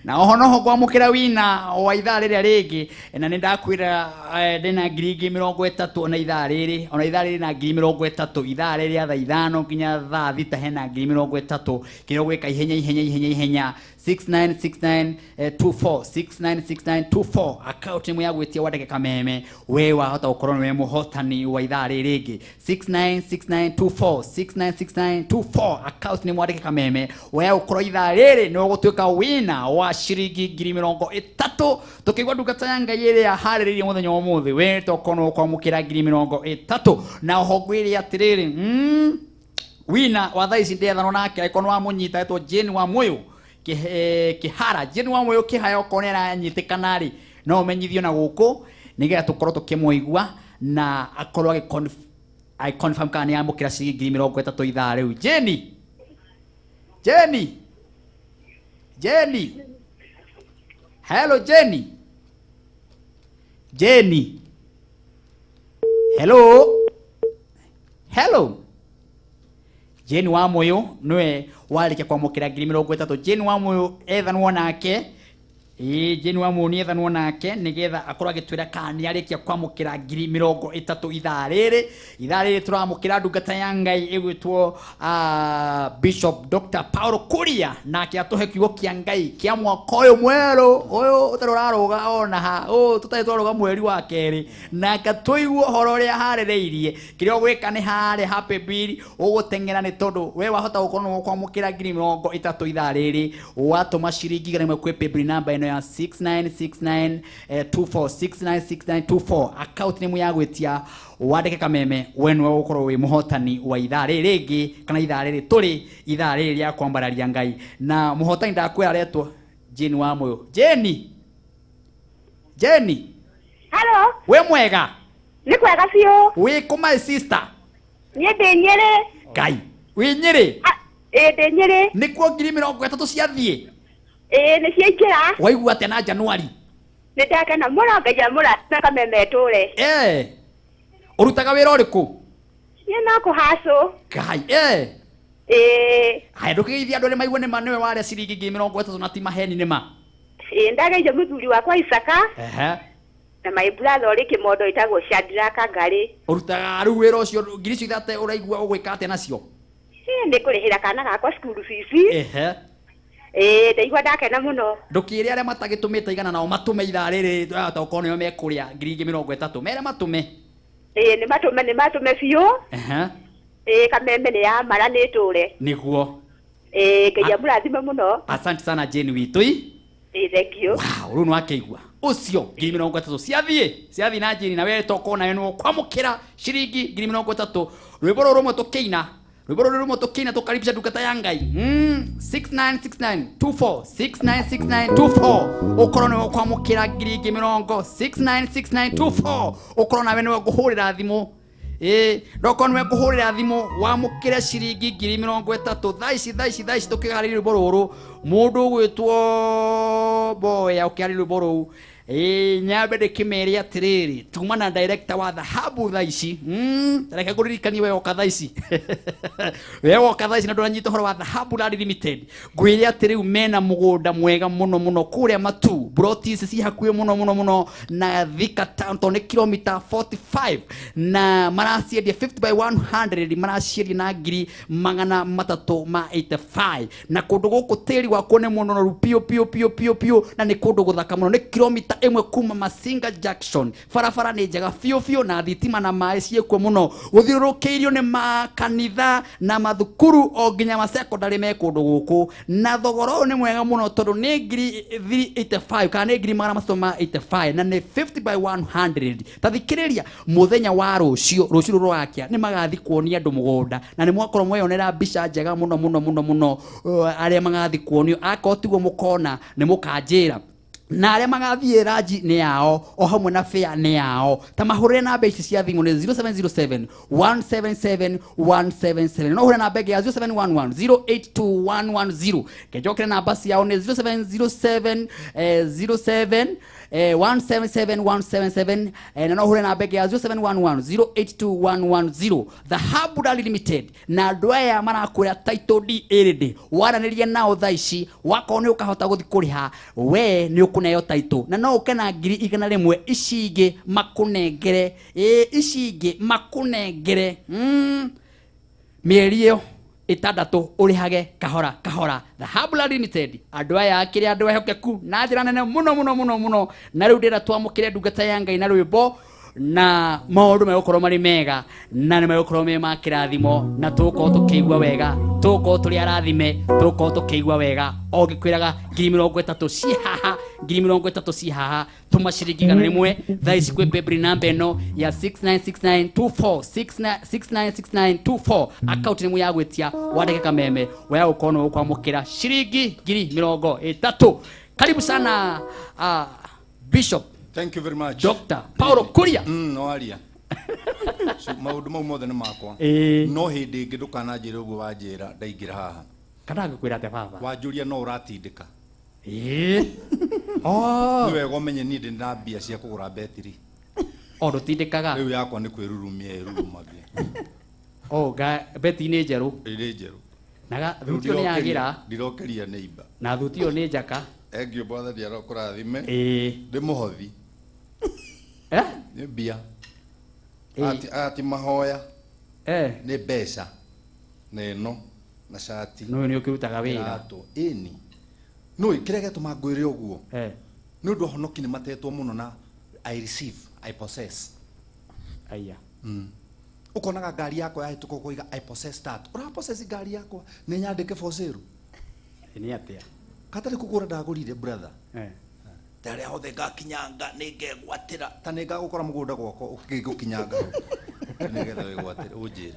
Na oho noho ngwamũkĩra wina wa ithaa rĩrĩa rĩngĩ, na nĩ ndakwĩra ndĩna 30,000 ona ithaa rĩrĩ, ona ithaa rĩrĩ na 30,000, ithaa rĩrĩ rĩa thaa 5 nginya thaa 6 hena 30,000. Kĩrĩa ũgwĩka ihenya ihenya ihenya ihenya, 6969 24, 696924, account ĩmwe ya gwĩtia wandĩke Kameme, we wahota gũkorwo nĩwe mũhotani wa ithaa rĩrĩ rĩngĩ. 696924, 696924, account nĩ mwandĩke Kameme, we ũkorwo ithaa rĩrĩ nĩ ũgũtuĩka wina wa ciringi 30,000. Tũkĩigua ndungata ya Ngai ĩrĩa harĩrĩirie mũthenya wa ũmũthĩ, we tokorwo nĩ ũkwamũkĩra 30,000. Na oho ngwĩre atĩrĩrĩ, wina wa thaa ici ndethanwo nake, angĩkorwo nĩ wamũnyita, etwo Jane wa Mũyũ Kĩhara. Jane wa Mũyũ Kĩhara, okorwo nĩ aranyitĩkana rĩ, no ũmenyithio na gũkũ nĩgetha tũkorwo tũkĩmũigua na akorwo agĩ confirm kana nĩ amũkĩra ciringi 30,000 ithaa rĩu. Jane, Jane, Jane, hello Jane, Jane, hello, hello. Jane wa Mũyũ nĩwe warĩkia kwamũkĩra 30,000. Jane wa Mũyũ ethanwo nake. Ĩĩ, Jane wa Mũyũ nĩ ethanwo nake nĩgetha akorwo agĩtwĩra kana nĩ arĩkia kwamũkĩra 30,000 ithaa rĩrĩ. Ithaa rĩrĩ tũramũkĩra ndungata ya Ngai ĩgwĩtwo Bishop Dr. Paul Kuria, nake atũhe kiugo kĩa Ngai kĩa mwaka ũyũ mwerũ ũyũ ũtarĩ ũrarũga ona ha ũũ tũtarĩ twarũga mweri wa kerĩ, nake tũigue ũhoro ũrĩa harĩrĩirie. Kĩrĩa ũgwĩka nĩ harĩa happy bill ũgũteng'era, nĩ tondũ we wahota gũkorwo nĩ ũkwamũkĩra 30,000 ithaa rĩrĩ watũma ciringi 100 kwĩ paybill namba ĩno ya 6969 24, 696924, account nĩ ya gwĩtia wandĩke Kameme, we nĩwe ũgũkorwo wĩ mũhotani wa ithaa rĩrĩ rĩngĩ kana ithaa rĩrĩ tũrĩ, ithaa rĩrĩ rĩa kwambararia Ngai. Na mũhotani ndakwĩra aretwo Jane wa Mũyũ. Jane, Jane. Halo. We mwega? Nĩ kwega biũ. Wĩ kũ, my sister? Niĩ ndĩ Nyĩrĩ. Ngai, wĩ Nyĩrĩ? Ah, ĩĩ, ndĩ Nyĩrĩ. Nĩkuo 30,000 ciathiĩ? Ĩĩ, nĩ ciaingĩra. Waigua atĩa na Januari? Nĩ ndakena mũno. Ngai amũrathime, Kameme ĩtũre. Ũrutaga wĩra ũrĩkũ? Niĩ no kũhacũ. Ngai, Ĩĩ. Haya, ndũkĩgeithia andũ arĩa maigue nĩma nĩwe warĩa ciringi 30,000 na ti maheni, nĩma. Ĩĩ, ndageithio mũthuri wakwa Isaka na my brother ũrĩ Kĩmondo ĩtagwo Shadraka Ngarĩ. Ũrutaga rĩu wĩra ũcio, ngiri icio 3 ũraigua ũgwĩka atĩa nacio? Ĩĩ, nĩ ngũrĩhĩra kana gakwa cukuru fees. Ĩĩ, ndaigua ndakena mũno. Ndũkĩre arĩa matagĩtũmĩte 100 nao matũme ithaa rĩrĩ, tokorwo nĩo mekũrĩa ngiri ingĩ 30, mere matũme. Ĩĩ, nĩ matũme, nĩ matũme biũ. Ĩĩ, Kameme nĩ ya mara, nĩ ĩtũre. Nĩguo. Ĩĩ, Ngai amũrathime mũno. Asante sana, Jane witũ i. Ĩĩ, thank you. Wow, rĩu nĩwakĩigua ũcio 30,000 ciathiĩ, ciathiĩ na Jane, na we tokorwo nawe nĩ ũkwamũkĩra ciringi 30,000. Rwĩmbo rũrũ rũmwe tũkĩina, rwĩmbo rũrũ rũmwe tũkĩina, tũkaribisha ndungata ya Ngai. 696924, 696924, ũkorwo nĩwe ũkwamũkĩra ngiri ingĩ mĩrongo, 696924, ũkorwo nawe nĩwe ngũhũrĩra thimũ. Ĩĩ, ndokorwo nĩwe ngũhũrĩra thimũ wamũkĩre ciringi 30,000 thaa ici, thaa ici, thaa ici tũkĩharĩria rwĩmbo rũrũ. Mũndũ ũgwĩtwo Mboya ũkĩharĩria rwĩmbo rũu, ĩĩ, nyambe ndĩkĩmere atĩrĩrĩ, tuma na director wa Dhahabu thaa ici. Reke ngũririkanie, we woka thaa ici, we woka thaa ici na ndũranyita ũhoro wa Dhahabu Land Limited, ngwĩre atĩ rĩu mena mũgũnda mwega mũno mũno kũrĩa Matu. Broti ici ci hakuhĩ mũno mũno mũno na Thika Town, tondũ nĩ kilomita 45, na maraciendia 50 by 100, maraciendia na 385,000. Na kũndũ gũkũ tĩri wakuo nĩ mũnonoru piũ piũ piũ piũ piũ, na nĩ kũndũ gũthaka mũno. Nĩ kilomita 1 kuma Masinga Junction, barabara nĩ njega biũ biũ, na thitima na maĩ ciĩkuo mũno. Gũthiũrũrũkĩirio nĩ makanitha na mathukuru, o nginya masekondary me kũndũ gũkũ. Na thogora ũyũ nĩ mwega mũno, tondũ nĩ ngiri 385 kana nĩ 385,000, na nĩ 50 by 100. Ta thikĩrĩria, mũthenya wa rũciũ, rũciũ rũrakĩa, nĩ magathi kuonia andũ mũgũnda, na nĩ mwakorwo mweyonera mbica njega mũno mũno mũno mũno. Arĩa magathi kuonio, akorwo tiguo mũkona nĩ mũkanjĩra. Na arĩa magathiĩ ranji nĩ yao o hamwe na fare nĩ yao. Ta mahũrĩre namba ici cia thimũ nĩ 0707 177 177. No ũhũre namba ĩngĩ ya 0711 082 110. Kenjokere namba ciao nĩ 0707 07 177 177, na no ũhũre namba ĩngĩ ya 0711 082 110. The Hub Rally Limited na andũ aya marakwĩra title deed ĩrĩndĩ waranĩria nao thaa ici, wakorwo nĩ ũkahota gũthiĩ kũrĩha we nĩ ũkũneo title na no ũke na 100,000 ici ingĩ makũnengere, ĩ ici ingĩ makũnengere mĩeri ĩyo 6 ũrĩhage kahora kahora. The Hub Rally Limited, andũ aya akĩrĩ andũ ehokeku na njĩra nene mũno mũno mũno mũno. Na rĩu ndĩrenda twamũkĩre ndungata ya Ngai na rwĩmbo na maũndũ megũkorwo marĩ mega na nĩ megũkorwo me ma kĩrathimo na tũgũkorwo tũkĩigua wega, tũgũkorwo tũrĩ arathime, tũgũkorwo tũkĩigua wega. O ngĩkwĩraga 30,000 ci haha, 30,000 ci haha. Tũma ciringi 100 thaa ici kwĩ paybill namba ĩno ya 696924, 696924. Akaunti nĩ ya gwĩtia wandĩke kameme weya gũkorwo nĩ ũkwamũkĩra ciringi 30,000. Karibu sana Bishop. Thank you very much. Dr. Paulo Kuria. No aria. So, maũndũ mau mothe nĩ makwa. No hĩndĩ ĩngĩ ndũkananjĩre ũguo wanjĩra ndaingĩra haha. Kana ngĩkwĩra atĩa baba? Wanjũria no ũratindĩka. Oh. Nĩ wega ũmenye niĩ ndĩ na mbia cia kũgũra betiri. O ndũtindĩkaga. Rĩu yakwa nĩ kwĩrurumia ĩrurumagia. Oh, ga beti nĩ njerũ. Ĩrĩ njerũ. Na thuti ĩyo nĩ yagĩra. Ndirokeria neighbor. Na thuti ĩyo nĩ njaka. Engio mwathani arokũrathime. Ĩĩ. Ndĩ mũhothi. Eh? Nĩ mbia. Ati mahoya. Nĩ mbeca. Na ĩno na cati. No nĩ ũkĩrutaga wĩra. Ĩni. No kĩrĩa gĩatũma ngwĩre ũguo. Nĩ ũndũ ahonoki nĩ matetwo mũno na I receive, I possess. Aya. Ũkonaga ngari yakwa yahĩtũka ũkoiga I possess that. Ũra possess ngari yakwa nĩ nyandĩke for sale. Nĩ atĩa? Katarĩ kũgũra ndagũrire brother. Tarĩa hothe ngakinyanga nĩ ngegwatĩra ta nĩ ngagũkora mũgũnda gwakwa ũkĩgũkinyanga nĩgetha wĩgwatĩre ũnjĩre.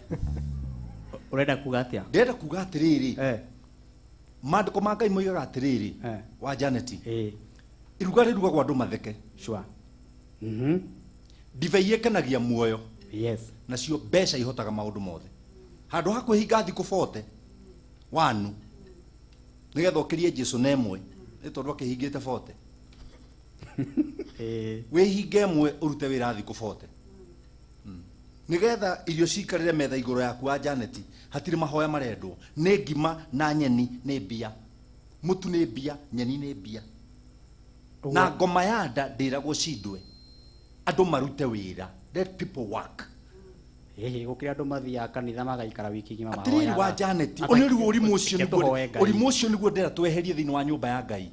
Ũrenda kuga atĩa? Ndĩrenda kuga atĩrĩrĩ. Maandĩko ma Ngai moigaga atĩrĩrĩ wa Janet. Iruga rĩrugagwo andũ matheke. Sure. Ndibei ĩkenagia muoyo. Yes. Nacio mbeca ihotaga maũndũ mothe. Handũ ha kwĩhinga thikũ 40 wanu nĩgetha ũkĩrie Jesũ na ĩmwe nĩ tondũ akĩhingĩte 40. Wĩhinge ĩmwe ũrute wĩra thikũ 40. Nĩgetha irio ciikarĩre metha igũrũ yaku wa Janet, hatirĩ mahoya marendwo. Nĩ ngima na nyeni nĩ mbia. Mũtu nĩ mbia, nyeni nĩ mbia. Na ngoma ya nda ndĩragwo cindwe. Andũ marute wĩra. Let people work. Hihi gũkĩra andũ mathiaga kanitha magaikara wiki ng'ima mahoyaga. Atĩrĩrĩ wa Janet, ũyũ nĩguo ũrimũ ũcio nĩguo ũrimũ ũcio nĩguo ndĩra tweherie thĩinĩ wa nyũmba ya Ngai.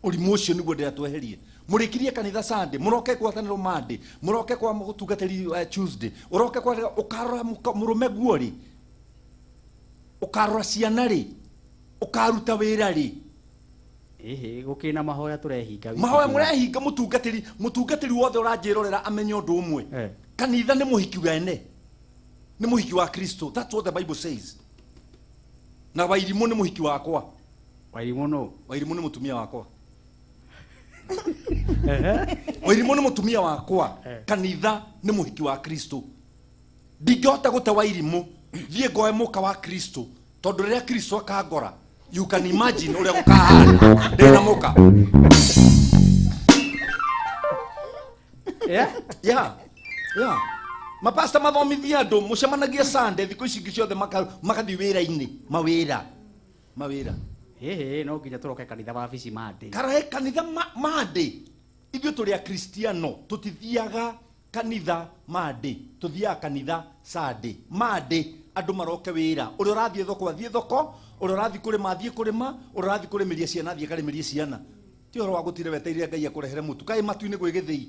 Ũrimũ ũcio nĩguo ndĩra tweherie. Mũrĩkirie kanitha Sunday, mũroke gwatanĩro Monday, mũroke kwa mũtungatĩri Tuesday, ũroke kwa ũkarora mũrũme guo rĩ, ũkarora ciana rĩ, ũkaruta wĩra rĩ. Hihi gũkĩrĩ na mahoya tũrehinga. Mahoya mũrehinga mũtungatĩri, mũtungatĩri wothe ũranjĩrorera amenye ũndũ ũmwe. Kanitha nĩ mũhiki wene. Nĩ mũhiki wa Kristo. That's what the Bible says. Na Wairimũ nĩ mũhiki wakwa. Wairimũ no? Wairimũ nĩ mũtumia wakwa. Wairimũ nĩ mũtumia wakwa. Kanitha nĩ mũhiki wa Kristo. Ndingĩhota gũte Wairimũ thiĩ ngoe mũka wa Kristo tondũ rĩrĩa Kristo akangora, you can imagine ũrĩa gũkahana ndĩna mũka. Yeah? Yeah. Yeah. Mapasta mathomithia andũ mũcemanagia Sunday thikũ ici ingĩ ciothe magathiĩ wĩra-inĩ, mawĩra. Mawĩra. Ĩhĩ no nginya tũroke kanitha wabici Monday. Karahe kanitha Monday. Ithuĩ tũrĩ akristiano tũtithiaga kanitha Monday, tũthiaga kanitha Sunday. Monday andũ maroke wĩra. Ũrĩa ũrathiĩ thoko athiĩ thoko, ũrĩa ũrathiĩ kũrĩma athiĩ kũrĩma, ũrĩa ũrathiĩ kũrĩmĩria ciana athiĩ akarĩmĩrie ciana. Ti ũhoro wa gũtire wetereire Ngai akũrehere mũtu. Kaĩ matu-inĩ gwĩ gĩthĩi.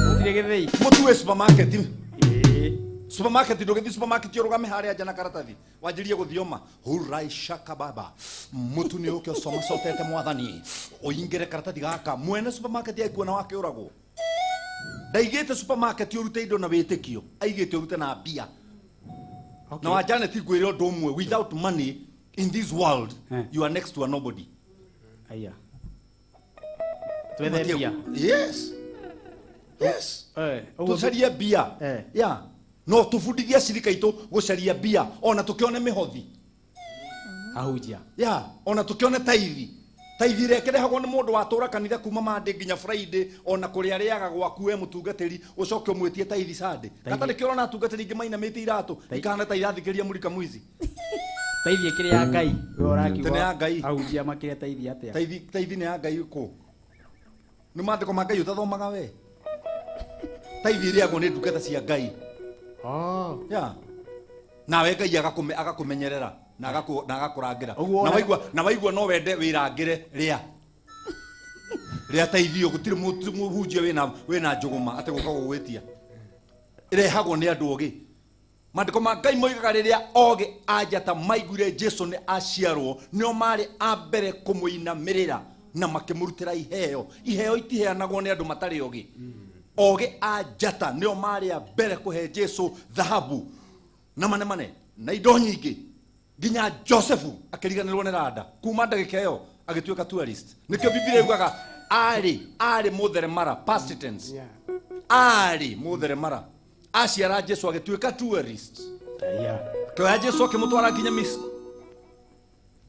Gũtirĩ gĩthĩi. Mũtu wĩ supermarket. Supermarket ndũgĩthiĩ supermarket ũrũgame harĩa nja na karatathi wanjĩrie gũthioma hurai shaka baba mũtu nĩ ũke ũcoma cotete mwathani ũingĩre karatathi gaka mwene supermarket aikuona wake ũragwo. Ndaigĩte supermarket ũrute indo na wĩtĩkio, aigĩte ũrute na mbia. Na wa Janet ngwĩre ũndũ ũmwe, without money In this world you are next to a nobody. Aya. Twethe mbia. Yes. Yes. Tucarie mbia. Yeah. No tubundithie cirika itu gucaria mbia ona tukione mihothi. Ahunjia. Yeah, ona tukione taithi. Taithi ĩrĩa ĩkĩrehagwo nĩ mũndũ watũra kanitha kuma Monday nginya Friday ona kũrĩa arĩaga gwaku we mũtungatĩri ũcoke ũmwĩtie taithi Sunday. Gatarĩ kĩo ũrona atungatĩri ingĩ mainamĩte iratũ ikahana ta irathikĩrĩria mũrika mwici. Taithi ĩkĩrĩ ya Ngai. We ũrakiuga Nĩ ya Ngai. Ahunjia makĩrĩa taithi atĩa? Taithi taithi nĩ ya Ngai kũ? Nĩ maandĩko ma Ngai ũtathomaga we? Taithi ĩrĩagwo nĩ ndungata cia Ngai. Oh. Yeah. Nawe Ngai agakũmenyerera na agakũrangĩra. Na waigua no wende wĩrangĩre rĩa. Rĩa teithio gũtirĩ mũhunjia wĩna njũgũma atĩ gũka gũgwĩtia. Ĩrehagwo nĩ andũ ogĩ. Maandĩko ma Ngai moigaga rĩrĩa ogĩ a njata maiguire Jesu nĩ aciarwo nĩo marĩ a mbere kũmũinamĩrĩra na makĩmũrutĩra iheo. Iheo itiheanagwo nĩ andũ matarĩ ogĩ. Ogĩ a njata nĩo marĩ a mbere kũhe Jesu thahabu na manemane na indo nyingĩ nginya Josefu akĩriganĩrwo nĩ randa kuma ndagĩka ĩyo agĩtuĩka tourist. Nĩkĩo Biblia yugaga arĩ mũtheremara, past tense. Arĩ mũtheremara aciara Jesu agĩtuĩka tourist. Kĩoya Jesu akĩmũtwara nginya Misiri.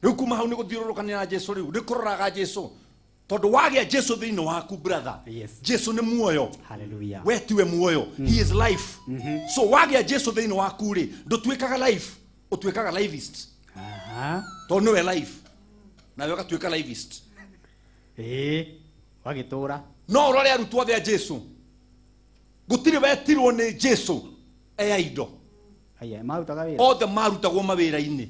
Rĩu kuma hau nĩ gũthiũrũrũkanĩra na Jesu rĩu nĩ kũroraga Jesu tondũ wagĩa Jesu thĩinĩ waku brother. Yes. Jesu nĩ muoyo. Hallelujah. We tiwe muoyo. He is life. So wagĩa Jesu thĩinĩ waku rĩ ndũtuĩkaga life, ũtuĩkaga liveist. Tondũ nĩwe life nawe ũgatuĩka liveist. Wagĩtũra. No ũrore arutwo othe a Jesu gũtirĩ wetirwo nĩ Jesu eya indo. Aya, marutaga wĩra. Othe marutagwo mawĩra-inĩ.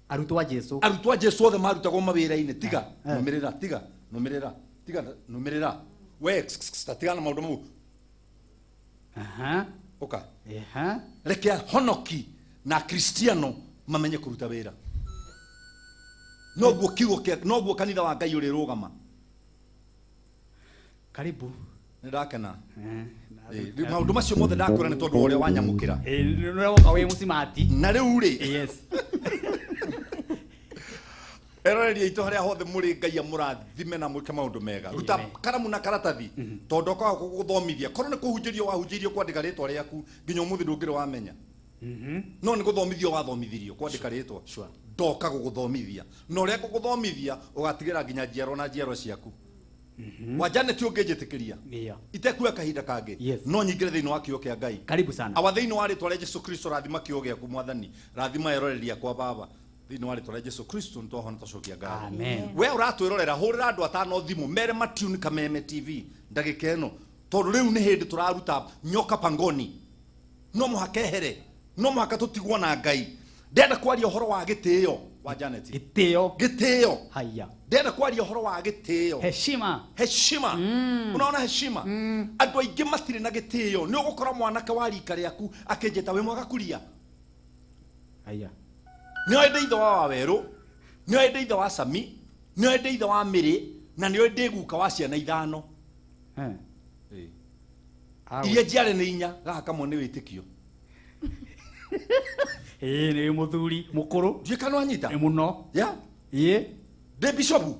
Arutwo a Jesu. Arutwo a Jesu othe marutagwo mawĩra-inĩ. Tiga nũmĩrĩra, tiga nũmĩrĩra, tiga nũmĩrĩra. We tigana maũndũ mau. Ũka. Reke honoki na Kristiano mamenye kũruta wĩra. Noguo kiugo kĩa noguo kanitha wa Ngai ũrĩrũgama. Karibu. Nĩ ndakena. Maũndũ macio mothe ndakwĩra nĩ tondũ wa ũrĩa wanyamũkĩra. Nĩ woka wĩ mũcimati. Na rĩu rĩ. Yes. Eroreria itũ harĩa hothe mũrĩ Ngai amũrathime na mwĩke maũndũ mega. Ruta karamu na karatathi tondũ okaga gũgũthomithia. Korwo nĩ kũhunjĩrio wahunjĩirio kwandĩka rĩtwa rĩaku nginya ũmũthĩ ndũngĩrĩ wamenya. No nĩ gũthomithio wathomithirio kwandĩka rĩtwa. Ndoka gũgũthomithia. Na ũrĩa ngũgũthomithia ũgatigĩra nginya njiarwa na njiarwa ciaku. Wa Janet ũngĩnjĩtĩkĩria itekuoya kahinda kangĩ no nyingĩre thĩinĩ wa kiugo kĩa Ngai. Karibu sana. Awa thĩinĩ wa rĩtwa rĩa Jesu Kristo rathima kiugo gĩaku Mwathani. Rathima eroreria kwa Baba. Thĩinĩ wa rĩtwa rĩa Jesu Kristo nĩtwahona twacokia ngatho. Amen. We ũratwĩrorera hũrĩra andũ atano thimũ mere matune Kameme TV ndagĩka ĩno tondũ rĩu nĩ hĩndĩ tũraruta nyoka pangoni. No mũhaka ehere, no mũhaka tũtigwo na Ngai. Ndĩrenda kwaria ũhoro wa gĩtĩo wa Janet. Gĩtĩo. Gĩtĩo. Haya. Ndĩrenda kwaria ũhoro wa gĩtĩo. Heshima. Heshima. Unaona heshima? Andũ aingĩ matirĩ na gĩtĩo. Nĩ ũgũkora mwanake wa rika rĩaku akĩnjĩta wĩ mwega kuria. Haya. Nĩ oĩ ndĩ ithe wa Wawerũ, nĩ oĩ ndĩ ithe wa Sami, nĩ oĩ ndĩ ithe wa Mĩrĩ, na nĩ oĩ ndĩ guka wa ciana ithano. Iria njiare nĩ inya, gaka kamwe nĩ wĩtĩkio. Nĩ mũthuri mũkũrũ. Ndiũĩ kana wanyita? Mũno. Yeah. Ndĩ bishopu.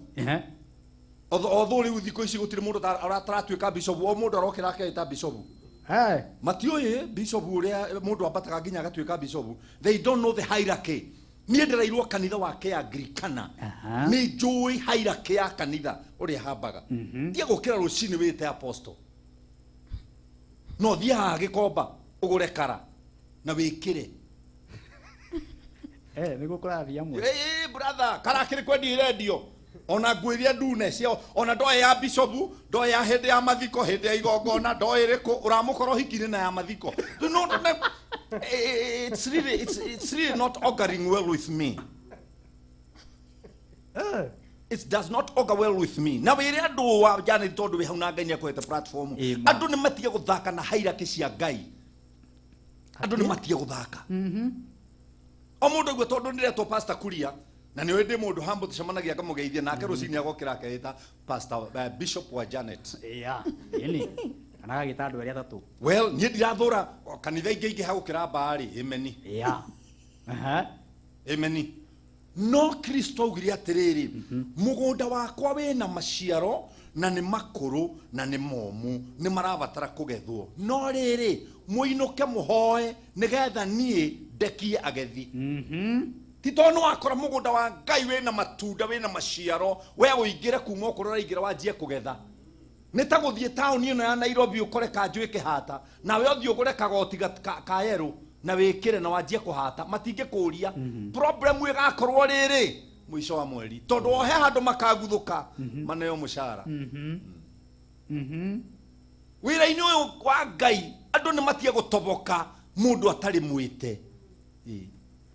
Although rĩu thikũ ici gũtirĩ mũndũ ũratuĩka bishopu, o mũndũ arokĩra akeĩta bishopu. Matiũĩ bishopu ũrĩa mũndũ ambataga nginya agatuĩka bishopu. They don't know the hierarchy. Niĩ ndĩrairwo kanitha wa Kĩangirikana. Nĩ njũĩ hierarchy ya kanitha ũrĩa ĩhambaga. Ndiĩ gũkĩra rũcinĩ wĩte apostle. No thiĩ haha Gĩkomba ũgũre kara na wĩkĩre. Nĩguo kũrathiĩ amwe. Brother, kara kĩrĩ kwendio irendio. Ona nguo iria ndune cia ona ndoĩ ya bishopu, ndoĩ ya hĩndĩ ya mathiko, hĩndĩ ya igongona, ndoĩ ĩrĩkũ ũramũkora ũhiki-inĩ na ya mathiko. No, it's really not auguring well with me. It does not augur well with me. Na wĩre andũ wa Janet tondũ wĩ hau na Ngai nĩakũhete platform. Andũ nĩ matige gũthaka na hierarchy cia Ngai. Andũ nĩ matige gũthaka. O mũndũ aigua tondũ ndĩretwo pastor kuria na nĩ ndĩ mũndũ humble tũcemanagia ngamũgeithia nake rũcinĩ agokĩra akeĩta pastor bishop wa Janet. Yeah. Ĩni. Kana agagĩta andũ arĩa atatũ. Well, niĩ ndirathũra kanitha ingĩ ingĩ hagũkĩra mbarĩ, ameni. Yeah. Ameni. No Kristo augire atĩrĩrĩ, mũgũnda wakwa wĩna maciaro na nĩ makũrũ na nĩ momũ, nĩ marabatara kũgethwo, no rĩrĩ mũinũke mũhoe nĩgetha niĩ ndekie agethi. Ti tondũ nĩ wakora mũgũnda wa Ngai wĩna matunda wĩna maciaro, we ũingĩre kuma ũkũrũ ũraingĩra wanjie kũgetha. Nĩ ta gũthiĩ taũni ĩno ya Nairobi ũkore kanjũ ĩkĩhata, nawe ũthiĩ ũgũre kagoti ka yerũ na wĩkĩre na wanjie kũhata, matingĩkũria. Problem ĩgakorwo rĩrĩ mũico wa mweri, tondũ ohe handũ makaguthũka maneo mũcara. Wĩra-inĩ ũyũ wa Ngai andũ nĩ matige gũtoboka mũndũ atarĩ mwĩte.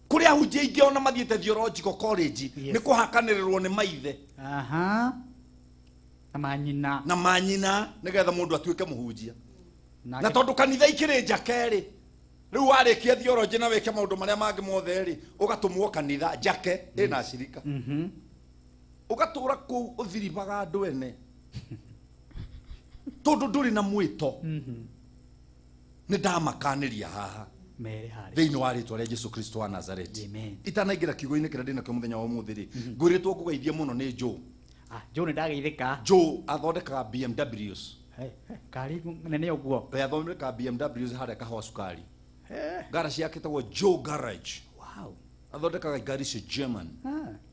Kũrĩ ahunjia aingĩ ona mathiĩte theological college nĩ kũhakanĩrĩrwo nĩ maithe. Aha. Na manyina. Na manyina nĩgetha mũndũ atuĩke mũhunjia. Na tondũ kanitha ikĩrĩ njake rĩ, rĩu warĩkia theology na wĩke maũndũ marĩa mangĩ mothe rĩ, ũgatũmwo kanitha njake ĩna acirika. Ũgatũra kũu ũthiribaga andũ ene. Tondũ ndũrĩ na mwĩto. Nĩ ndamakanĩria haha. Mere harĩ. Thĩinĩ wa rĩtwa rĩa Jesu Kristo wa Nazareti. Amen. Itanaingĩra kiugo-inĩ kĩrĩa ndĩnakĩo mũthenya wa ũmũthĩ rĩ, ngwĩrĩtwo ngũgeithie mũno nĩ Joe. Joe nĩ ndageithĩka. Joe athondekaga BMWs. Hey, kari nene ũguo. We athondekaga BMWs harĩa Kahawa Cukari. Ngara ciake ĩtagwo Joe Garage. Wow. Athondekaga ngari cia German.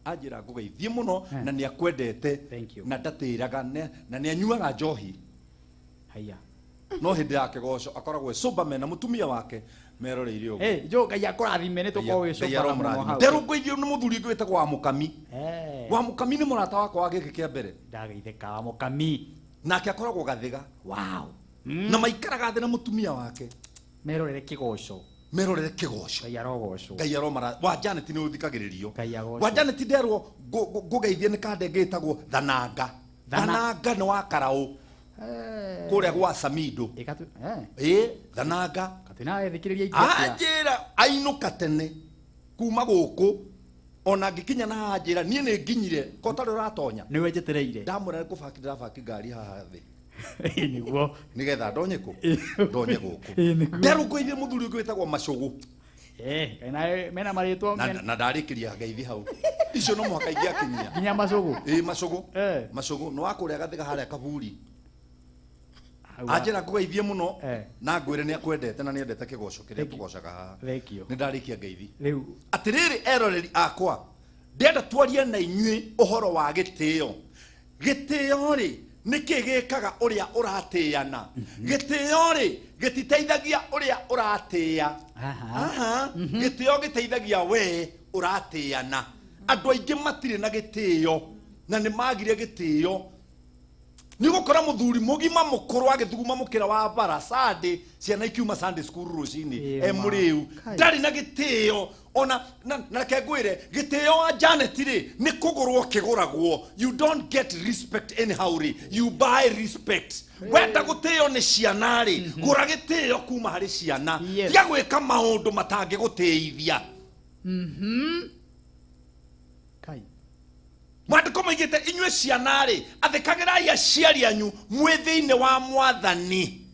Anjĩra ngũgeithie mũno na nĩ akwendete. Thank you. Na ndatĩraga na nĩ anyuaga njohi. Haya. No hĩndĩ ya kĩgoco akoragwo e sober na mũtumia wake meroreire ũguo. Hey, Joe, Ngai akũrathime nĩ tũkorwo wĩ sober na mũno hau. Nderwo ngũithio nĩ mũthuri ũngĩ wĩtagwo wa Mũkami. Wa Mũkami nĩ mũrata wakwa wa gĩkĩ kĩa mbere. Ndageithĩka wa Mũkami. Nake akoragwo Gathĩga. Wow. Na maikaraga thĩ na mũtumia wake. Merorere kĩgoco. Merorere kĩgoco. Ngai arogocwo. Ngai aromara. Wa Janet nĩ ũthikagĩrĩrio. Ngai agocwo. Wa Janet nderwo ngũgeithie nĩ kandenge ĩtagwo Thananga. Thananga nĩ wa Karaũ. Kũrĩa gwa Samido. Thananga. Katwina ethikĩrĩria ingĩ atĩa? Anjĩra ainũka tene kuma gũkũ ona ngĩkinya na haha njĩra niĩ nĩ nginyire ko tarĩ ũratonya. Nĩwe njetereire. Ndamwĩra nĩ kũbaki ndĩrabaki ngari haha thĩ. Nĩguo. Nĩgetha ndonye kũ? Ndonye gũkũ. Nĩguo. Nderwo ngũithie mũthuri ũngĩ wĩtagwo Macũgũ. Kaĩ nawe mena marĩtwa Na ndarĩkĩria ngeithi hau. Icio no mũhaka ingĩakinyia. Nginya Macũgũ? Macũgũ. Macũgũ nĩ wa kũrĩa Gathĩga harĩa Kaburi. Anjĩra ngũgeithie mũno na ngwĩre nĩ akwendete na nĩendete kĩgoco kĩrĩa tũgocaga haha. Thank you. Nĩ ndarĩkia ngeithi. Rĩu. Atĩrĩrĩ eroreri akwa, ndĩrenda twarie na inyuĩ ũhoro wa gĩtĩo. Gĩtĩo rĩ, nĩkĩ gĩkaga ũrĩa ũratĩana? Gĩtĩo rĩ, gĩtiteithagia ũrĩa ũratĩa. Gĩtĩo gĩteithagia we ũratĩana. Andũ aingĩ matirĩ na gĩtĩo na nĩ magire gĩtĩo. Nĩ ũgũkora mũthuri mũgima mũkũrũ agĩthuguma mũkĩra wa bara Sunday, ciana ikiuma Sunday school rũcinĩ, e mũrĩu. Ndarĩ na gĩtĩo. Ona na reke ngwĩre, gĩtĩo wa Janet rĩ, nĩ kũgũrwo kĩgũragwo. You don't get respect anyhow rĩ, you buy respect. Wenda gũtĩo nĩ ciana rĩ, gũra gĩtĩo kuma harĩ ciana. Tiga gwĩka maũndũ matangĩgũtĩithia. Kai. Mwandĩko maigĩte inyuĩ ciana rĩ, athĩkagĩrai aciari anyu mwĩ thĩinĩ wa Mwathani.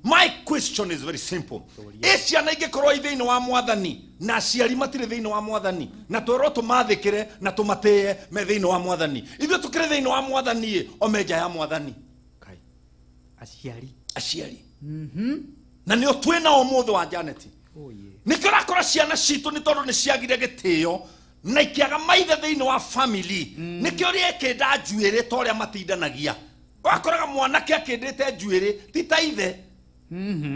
My question is very simple. Ĩ ciana ingĩkorwo i thĩinĩ wa Mwathani na aciari matirĩ thĩinĩ wa Mwathani, na twerwo tũmathĩkĩre na tũmatĩe me thĩinĩ wa Mwathani, ithuĩ tũkĩrĩ thĩinĩ wa Mwathani ĩ, o me nja ya Mwathani. Kai. Aciari. Aciari. Na nĩo twĩ nao ũmũthĩ wa Janet. Nĩkĩo ũrakora ciana citũ nĩ tondũ nĩ ciagire gĩtĩo na ikĩaga maithe thĩinĩ wa family. Nĩkĩo rĩekĩnda njuĩrĩ ta ũrĩa matindanagia. Wakoraga mwanake akĩndĩte njuĩrĩ ti ta ithe.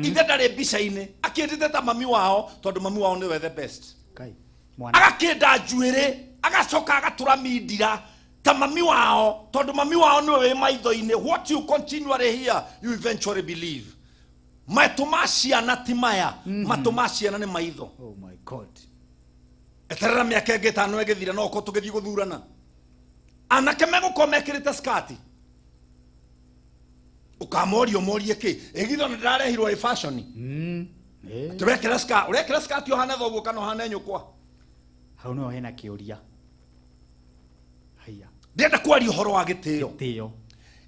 Ithe ndarĩ mbica-inĩ, akĩndĩte ta mami wao tondũ mami wao nĩwe the best. Kai. Mwana. Agakĩnda njuĩrĩ, agacoka agatũra mindira ta mami wao tondũ mami wao nĩwe wĩ maitho-inĩ. What you continually hear, you eventually believe. Matũ ma ciana ti maya, matũ ma ciana nĩ maitho. Oh my God. Eterera mĩaka ĩngĩ ĩtano ĩgĩthira no ũkorwo tũgĩthiĩ gũthurana. Anake megũkorwo mekĩrĩte skati. Ũkamoria ũmorie kĩ? Ĩgithio nĩ ndĩrarehirwo ĩ fashion. Atĩ wekĩra skirt, ũrekĩra skirt ũhane thoguo kana ũhane nyũkwa? Hau nĩho hena kĩũria. Haiya. Ndĩrenda kwaria ũhoro wa gĩtĩo. Gĩtĩo.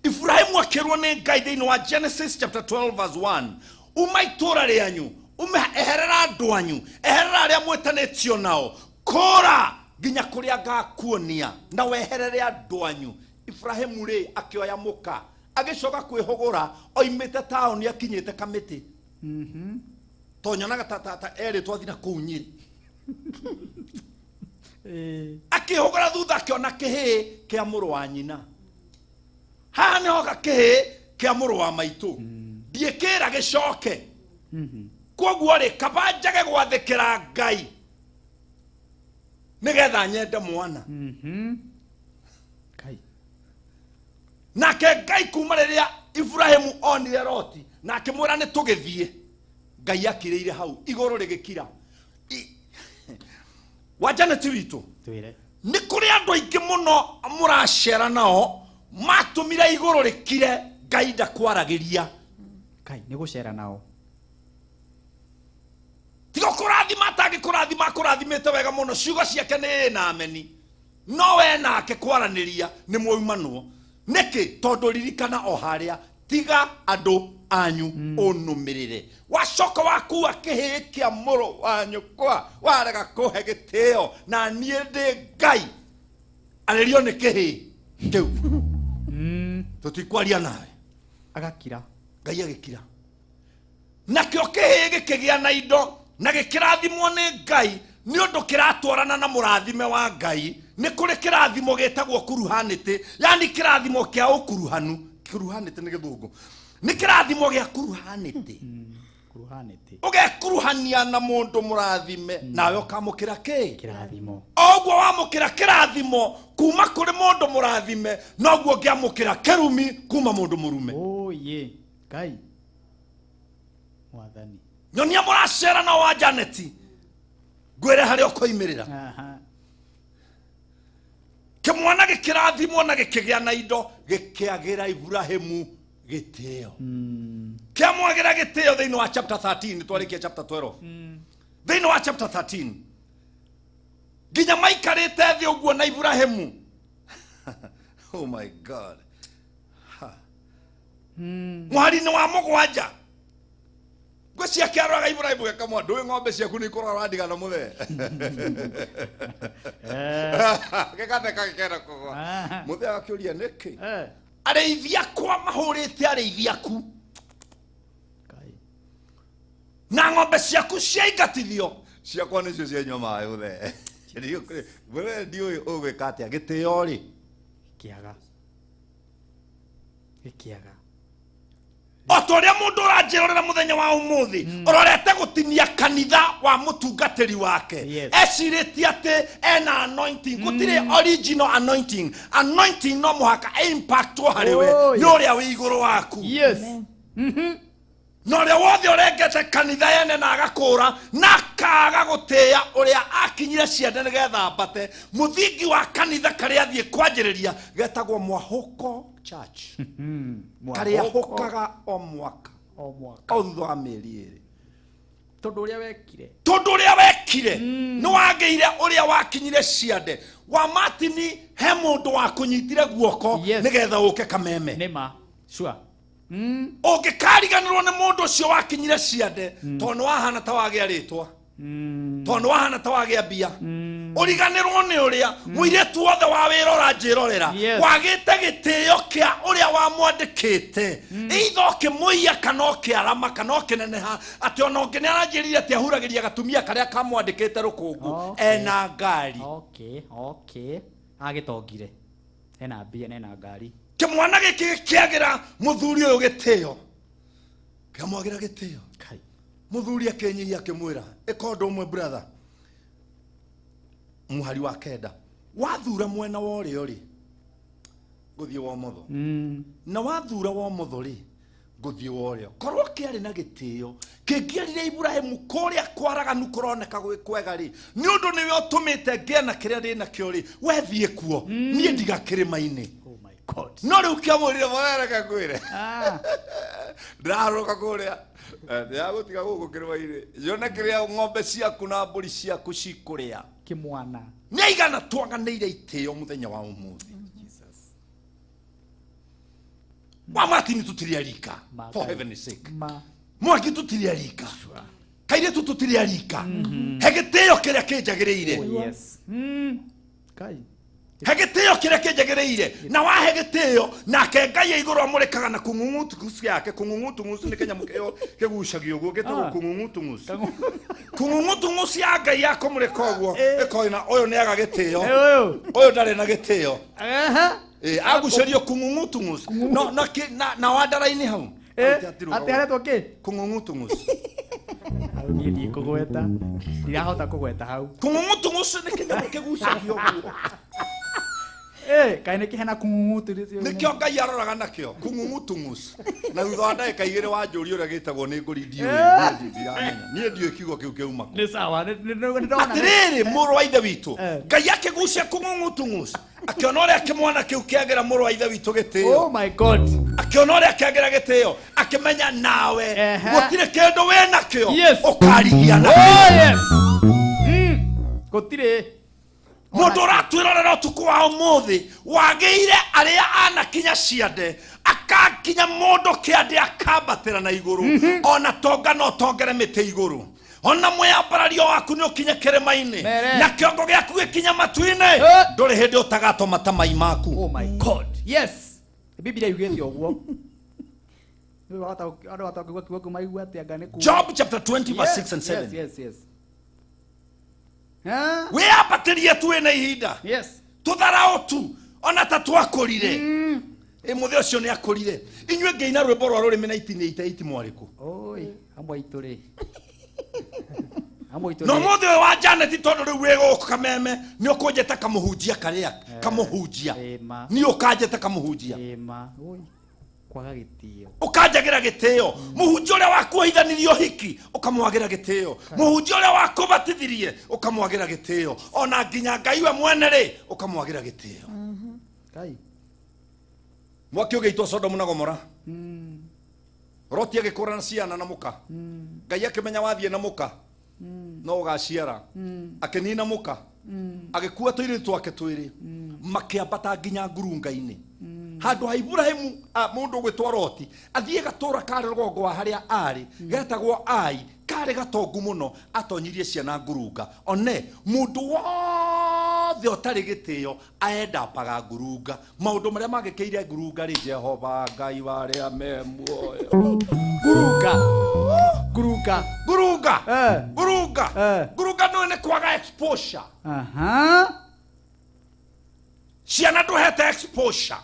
Ibrahimu akĩrwo nĩ Ngai thĩinĩ wa Genesis chapter 12 verse 1. Uma itũũra rĩanyu, ume eherera andũ anyu, eherera arĩa mwĩtanĩtio nao, Kũra nginya kũrĩa ngakuonia na weherere andũ anyu. Ibrahimu rĩ akĩoya mũka agĩcoka kwĩhũgũra oimĩte taũni akinyĩte kamĩtĩ. To nyonaga ta erĩ twathi na kũu Nyĩrĩ. Akĩhũgũra thutha akĩona kĩhĩĩ kĩa mũrũ wa nyina. Haha nĩhoka kĩhĩĩ kĩa mũrũ wa maitũ. Ndiĩkĩra gĩcoke. Kwoguo rĩ kaba njage gwathĩkĩra Ngai nĩgetha nyende mwana. Kai. Nake Ngai kuma rĩrĩa Ibrahimu onire Loti na akĩmwĩra nĩ tũgĩthiĩ, Ngai akirĩire hau igũrũ rĩgĩkira. Wa Janet witũ, Twĩre. nĩ kũrĩ andũ aingĩ mũno mũracera nao matũmire igũrũ rĩkire Ngai ndakwaragĩria. Kai nĩ gũcera nao. Tiga kũrathima atangĩkũrathima akũrathimĩte wega mũno, ciugo ciake nĩ ĩ na ameni, no we nake kwaranĩria nĩ mwaumanwo. Nĩkĩ? Tondũ ririkana o harĩa tiga andũ anyu ũnũmĩrĩre. Wacoka wakua kĩhĩĩ kĩa mũrũ wa nyũkwa warega kũhe gĩtĩo na niĩ ndĩ Ngai, arĩrio nĩ kĩhĩĩ kĩu. Tũtikwaria nawe. Agakira. Ngai agĩkira. Nakĩo kĩhĩĩ gĩkĩgĩa na indo na gĩkĩrathimwo nĩ Ngai nĩ ũndũ kĩratwarana na mũrathime wa Ngai. Nĩ kũrĩ kĩrathimo gĩtagwo kuruhanĩtĩ, yani kĩrathimo kĩa ũkuruhanu. Kuruhanĩtĩ nĩ gĩthũngũ. Nĩ kĩrathimo gĩa kuruhanĩtĩ. Kuruhanĩtĩ. Ũgekuruhania na mũndũ mũrathime nawe ũkamũkĩra kĩ? Kĩrathimo. Oguo wamũkĩra kĩrathimo kuma kũrĩ mũndũ mũrathime noguo ũngĩamũkĩra kĩrumi kuma mũndũ mũrume. Oye, Ngai. Mwathani. Nyonia mũracera na wa Janet ngwĩre harĩa ũkoimĩrĩra. Kĩmwana gĩkĩrathimwo na gĩkĩgĩa na indo gĩkĩagĩra Ibrahimu gĩtĩo. Kĩamwagĩra gĩtĩo thĩinĩ wa chapter 13, twarĩkia chapter 12. Thĩinĩ wa chapter 13 nginya maikarĩte thĩ ũguo na Ibrahimu. Oh my God. Mũhari-inĩ wa mũgwanja ngwe ciake aroraga Ibrahimu gekamwa ndũĩ ng'ombe ciaku nĩ ikoragwo ũrandigana mũthee. Gĩgatheka gĩkenda kũgwa. Mũthee agakĩũria nĩkĩ? Arĩithi akwa mahũrĩte arĩithi aku na ng'ombe ciaku ciaingatithio ciakwa nĩcio cianyua maĩ mũthee. Mũthee ndiũĩ ũgwĩka atĩa gĩtĩo rĩ Gĩkĩaga. Gĩkĩaga. O ta ũrĩa mũndũ ũranjĩrorera mũthenya wa ũmũthĩ ũrorete gũtinia kanitha wa mũtungatĩri wake. Ecirĩtie atĩ ena anointing. Gũtirĩ original anointing. Anointing no mũhaka impactwo harĩ we nĩ ũrĩa wĩ igũrũ waku. Na ũrĩa wothe ũrengete kanitha yene na agakũra na akaga gũtĩĩa ũrĩa akinyire ciande nĩgetha ambate mũthingi wa kanitha karĩa athiĩ kwanjĩrĩria getagwo Mwahũko Church. Karĩa hũkaga o mwaka. O mwaka. O thutha wa mĩeri ĩrĩ. Tondũ ũrĩa wekire. Tondũ ũrĩa wekire nĩ wagĩire ũrĩa wakinyire ciande. Wa Martini he mũndũ wakũnyitire guoko nĩgetha ũke kameme. Nĩma. Sure. Ũngĩkariganĩrwo nĩ mũndũ ũcio wakinyire ciande tondũ nĩ wahana ta wagĩa rĩtwa. Tondũ nĩ wahana ta wagĩa mbia. Ũriganĩrwo nĩ ũrĩa mũirĩtu wothe wa wĩra ũranjĩrorera wagĩte gĩtĩo kĩa ũrĩa wamwandĩkĩte. Either ũkĩmũiya kana ũkĩarama kana ũkĩneneha atĩ ona ũngĩ nĩ aranjĩrire atĩ ahuragĩria gatumia karĩa kamwandĩkĩte rũkũngũ ena ngari. Okay. Agĩtongire. Ena mbia na ena ngari. Kĩmwana gĩkĩ gĩkĩagĩra mũthuri ũyũ gĩtĩo. Kĩamwagĩra gĩtĩo. Mũthuri akĩnyihia akĩmwĩra ĩka ũndũ ũmwe brother. Mũhari wa kenda wathura mwena wa ũrĩo rĩ ngũthiĩ wa ũmotho na wathura wa ũmotho rĩ ngũthiĩ wa ũrĩo. Korwo kĩarĩ na gĩtĩo kĩngĩarire Ibrahimu kũrĩa kwaraganu kũroneka gwĩ kwega rĩ nĩ ũndũ nĩwe ũtũmĩte ngĩe na kĩrĩa ndĩ nakĩo rĩ we thiĩ kuo niĩ ndiga kĩrĩma-inĩ. No rĩu kĩamwĩrire mwereke ngwĩre ndĩraharũrũka kũrĩa ndĩragũtiga gũkũ kĩrĩma-inĩ yone kĩrĩa ng'ombe ciaku na mbũri ciaku cikũrĩa. Kĩmwana. Nĩ aigana twaganĩire itĩo mũthenya wa ũmũthĩ. Wa Martin tũtirĩ arika. For heaven's sake. Mwaki tũtirĩ arika. Kairĩtu tũtirĩ arika. He gĩtĩo kĩrĩa kĩnjagĩrĩire. Oh, yes. Kai. He gĩtĩo kĩrĩa kĩnjagĩrĩire. Na wahe gĩtĩo nake Ngai igũrũ amũrĩkaga na kũng'ung'utu yake. Kũng'ung'utu nĩ kĩnyamũ kĩo kĩgucagio ũguo gĩtagwo kũng'ung'utu. Kũng'ung'utu ya Ngai yakũmũrĩka ũguo ĩkoina ũyũ nĩ aga gĩtĩo. Ũyũ ndarĩ na gĩtĩo. Agucĩrio kũng'ung'utu. No na wandara-inĩ hau. Atĩ aretwo kĩ? Kũng'ung'utu. Hau niĩ ndikũgweta. Ndirahota kũgweta hau. Kũng'ung'utu nĩ kĩnyamũ kĩgucagio ũguo. Kaĩ nĩ kĩhena kũng'ung'utu. Nĩkĩo Ngai aroraga nakĩo kũng'ung'utu. Na thutha wa ndagĩka igĩrĩ wanjũria ũrĩa gĩtagwo nĩ ngũri ndiũĩ. Niĩ ndiũĩ kiugo kĩu kĩuma kũ. Nĩ sawa, nĩ ndona. Atĩrĩrĩ mũrũ wa ithe witũ, Ngai akĩgucia kũng'ung'utu. Akĩona ũrĩa kĩmwana kĩu kĩagĩra mũrũ wa ithe witũ gĩtĩo. Oh my God. Akĩona ũrĩa kĩagĩra gĩtĩo, akĩmenya nawe gũtirĩ kĩndũ wĩ nakĩo ũkarigia nakĩo. Oh yes. Gũtirĩ. Mũndũ ũratwĩrorera ũtukũ wa ũmũthĩ wagĩire arĩa anakinya ciande akakinya mũndũ kĩande akambatĩra na igũrũ. Ona tonga no tongere mĩtĩ igũrũ. Ona mwĩambarario waku nĩ ũkinye kĩrĩma-inĩ na kĩongo gĩaku gĩkinye matu-inĩ. Ndũrĩ hĩndĩ ũtagatũma ta mai maku. Oh my God. Yes. Biblia yugĩte ũguo. Andũ watakuigua kiugo kĩu maigua atĩa nga nĩ kuga. Job chapter 20 verse 6 and 7. Yes, yes, yes. Wĩambatĩrie tu wĩna ihinda. Yes. Tũtharaũ tu ona ta twakũrire. Mũthĩ ũcio nĩ akũrire. Inyuĩ ngĩina rwĩmbo rwa rũrĩmĩ 1988 mwarĩkũ? Oi, amwe aitũ rĩ. Amwe aitũ No rĩ. mũthĩ ũyũ wa Janet tondũ rĩu wĩ gũkũ Kameme nĩ ũkũnjĩta kamũhunjia karĩa kamũhunjia. Niĩ ũkanjĩta kamũhunjia. Oi. Kwaga gĩtĩo. Ũkanjagĩra gĩtĩo. Mũhunjia ũrĩa wakuohithanirie ũhiki ũkamwagĩra gĩtĩo. Mũhunjia ũrĩa wakũbatithirie ũkamwagĩra gĩtĩo. Ona nginya Ngai we mwene rĩ ũkamwagĩra gĩtĩo. Kai. Mwaki ũgĩitwo Sodomu na Gomora. Loti agĩkũra na ciana na mũka. Ngai akĩmenya wathiĩ na mũka no ũgaciara. Akĩnina mũka. Agĩkua tũirĩtu twake twĩrĩ. Makĩambata nginya ngurunga-inĩ. Handũ ha Ibrahimu mũndũ ũgwĩtwo Loti athiĩ gatũra karĩ rũgongo wa harĩa arĩ getagwo Ai karĩ gatongu mũno atonyirie ciana ngurunga. One mũndũ wothe ũtarĩ gĩtĩo aendapaga ngurunga. Maũndũ marĩa magĩkĩire ngurunga rĩ Jehova Ngai wa arĩa me muoyo. Ngurunga. Ngurunga. Ngurunga. Ngurunga. Ngurunga no nĩ kwaga exposure. Ciana ndũhete exposure.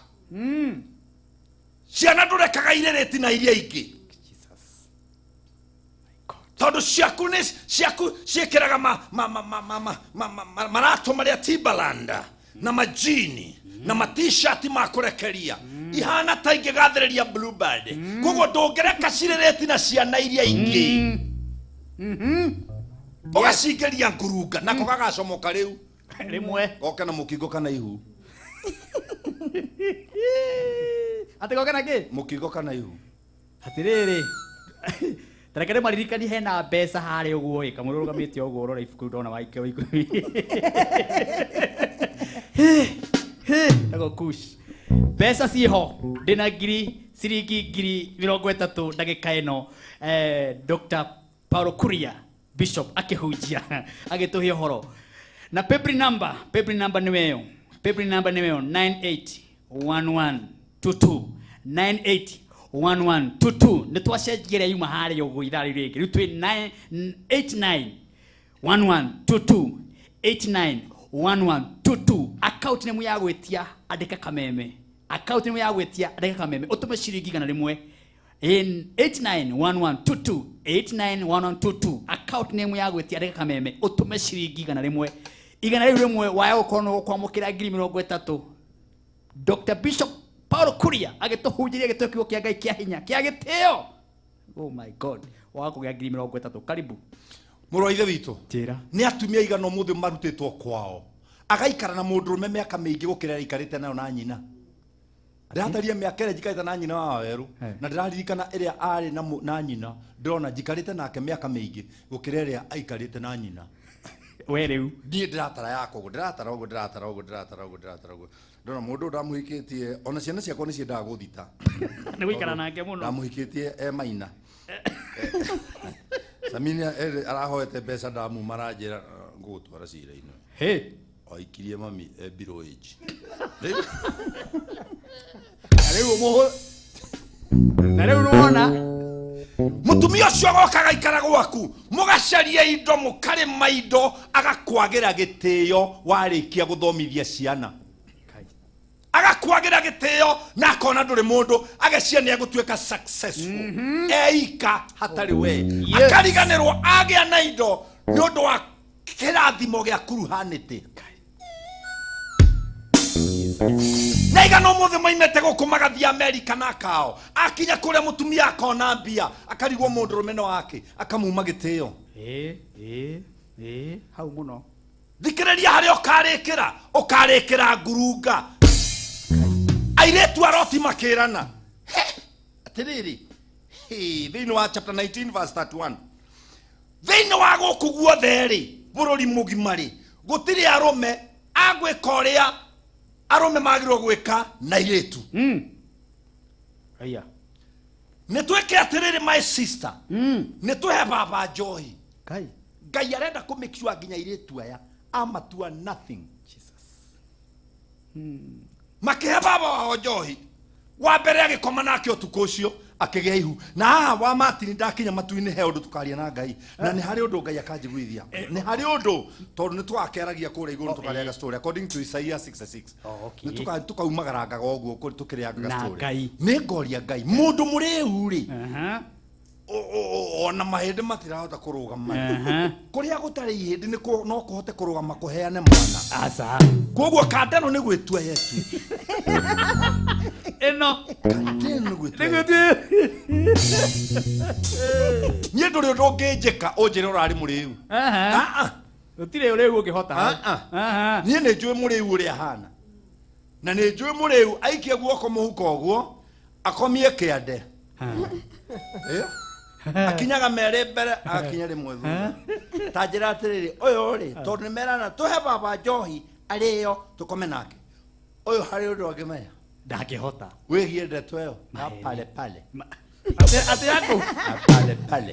Ciana ndũrekaga irĩrĩti na iria ingĩ. Tondũ ciaku nĩ ciaku ciĩkĩraga maratũ marĩa Timberland na majini na ma-t-shirt ma kũrekeria ihana ta ingĩgathĩrĩria Bluebird. Koguo ndũngĩreka cirĩrĩti na ciana iria ingĩ. Ũgacingĩria ngurunga nako gagacomoka rĩu rĩmwe goke na mũkingo kana ihu. Atĩ goke na kĩ? Mũkingo kana ihu. Atĩrĩrĩ. Tareke ndĩmaririkanie hena mbeca harĩa ũguo ĩ kamũrũ ũrũgamĩte ũguo ũrora ibuku ndona waikio ikũmi. Tago kush. Mbeca ciĩho ndĩna ngiri ciringi ngiri mĩrongo ĩtatũ ndagĩka ĩno. Dr. Paulo Kuria Bishop akĩhunjia agĩtũhe ũhoro. Na paybill number nĩ weyo. Paybill number nĩ weyo 981122 981122. Nĩ twacenjia ĩrĩa yuma harĩa ũguo ithaa rĩu rĩngĩ. Rĩu twĩ 891122 891122. Account name ya gwĩtia andĩka Kameme. Account name ya gwĩtia andĩka Kameme. Ũtũme ciringi 100. In 891122 891122 account name ya gwĩtia andĩka Kameme. Ũtũme ciringi 100. Igana rĩu rĩmwe waya gũkorwo nĩ ũkwamũkĩra ngiri mĩrongo ĩtatũ. Dr. Bishop Paulo Kuria agĩtũhunjĩria gĩtũhe kiugo kĩa Ngai kĩa hinya kĩa gĩtĩo. Oh my God. Waga kũgĩa ngiri mĩrongo ĩtatũ. Karibu. Mũrũ wa ithe witũ. Njĩra. Nĩ atumia aigana ũmũthĩ marutĩtwo kwao. Agaikara na mũndũrũme mĩaka mĩingĩ gũkĩra ĩrĩa aikarĩte nayo na nyina. Ndĩrataria mĩaka ĩrĩa njikarĩte na nyina wa Wawerũ na ndĩraririkana ĩrĩa arĩ na nyina ndĩrona njikarĩte nake mĩaka mĩingĩ gũkĩra ĩrĩa aikarĩte na nyina. We rĩu. Niĩ ndĩratara yakwa ũguo, ndĩratara ũguo, ndĩratara ũguo, ndĩratara ũguo, ndĩratara ũguo. Ndĩrona mũndũ ndamũhikĩtie, ona ciana ciakwa nĩ ciendaga gũthita. Nĩ gũikara nake mũno. Ndamũhikĩtie e maina. Saminia arahoete mbeca ndamuma aranjĩra ngũgũtwara cira-inĩ. Hey. Aikirie mami e below age. Na rĩu mũhũ na rĩu nĩwona Mutumia ũcio agoka agaikara gwaku mũgacaria indo mũkarĩma indo agakwagĩra gĩtĩo warĩkia gũthomithia ciana. Agakwagĩra gĩtĩo na akona ndũrĩ mũndũ agecia nĩ egũtuĩka successful eika hatarĩ we. Yes. Akariganĩrwo agĩa na indo nĩ ũndũ wa kĩrathimo gĩa kuruhanĩtĩ. Naigana ũmũthĩ maimĩte gũkũ magathiĩ Amerika na kao akinya kũrĩa mũtumia akona mbia akarigwo mũndũrũme no wake akamuma gĩtĩo. Ĩ hau mũno. Thikĩrĩria harĩa ũkarĩkĩra ũkarĩkĩra ngurunga. Airĩtu a Loti makĩrana atĩrĩrĩ thĩinĩ wa chapter 19 verse 31 thĩinĩ wa gũkũ guothe rĩ bũrũri mũgima rĩ gũtirĩ arũme agwĩka ũrĩa arũme magĩrĩirwo gwĩka na airĩtu. Aya. Nĩ twĩke atĩrĩrĩ my sister nĩ tũhe baba njohi. Kai. Ngai arenda kũ make sure nginya airĩtu aya amatua nothing. Jesus. Makĩhe baba wao njohi wa mbere agĩkoma nake ũtukũ ũcio akĩgĩa ihu na haha wa Martin ndakinya matu-inĩ he ũndũ tũkaria na Ngai na nĩ harĩ ũndũ Ngai akanjiguithia nĩ harĩ ũndũ tondũ nĩ tũgakĩaragia kũrĩa igũrũ tũkarĩaga story according to Isaiah 66. Oh, okay. Nĩ tũkaumagarangaga ũguo tũkĩrĩangaga Na story. Ngai. Nĩ ngoria Ngai mũndũ mũrĩu rĩ Aha. ona mahĩndĩ matirahota kũrũgama. Aha. Kũrĩa gũtarĩ ihĩndĩ nĩ no kũhote kũrũgama kũheane mwana. Aca. Koguo kandano nĩ gwĩtua yetu. Ĩno. Kandano nĩ gwĩtua. Nĩ gwĩtua. Niĩ ndũrĩ ũndũ ũngĩnjĩka ũnjĩre ũrarĩ mũrĩu. Aha. Gũtirĩ ũrĩu ũngĩhota. Aha. Niĩ nĩ njũĩ mũrĩu ũrĩa ahana. Na nĩ njũĩ mũrĩu aikie guoko mũhuko ũguo akomie kĩande. Akinyaga merĩ mbere agakinya rĩmwe thutha. Ta njĩra atĩrĩrĩ ũyũ rĩ tondũ nĩ merana tũhe baba njohi arĩo tũkome nake. Ũyũ harĩ ũndũ angĩmenya. Ndangĩhota. Wĩgie ndeto ĩyo ya pale pale. Atĩ yaku? Ya pale pale.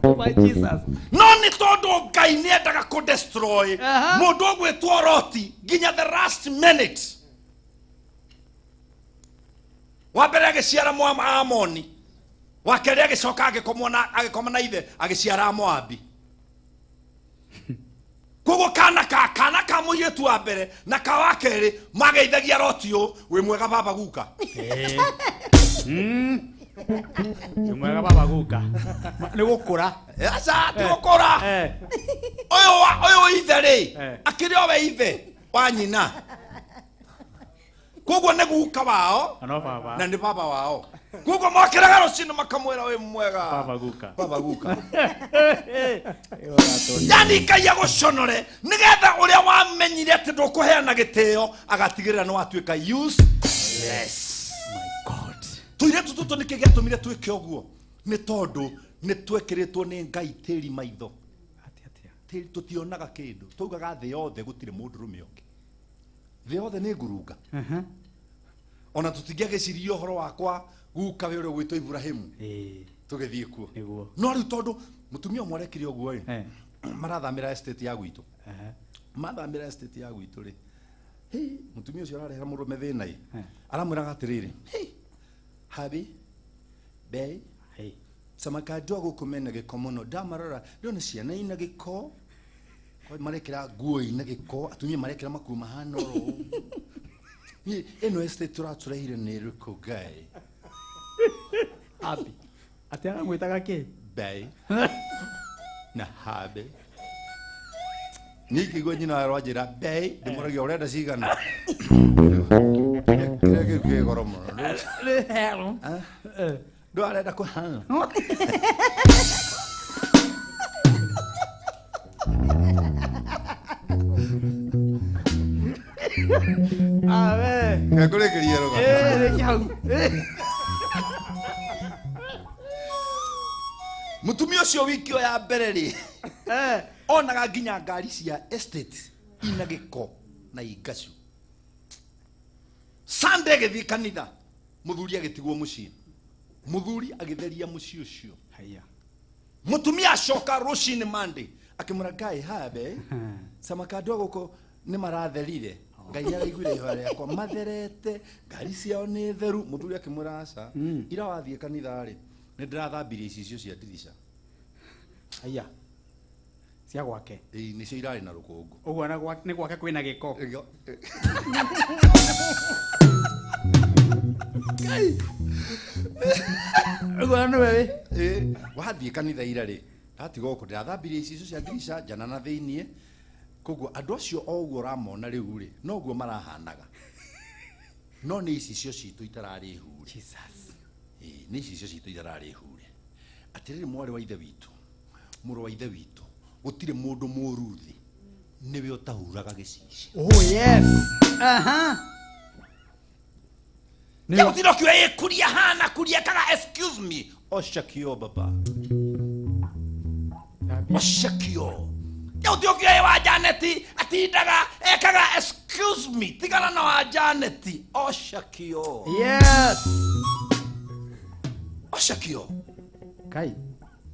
Oh my Jesus. No nĩ tondũ Ngai nĩ endaga kũ destroy mũndũ ũgwĩtwo Loti nginya the last minute. Wa mbere agĩciara Amoni, wa kerĩ agĩcoka agĩkoma na ithe agĩciara Moabi. Koguo kana ka mũirĩtu wa mbere na ka wa kerĩ mageithagia Loti ũũ wĩ mwega baba guka. Wĩ mwega baba guka. Nĩ gũkũra. Aca ti gũkũra. Ũyũ ithe rĩ akĩrĩ o we ithe wa nyina. Koguo nĩ guka wao na nĩ baba wao. Koguo mokĩraga rũcinĩ makamwĩra wĩ mwega baba guka. Baba guka. Yani Ngai agũconore nĩgetha ũrĩa wamenyire atĩ ndũkũheana gĩtĩo agatigĩrĩra nĩ watuĩka useless. My God. Tũirĩtu tũtũ nĩkĩ gĩatũmire twĩke ũguo? Nĩ tondũ nĩ twekĩrĩtwo nĩ Ngai tĩri maitho. Tĩri tũtionaga kĩndũ. Twaugaga thĩ yothe gũtirĩ mũndũrũme ũngĩ. Thĩ yothe nĩ ngurunga. Ona tũtingĩagĩciria ũhoro wakwa guka we ũrĩa ũgwĩtwo Ibrahimu. Tũgĩthiĩ kuo. No rĩu tondũ mũtumia ũmwe arekire ũguo ĩ marathamĩra estate ya gwitũ. Mathamĩra estate ya gwitũ rĩ mũtumia ũcio ararehera mũrũme thĩna ĩ aramwĩraga atĩrĩrĩ habi bei samaka andũ a gũkũ mena gĩko mũno ndamarora ndĩrona ciana ina gĩko marekĩra nguo ina gĩko atumia marekĩra makuo mahana oro ũguo. Ĩno estate tũratũrehire nĩ ĩrĩkũ Ngai? Abi. Atĩ aramwĩtaga kĩ? Bei na habe. Niĩ ngĩigua nyina wa rwanjĩra bei ndĩmũragia ũrenda cigana. Kĩrĩa kĩu kĩ goro mũno. Ndũ arenda kũhana. Awe. Ngakũrĩkĩria rũgano. Rĩkia hau. Mũtumia ũcio wiki ĩyo ya mbere rĩ onaga nginya ngari cia estate ina gĩko na ingacu. Sunday agĩthiĩ kanitha mũthuri agĩtigwo mũciĩ. Muthuri agitheria muciĩ ũcio. Haya. Mutumia acoka rũcinĩ Monday akĩmwĩra Ngai habe samaka andũ a gũkũ nĩ maratherire. Ngai nĩ araiguire ihoya rĩakwa matherete ngari ciao nĩ theru. Mũthuri akĩmwĩra aca, ira wathiĩ kanitha rĩ nĩ ndĩrathambirie icicio cia ndirica. Haya. Cia gwake. Ĩĩ nĩcio irarĩ na rũkũngũ. Ũguo na nĩ gwake kwĩna gĩko. Ngai. Ũguo nĩwe wĩ. Ĩĩ wathiĩ kanitha ira rĩ ndatiga gũkũ ndĩrathambirie icicio cia ndirica njana na thĩiniĩ. Koguo andũ acio o ũguo ũramona rĩu rĩ noguo marahanaga. No nĩ icicio citũ itararĩ hure. Jesus. Ĩĩ nĩ icicio citũ itararĩ hure. Atĩrĩrĩ mwarĩ wa ithe witũ, mũrũ wa ithe witũ, gũtirĩ mũndũ mũũru thĩ nĩwe ũtahuraga gĩcicio. Oh yes. Aha. Nĩ gũtinda ũkiuga ĩ kuria hana kuria kaga excuse me. Osha kio baba. Osha kio. Nĩ gũtinda ũkiuga ĩ wa Janeti atindaga ekaga excuse me. Tigana na wa Janeti. Osha kio. Yes. Osha kio. Kai.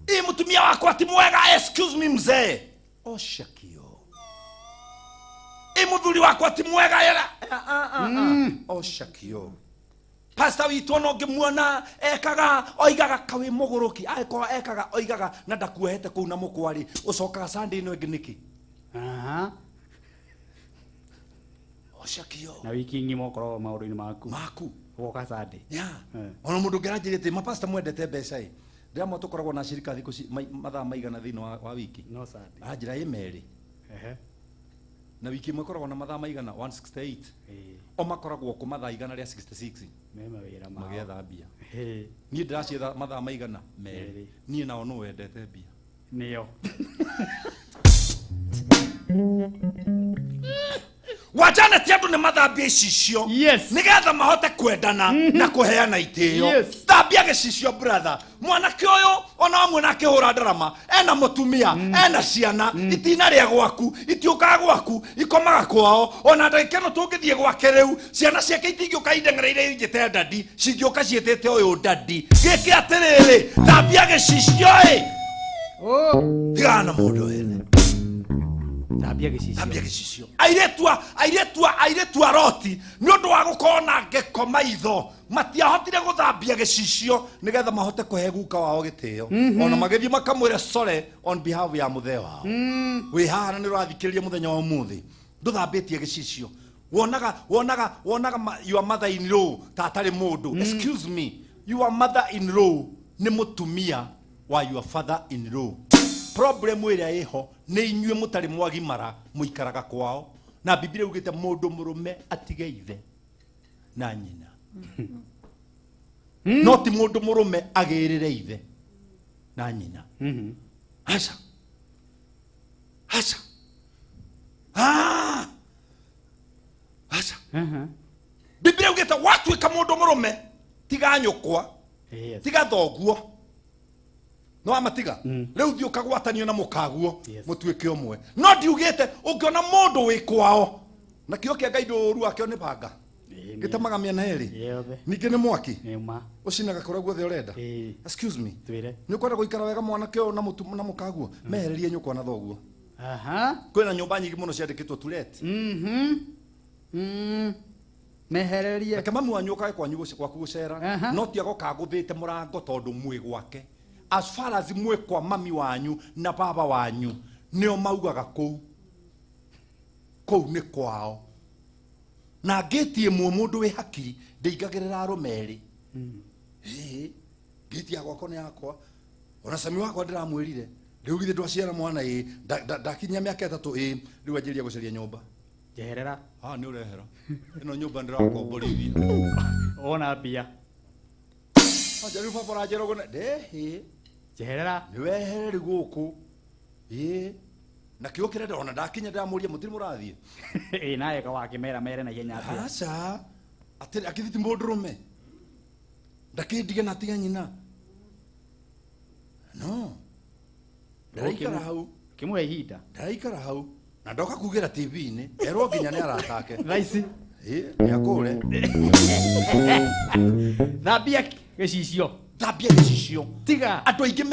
Ĩ mũtumia wakwa ti mwega excuse me mzee. Osha kio. Ĩ mũthuri wakwa ti mwega era. Osha kio. Pastor witũ ona ũngĩmuona ekaga oigaga kawĩ mũgũrũki angĩkorwo ekaga oigaga na ndakuohete kũu na mũkwa rĩ ũcokaga Sunday ĩno ĩngĩ nĩkĩ? Aha. Osha kio. Na wiki ng'ima ũkoragwo maũndũ-inĩ maku. Maku. Ũgoka Sunday. Yeah. Ona mũndũ ũngĩ aranjĩrĩte mapasta mwendete mbeca ĩ. Ndĩramwa tũkoragwo na cirika thikũ mathaa maigana thĩinĩ wa wiki. No Sunday. Aranjĩra ĩ merĩ. Ehe. Na wiki ĩmwe ĩkoragwo na mathaa maigana 168. Ĩĩ. O makoragwo kũ mathaa igana rĩa 66. Me mawĩra mao. Magĩetha mbia. Ĩĩ. Niĩ ndĩracietha mathaa maigana merĩ. Merĩ. Niĩ nao nũ wendete mbia. Nĩo. Wajane ti andũ nĩ mathambia icicio. Yes. Nĩgetha mahote kwendana na kũheana itĩo. Yes. Thambia gĩcicio brother. Mwanake ũyũ ona wamuona akĩhũra ndarama ena mũtumia ena ciana itina rĩa gwaku itiũkaga gwaku ikomaga kwao. Ona ndagĩka ĩno tũngĩthiĩ gwake rĩu ciana ciake itingĩũka indengereire injĩte dadi cingĩũka ciĩtĩte ũyũ dadi. Gĩkĩ atĩrĩrĩ thambia gĩcicio ĩ. Oh. Tigana na mũndũ wene. Thambia gĩcicio. Thambia gĩcicio. Airĩtu a Loti nĩ ũndũ wa gũkorwo na ngĩko maitho matiahotire gũthambia gĩcicio nĩgetha mahote kũhe guka wao gĩtĩo. Ona magĩthiĩ makamwĩra sorry on behalf ya mũthee wao. Wĩ haha na nĩ ũrathikĩrĩria mũthenya wa ũmũthĩ ndũthambĩtie gĩcicio. Wonaga your mother in law ta atarĩ mũndũ. Excuse me, your mother in law nĩ mũtumia wa your father in law. Problem ĩrĩa ĩho nĩ inyuĩ mũtarĩ mwagimara mũikaraga kwao. Na Biblia ugĩte mũndũ mũrũme atige ithe na nyina. No ti mũndũ mũrũme agĩrĩre ithe na nyina. Aca. Aca. Aca. Biblia ugĩte watuĩka mũndũ mũrũme tiga nyũkwa, Yes. tiga thoguo. No amatiga. Rĩu thiĩ ũkagwatanio na mũkaguo Yes. mũtuĩke ũmwe. No ndiugĩte ũngĩona mũndũ wĩ kwao na kĩo kĩa Ngai ndũru wakĩo nĩ banga. Ĩĩ, Gĩtemaga mĩena ĩrĩ. Yothe. Ningĩ nĩ mwaki. Nĩ ma. Ũcinaga kũrĩa guothe ũrenda. Ĩĩ. Excuse me. Twĩre. Nĩ ũkwenda gũikara wega mwanake ũyũ na mũkaguo? Mehererie nyũkwa na thoguo. Aha. Kwĩna nyũmba nyingĩ mũno ciandĩkĩtwo to let. Mehererie. Reke mami wanyu ũkage kwanyu gwaku gũcera. Aha. No ti agoka agũthĩte mũrango tondũ mwĩ gwake. As far as mwĩ kwa mami wanyu na baba wanyu nĩo maugaga kũu. Kũu nĩ kwao. Na ngĩti ĩmwe mũndũ wĩ hakiri ndĩingagĩrĩra arũme erĩ. Ĩĩ, ngĩti ya gwakwa nĩ yakwa. Ona cami wakwa ndĩramwĩrire. Rĩu githĩ ndwaciara mwana ĩĩ, ndakinyia mĩaka 3 ĩĩ, rĩu anjĩrĩria gũcaria nyũmba. Njeherera. Ah, nĩ ũrehera. Ĩno nyũmba ndĩrakomborithia. Wona mbia. Anja rĩu baba ũranjĩra ũguo na-, ndĩhĩ. Njeherera. Nĩ wehere rĩu gũkũ. Ĩĩ. Na kĩo kĩrenda ona ndakinya ndĩramũria mũtirĩ mũrathiĩ. Ĩĩ, nawe ka wakĩmera mere na ihenya atĩa? Aca. Atĩrĩ, akĩthi ti mũndũrũme. Ndakĩndige na atige nyina. No. Ndaraikara hau. Kĩmũhe ihinda. Ndaraikara hau. Na ndoka kugĩra T V-inĩ, erwo nginya nĩ arata ake. Thaa ici. Ĩĩ, nĩ akũre. Thambia gĩcicio. Thambia gĩcicio. Tiga. Andũ aingĩ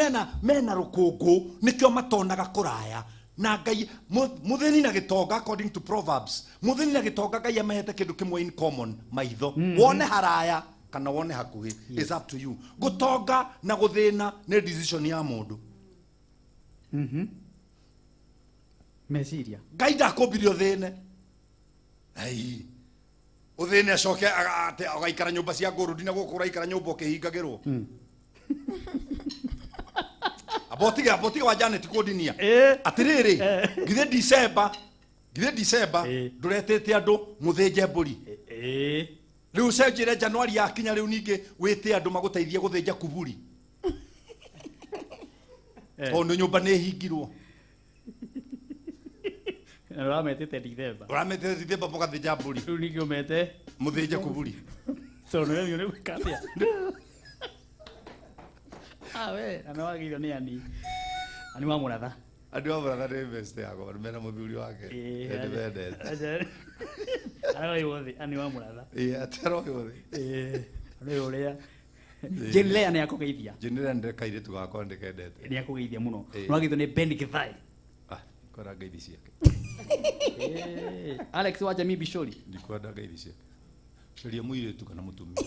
mena rũkũngũ nĩkĩo matonaga kũraya. Na Ngai mũthĩni na gĩtonga, according to Proverbs, mũthĩni na gĩtonga Ngai amahete kĩndũ kĩmwe in common, maitho. Wone haraya kana wone hakuhĩ, is up to you. Gũtonga na gũthĩna nĩ decision ya mũndũ. Meciria. Ngai ndakũmbire ũthĩne. Ai. Ũthĩne acoke agaikara nyũmba cia ngũrũndi na gũkũ ũraikara nyũmba ũkĩhingagĩrwo. Abotiga wa Janet kũndinia. Atĩrĩrĩ, githĩ December ndũretĩte andũ mũthĩnje mbũri. Rĩu ũcenjire January yakinya rĩu ningĩ wĩte andũ magũteithie gũthĩnja kuburi. Tondũ nyũmba nĩ ĩhingirwo. Na ũrametĩte December. Ũrametĩte December mũgathĩnja mbũri. Rĩu ningĩ ũmete mũthĩnje kuburi. Tondũ nĩ nĩ gwĩka atĩa? Ah we, na nĩwagĩrĩirwo nĩ ani. Ani wa mũratha. Andũ a mũratha nĩ best yakwa, mena mũthuri wake. Nĩ ndĩmendete. Aroĩ wothe, ani wa mũratha. Ĩĩ, atĩ aroĩ wothe. Ĩĩ, nĩ ũrĩa. Jane Lea nĩ akũgeithia. Jane Lea nĩ kairĩtu gakwa ndĩkendete. Nĩ akũgeithia mũno. Nĩwagĩrĩirwo nĩ Ben Githai. Ah, kwenda ngeithi ciake. Alex wa Jamii Bishori. Ndikwenda ngeithi ciake. Caria mũirĩtu kana mũtumia.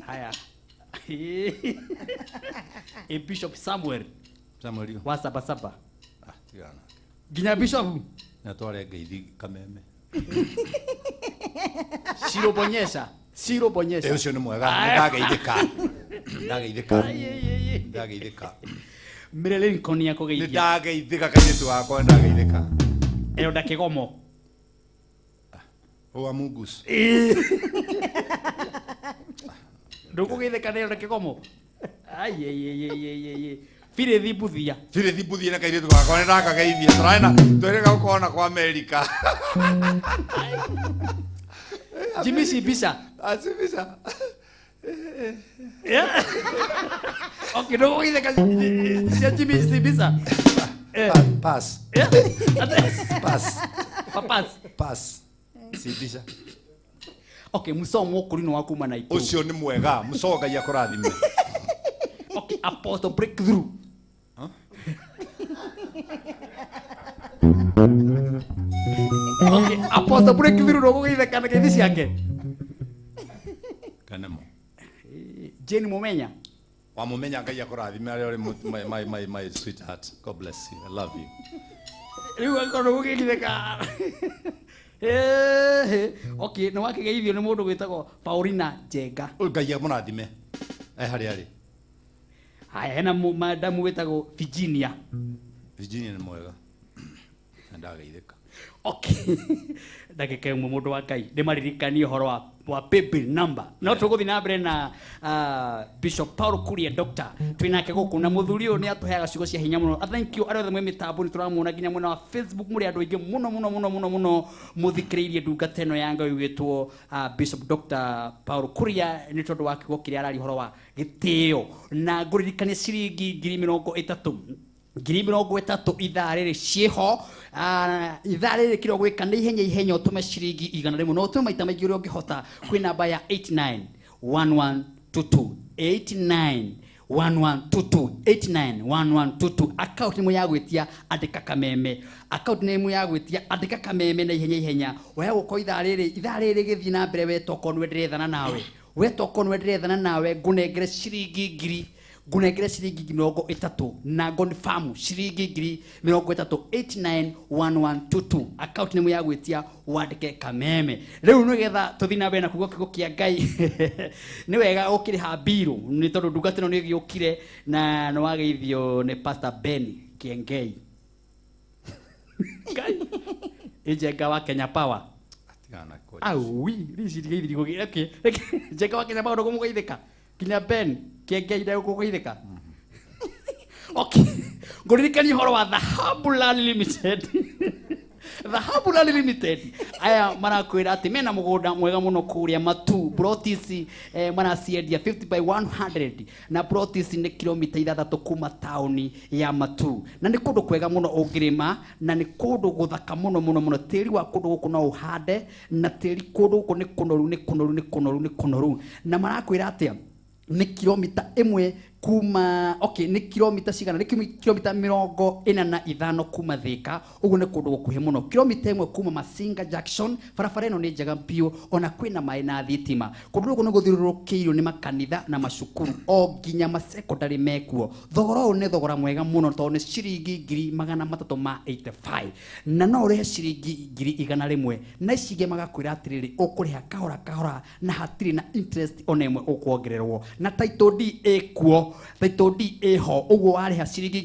Haya. E Bishop Samuel. Samuel. Wa saba saba. Ah, tigana. Ginya Bishop. Na tware ngeithi kameme. Shiro bonyesha. Shiro bonyesha. Ũcio nĩ mwega, nĩ ndageithĩka. Ndageithĩka. Mire Lincoln ya kũgeithia. Nĩ ndageithĩka kairĩtu gakwa, ndageithĩka. Elda Kĩgomo. Wa Mungus. Ndũkũgeithĩka nĩ Elda Kĩgomo. Ai. Birithi Mbuthia. Birithi Mbuthia na kairĩtu gakwa nĩ ndakageithia. Tũrarĩ twĩrĩga gũkorwo kwa Amerika. Jimmy Sibisa. Sibisa. Yeah. Okay, ndũkũgeithĩka cia Jimmy Sibisa. Pass. Pass. Pass. Pass. Sibisa. Okay, musomo kũrino wa kuma na ikuru. Ũcio nĩ mwega, musomo Ngai akũrathime. Okay, Apostle Breakthrough. Huh? Okay, Apostle Breakthrough ndũkũgeithĩka na ngeithi ciake. Kanemo. Jane Mumenya. Wa Mumenya Ngai akũrathime arĩa ũrĩ my sweetheart. God bless you. I love you. Rĩu angĩkorwo ndũkũgeithĩka. Okay, nĩ wakĩgeithio nĩ mũndũ wĩtagwo Paulina Njenga. Ngai amũrathime. Harĩa arĩ. Haya, hena madamu wĩtagwo Virginia. Virginia nĩ mwega. Na ndageithĩka. Okay. Ndagĩka ĩmwe mũndũ wa Ngai ndĩmaririkanie ũhoro wa paybill number. No tũgũthiĩ na mbere na Bishop Paul Kuria Doctor. Twĩ nake gũkũ na mũthuri ũyũ nĩ atũheaga ciugo cia hinya mũno. Thank you arĩa othe mwĩ mĩtambo nĩ tũramuona nginya mwena wa Facebook mũrĩ andũ aingĩ mũno mũno mũno mũno mũno mũthikĩrĩirie ndungata ĩno ya Ngai ĩgwĩtwo Bishop Dr. Paul Kuria nĩ tondũ wa kiugo kĩrĩa araria ũhoro wa gĩtĩo. Na ngũririkanie ciringi 30,000. 30,000 ithaa rĩrĩ ciĩho. Ithaa rĩrĩ kĩrĩa ũgwĩka nĩ ihenya ihenya ũtũme ciringi 100 na ũtũme maita maingĩ ũrĩa ũngĩhota kwĩ namba ya 891122 891122 891122. Account nĩmwe ya gwĩtia andĩka kameme. Account nĩmwe ya gwĩtia andĩka kameme na ihenya ihenya. Oya gũkorwo ithaa rĩrĩ gĩthiĩ na mbere we tokorwo nĩwe ndĩrethana nawe. We tokorwo nĩwe ndĩrethana nawe ngũnengere ciringi 1,000. Ngunengere ciringi 30 na confirm ciringi 30 891122. Account nĩmwe ya gwĩtia wandĩke kameme. Rĩu nĩgetha tũthiĩ na mbere na kuuga kiugo kĩa Ngai nĩ wega ũkĩrĩha mbirũ nĩ tondũ ndungata ĩno nĩ ĩgĩũkire na nĩ wageithio nĩ Pastor Ben Kiengei. Ngai Njenga wa Kenya Power. Aui, rĩu ciringi okay. Njenga wa Kenya Power ndũkũmũgeithĩka. Kinya Ben Kiengei ndũkũgeithĩka. Okay. Ngũririkanie ũhoro wa Dhahabu Land Limited. Dhahabu Land Limited. Aya marakwĩra atĩ mena mũgũnda mwega mũno kũrĩa Matu. Plot ici maraciendia 50 by 100 na plot ici nĩ kilomita 6 kuma taũni ya Matu. Na nĩ kũndũ kwega mũno ũngĩrĩma na nĩ kũndũ gũthaka mũno mũno mũno. Tĩri wa kũndũ gũkũ no ũhande na tĩri kũndũ gũkũ nĩ kũnoru nĩ kũnoru nĩ kũnoru nĩ kũnoru. Na marakwĩra atĩa? Nĩ kilomita ĩmwe kuma, okay, nĩ kilomita cigana? Nĩ kilomita 45 kuma Thika. Ũguo nĩ kũndũ gũkuhĩ mũno. Kilomita 1 kuma Masinga Junction. Barabara ĩno nĩ njega biũ, ona kwĩna maĩ na thitima. Kũndũ gũkũ nĩ gũthiũrũrũkĩirio nĩ makanitha na macukuru o nginya masekondari mekuo. Thogora ũyũ nĩ thogora mwega mũno tondũ nĩ ciringi 385,000 na no ũrĩhe ciringi 100,000, na ici ingĩ magakwĩra atĩrĩrĩ, ũkũrĩha kahora kahora na hatirĩ na interest ona ĩmwe ũkuongererwo, na title deed ĩkuo, title deed ĩho. Ũguo warĩha ciringi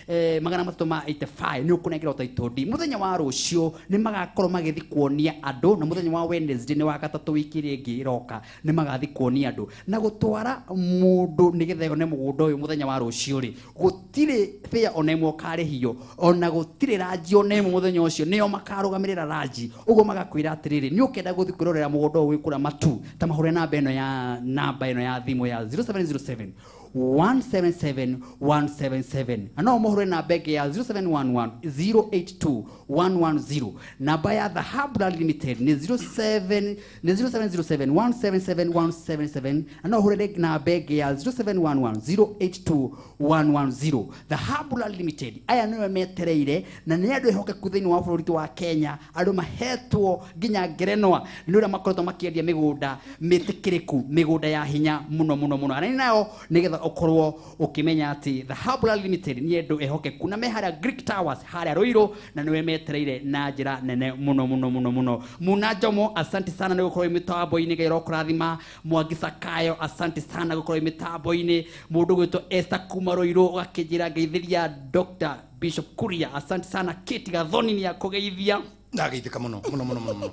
385,000 nĩ ũkũnengerwo title deed. Mũthenya wa rũciũ nĩ magakorwo magĩthiĩ kuonia andũ, na mũthenya wa Wednesday, nĩ wa gatatũ wiki ĩrĩa ĩngĩ ĩroka, nĩ magathiĩ kuonia andũ na gũtwara mũndũ nĩgetha one mũgũnda ũyũ. Mũthenya wa rũciũ rĩ, gũtirĩ fare ona ĩmwe ũkarĩhio, ona gũtirĩ ranji ona ĩmwe. Mũthenya ũcio nĩo makarũgamĩrĩra ranji. Ũguo magakwĩra atĩrĩrĩ, nĩ ũkenda gũthiĩ kwĩrorera mũgũnda ũyũ wĩ kũrĩa Matu, ta mahũre namba ĩno ya thimũ ya 0707 177 177, na no mũhũre namba ĩngĩ ya 0711 082 110. Namba ya Dhahabu Land Limited nĩ 07 nĩ 0707 177 177, na no ũhũre namba ĩngĩ ya 0711 082 110. Dhahabu Land Limited aya nĩwe metereire, na nĩ andũ ehokeku thĩinĩ wa bũrũri wa Kenya, andũ mahetwo nginya ngerenwa nĩ ũrĩa makoretwo makĩendia mĩgũnda mĩtĩkĩrĩku, mĩgũnda ya hinya mũno mũno mũno. Arĩa nayo nĩgetha ũkorwo ũkĩmenya atĩ Dhahabu Land Limited nĩ andũ ehokeku, na me harĩa Greek Towers harĩa Ruiru, na nĩwe metereire na njĩra nene mũno mũno mũno mũno. Muna Njomo, asante sana nĩ gũkorwo wĩ mĩtambo-inĩ, Ngai arokũrathima. Mwangi Sakayo, asante sana gũkorwo wĩ mĩtambo-inĩ. Mũndũ gwĩtwo Esther kuma Ruiru ũgakĩnjĩra ngeithĩria Dr. Bishop Kuria, asante sana. Kate Gathoni nĩ akũgeithia. Ndageithĩka mũno mũno mũno mũno mũno,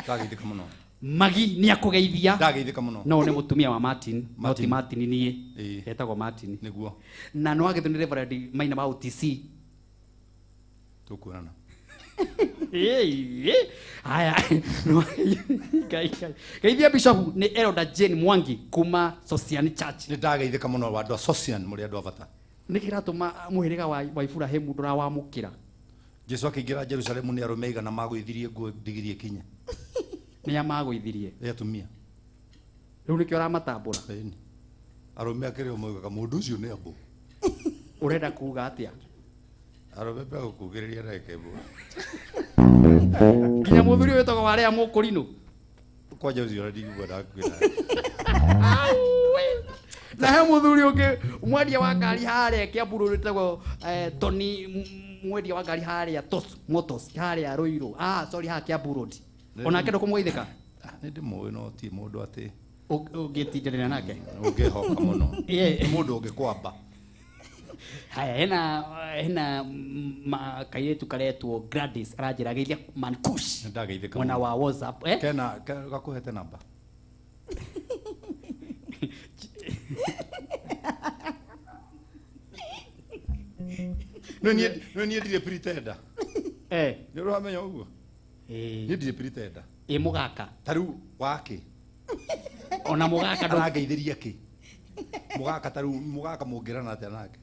ndageithĩka mũno. Magi nĩ akũgeithia. Ndageithĩka mũno. No nĩ mũtumia wa Martin, no ti Martin. Martin niĩ. Ĩĩ. Etagwo Martin. Nĩguo. Na nĩ wagethwo nĩ Reverend Maina wa OTC. Tũkuonana. Ĩĩ, haya. Ngai, Ngai. Geithia Bishop. Nĩ Elder Jane Mwangi kuma Sosiani Church. Nĩ ndageithĩka mũno. Wa andũ a Sosian, mũrĩ andũ a bata. Nĩ kĩratũma mũhĩrĩga wa Iburahĩmu ndũrawamũkĩra? Jesu akĩingĩra Jerusalemu, nĩ arũme aigana magũithirie nguo ndigiri ĩkinye? Nĩ amagũithirie? Nĩ atumia. Rĩu nĩkĩo ũramatambũra? Ĩni. Arũme akĩrĩ o moigaga mũndũ ũcio nĩ ambũ. Ũrenda kuga atĩa? Arũme megũkugĩrĩria ndagĩka ĩmwe. Nginya mũthuri ũyũ wĩtagwo warĩa mũkũrinũ. Kwanja ũcio ndingĩkwenda kwĩra. Na he mũthuri ũngĩ mwendia wa ngari harĩa Kiambu wĩtagwo Tony, mwendia wa ngari harĩa Tos Motors harĩa Ruiru, ah sorry, haha Kiambu Road. Onake ndũkũmũgeithĩka? Nĩ ndĩmũĩ, no ti mũndũ atĩ Ũngĩtindanĩra nake. Ũngĩhoka mũno. Ĩĩ. Nĩ mũndũ ũngĩkwamba. Haya, hena kairĩtu karetwo Gladys aranjĩra geithia Mankush. Nĩ ndageithĩka Mwena mũno. wa WhatsApp, eh? Kena gakũhete namba. Nĩ niĩ ndirĩ pretender. Nĩ ũramenya ũguo? Niĩ ndirĩ pretender. Ĩ mũgaka. Ta rĩu wake. Ona mũgaka ndũ Arangeithĩria kĩ mũgaka? Ta rĩu mũgaka mũngĩrana atĩa nake?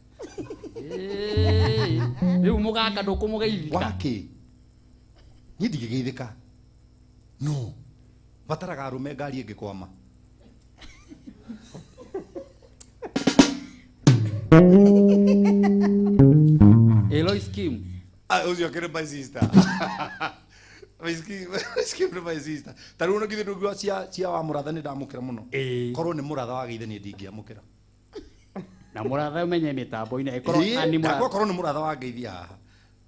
Ĩĩ, rĩu mũgaka ndũkũmũgeithika? Wake niĩ ndingĩgeithĩka, no bataraga arũme ngari ĩngĩkwama. Eloy Scheme. Ah, ũcio akĩrĩ my sister. My scheme nĩ my sister. Ta rĩu githĩ ndũngiuga cia wa mũratha nĩ ndamũkĩra mũno? Ĩĩ. Korwo nĩ mũratha wageithania, ndingĩamũkĩra. Na mũratha ũmenye mĩtambo-inĩ ĩkorwo Ĩĩ, ani ndakwa mũratha. Korwo nĩ mũratha wangeithia haha,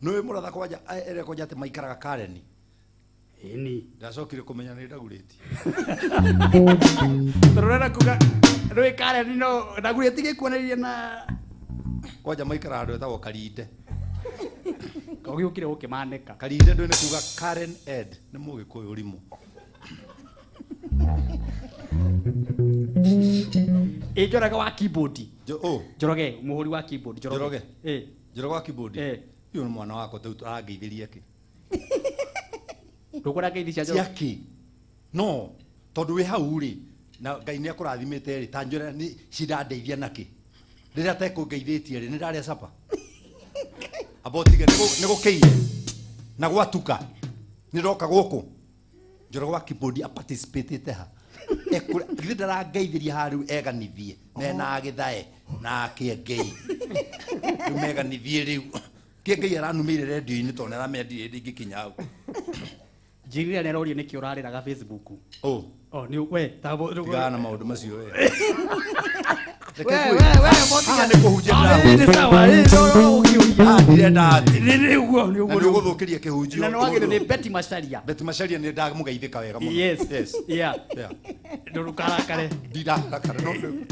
nĩũĩ mũratha kwanja ere kwanja atĩ maikaraga Kareni. Ĩni. Ndacokire kũmenya nĩ ndagurĩti. Tũrenda kuga rwĩ Kareni, no ndagurĩti gĩkuonania na Kwanja maikaraga handũ etagwo Karinde. Ũgĩũkire gũkĩmanĩka. Karinde ndũĩ nĩ kuga Karen Ed nĩ mũgĩkũyũ rimũ. Ĩ Njoroge wa keyboard. Oh. Njoroge mũhũri wa keyboard. Njoroge? Ĩ. Njoroge wa keyboard. Ĩ. Ũyũ nĩ mwana wakwa, tau arangeithĩria kĩ? Ndũkwenda ngeithi cia Njoroge? Ciakĩ? No tondũ wĩ hau rĩ, na Ngai nĩ akũrathimĩte rĩ, ta njũra nĩ cindandeithia nakĩ rĩrĩa atekũngeithĩtie rĩ? Nĩ ndarĩa capa, amba ũtige nĩ gũkĩire na gwatuka nĩ ndoka gũkũ. Njoroge wa keyboard aparticipatĩte ha? Githĩ ndarangeithĩria haha rĩu eganithie mena Gĩthae na Kĩengei rĩu meganithie rĩu Kĩengei aranumĩire rendio-inĩ tondũ nĩaramendire hĩndĩ ingĩkinya hau. Njirira nĩaroria nĩkĩ ũrarĩraga Facebook. Oh. Oh, nĩ we tabo Tigana na maũndũ macio we. We we we Haha nĩ kũhunjia ndĩrahunjia. Nĩ sawa, ĩ no no ũkĩũria. Haha ndirenda atĩ. Nĩ ũguo nĩ Na ũguo. nĩ ũgũthũkĩria kĩhunjio. Na nĩ wagĩrĩirwo nĩ Betty Macharia. Betty Macharia nĩ ndamũgeithĩka wega mũno. Yes. Yes. Yeah. Yeah. Ndũkarakare. Ndirarakara no nĩ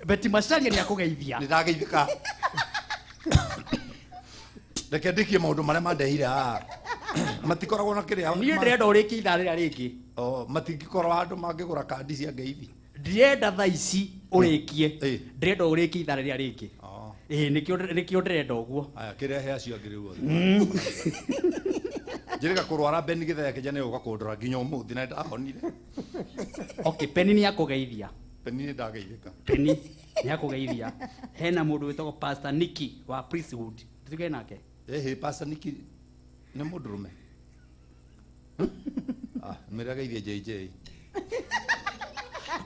Betty Macharia nĩ akũgeithia. nĩ ndageithĩka. Reke ndĩkie maũndũ marĩa mandehire haha. Matikoragwo na kĩrĩa. Niĩ ndĩrenda ũrĩkie ithaa rĩrĩa rĩngĩ. Oh, matingĩkorwo handũ mangĩgũra kandi cia ngeithi. Ndĩrenda thaa ici ũrĩkie. Ĩ. Ndĩrenda ũrĩkie ithaa rĩrĩa rĩngĩ. Oh. Ĩ nĩkĩo ndĩrenda ũguo. Aya kĩrehe acio angĩ rĩu othe. Njĩrĩga kũrwara Ben Gĩthaya kĩnja nĩ gũka kũndora nginya ũmũthĩ na ndahonire. Okay, Penny nĩ akũgeithia. Penny nĩ ndageithĩka. Penny nĩ akũgeithia. Hena mũndũ wĩtagwo Pastor Nicky wa Priesthood. Tutige nake. Ĩhĩ Pastor Nicky nĩ mũndũrũme. Ah, mwĩre ageithie JJ.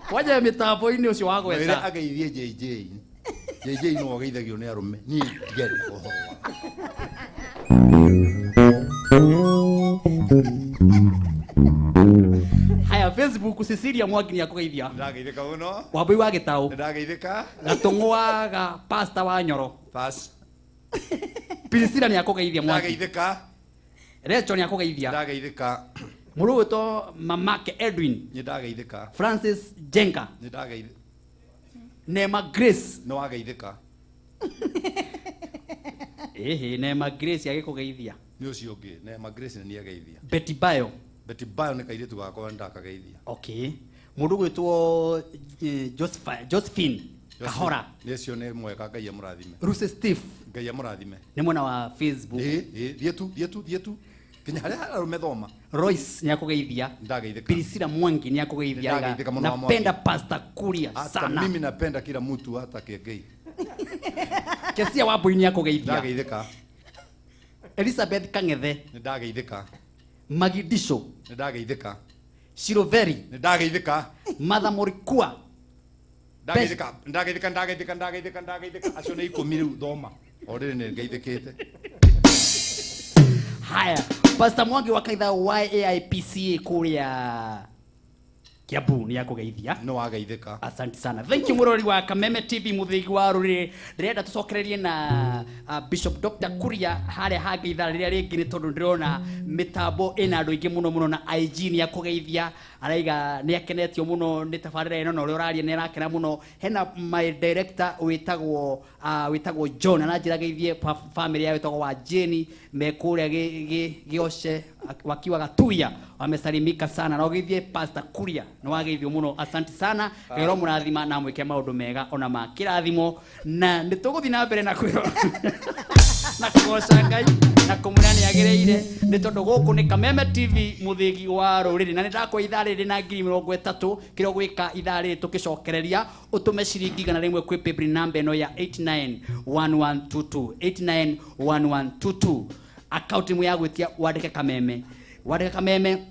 Kwanja mĩtambo-inĩ ũcio wa Mwĩre gwetha. ageithie JJ. JJ no ageithagio nĩ arũme. Niĩ ndienda ũhoro wa. Haya Facebook Cecilia Mwangi nĩ akũgeithia. Ndageithĩka mũno. Wambui wa Gĩtaũ. Ndageithĩka. Gatũng'wa ga Pastor wa Nyoro. Pass. Priscilla nĩ akũgeithia Mwangi. Ndageithĩka. Rachel nĩ akũgeithia. Ndageithĩka. Mũrũ wĩtwo Mamake Edwin. Nĩ ndageithĩka. Francis Jenga. Nĩ ndageithĩka. Nema Grace. Nĩ wageithĩka. Ĩhĩ Nema Grace agĩkũgeithia. Nĩ ũcio ũngĩ. Nema Grace nĩ ageithia. Betty Bayo. Betty Bayo nĩ kairĩtu gakwa nĩ ndakageithia. Okay. Mũndũ gwĩtwo Josephine Kahora. Nĩ ũcio nĩ mwega Ngai amũrathime. Ruth Steve Ngai amũrathime. nĩ mwena wa Facebook. Ĩ ĩ thiĩ tu thiĩ tu thiĩ tu. Kinya harĩa arũme thoma. Royce nĩ akũgeithia. Ndageithĩka. Priscilla Mwangi nĩ akũgeithia. Ndageithĩka mũno wa Mwangi. Napenda Pastor Kuria Hata sana. mimi napenda kila mtu hata Kĩengei. Kesia Wambui nĩ akũgeithia. Ndageithĩka. Elizabeth Kang'ethe. Nĩ ndageithĩka. Magidisho. Nĩ ndageithĩka. Shiroveri. Nĩ ndageithĩka. Mother Morikua. Ndageithĩka. Ndageithĩka ndageithĩka ndageithĩka ndageithĩka. Acio nĩ 10 rĩu thoma. O rĩrĩ nĩ ngeithĩkĩte. Haya, Pastor Mwangi wa kaitha YAIPCA kũrĩa Kiambu nĩ akũgeithia. Nĩ wageithĩka. Asante sana. Thank you mũrori wa Kameme TV mũthĩgi wa rũrĩrĩ. Ndĩrenda tũcokererie na Bishop Dr. Kuria harĩa hangĩ ithaa rĩrĩa rĩngĩ nĩ tondũ ndĩrona mĩtambo ĩna andũ aingĩ mũno mũno na IG nĩ akũgeithia. Araiga nĩ akenetio mũno nĩ tabarĩra ĩno na ũrĩa ũraria nĩ arakena mũno. Hena my director wĩtagwo wĩtagwo John aranjĩra geithie family yao wĩtagwo wa Jane me kũrĩa Gĩoce wakiwa Gatuya wamesalimika sana na ũgeithie Pastor Kuria nĩ wageithio mũno. Asante sana. Ngai ũromũrathima na mwĩke maũndũ mega ona ma kĩrathimo na nĩ tũgũthiĩ na mbere na kwĩrora na kũgoca Ngai na kũmwĩra nĩ agĩrĩire nĩ tondũ gũkũ nĩ Kameme TV mũthĩgi wa rũrĩrĩ na nĩ ndakwa ithaa rĩrĩ na 30,000 kĩrĩa ũgwĩka ithaa rĩrĩ tũkĩcokereria ũtũme ciringi 100 kwĩ paybill namba ĩno ya 891122 891122 account ĩmwe ya gwĩtia wandĩke Kameme wandĩke Kameme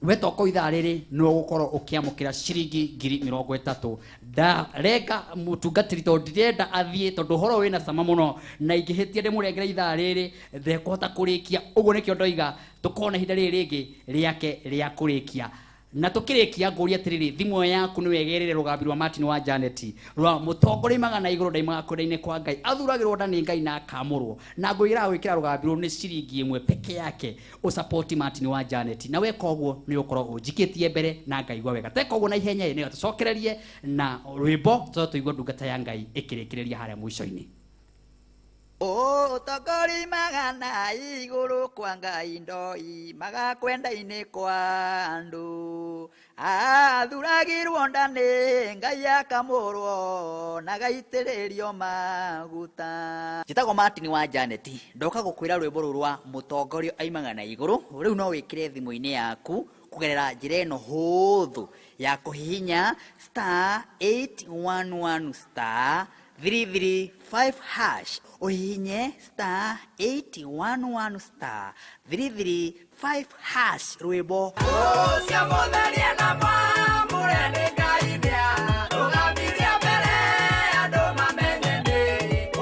wetoko ithaa rĩrĩ no ũgũkorwo ũkĩamũkĩra ciringi 30,000 ndarenga mũtungatĩri tondũ ndirenda athiĩ tondũ ũhoro wĩna cama mũno na ingĩhĩtia ndĩmũrengere ithaa rĩrĩ ndekũhota kũrĩkia ũguo nĩkĩo ndoiga tũkorwo na ihinda rĩrĩ rĩngĩ rĩake rĩa kũrĩkia na tũkĩrĩkia ngũria atĩrĩrĩ thimũ yaku nĩ wegerere rũgambi rwa Martin wa Janet rwa mũtongoria imaga na igũrũ ndaimaga kwenda-inĩ kwa Ngai athuragĩrwo nda nĩ Ngai na akamũrwo na ngũira gwĩkĩra rũgambi rũu nĩ ciringi 1 peke yake ũsapoti Martin wa Janet na weka ũguo nĩ ũkorwo ũnjikĩtie mbere na ngaigua wega teka ũguo na ihenya nĩgetha tũcokererie na rwĩmbo tũcoke tũigue ndungata ya Ngai ĩkĩrĩkĩrĩria harĩa mũico-inĩ. Ũtongoria magana igũrũ kwa Ngai ndoi magakwenda-inĩ kwa andũ athuragĩrwo nda nĩ Ngai akamũrwo na gaitĩrĩrio maguta. Njĩtagwo Martin wa Janet ndoka gũkwĩra rwĩmbo rũrũ rwa mũtongoria aimaga na igũrũ rĩu no wĩkĩre thimũ-inĩ yaku kũgerera njĩra ĩno hũthũ ya kũhihinya star 811 star 335 hash uhihinye star 811 star 335 hash rwimbo Ũcio mũtherie na mwamũre nĩ Ngai nĩarũgamirie mbere andũ mamenye nĩ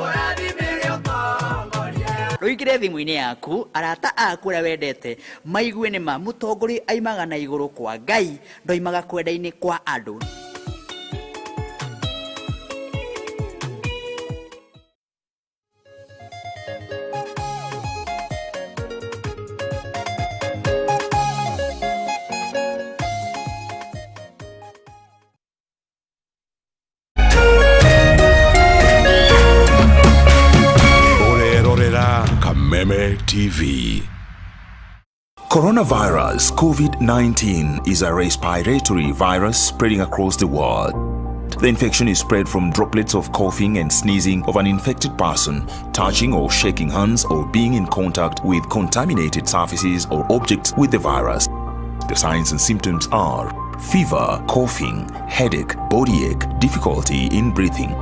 ũrathimire ũtongoria. Rũingĩre thimũ-inĩ yaku arata aku arĩa wendete maigue nĩ ma mũtongoria aimaga na igũrũ kwa Ngai ndoimaga kwenda-inĩ kwa andũ. Orerorera Kameme TV. Coronavirus COVID-19 is a respiratory virus spreading across the world. The infection is spread from droplets of coughing and sneezing of an infected person, touching or shaking hands, or being in contact with contaminated surfaces or objects with the virus. The signs and symptoms are fever, coughing, headache, body ache, difficulty in breathing.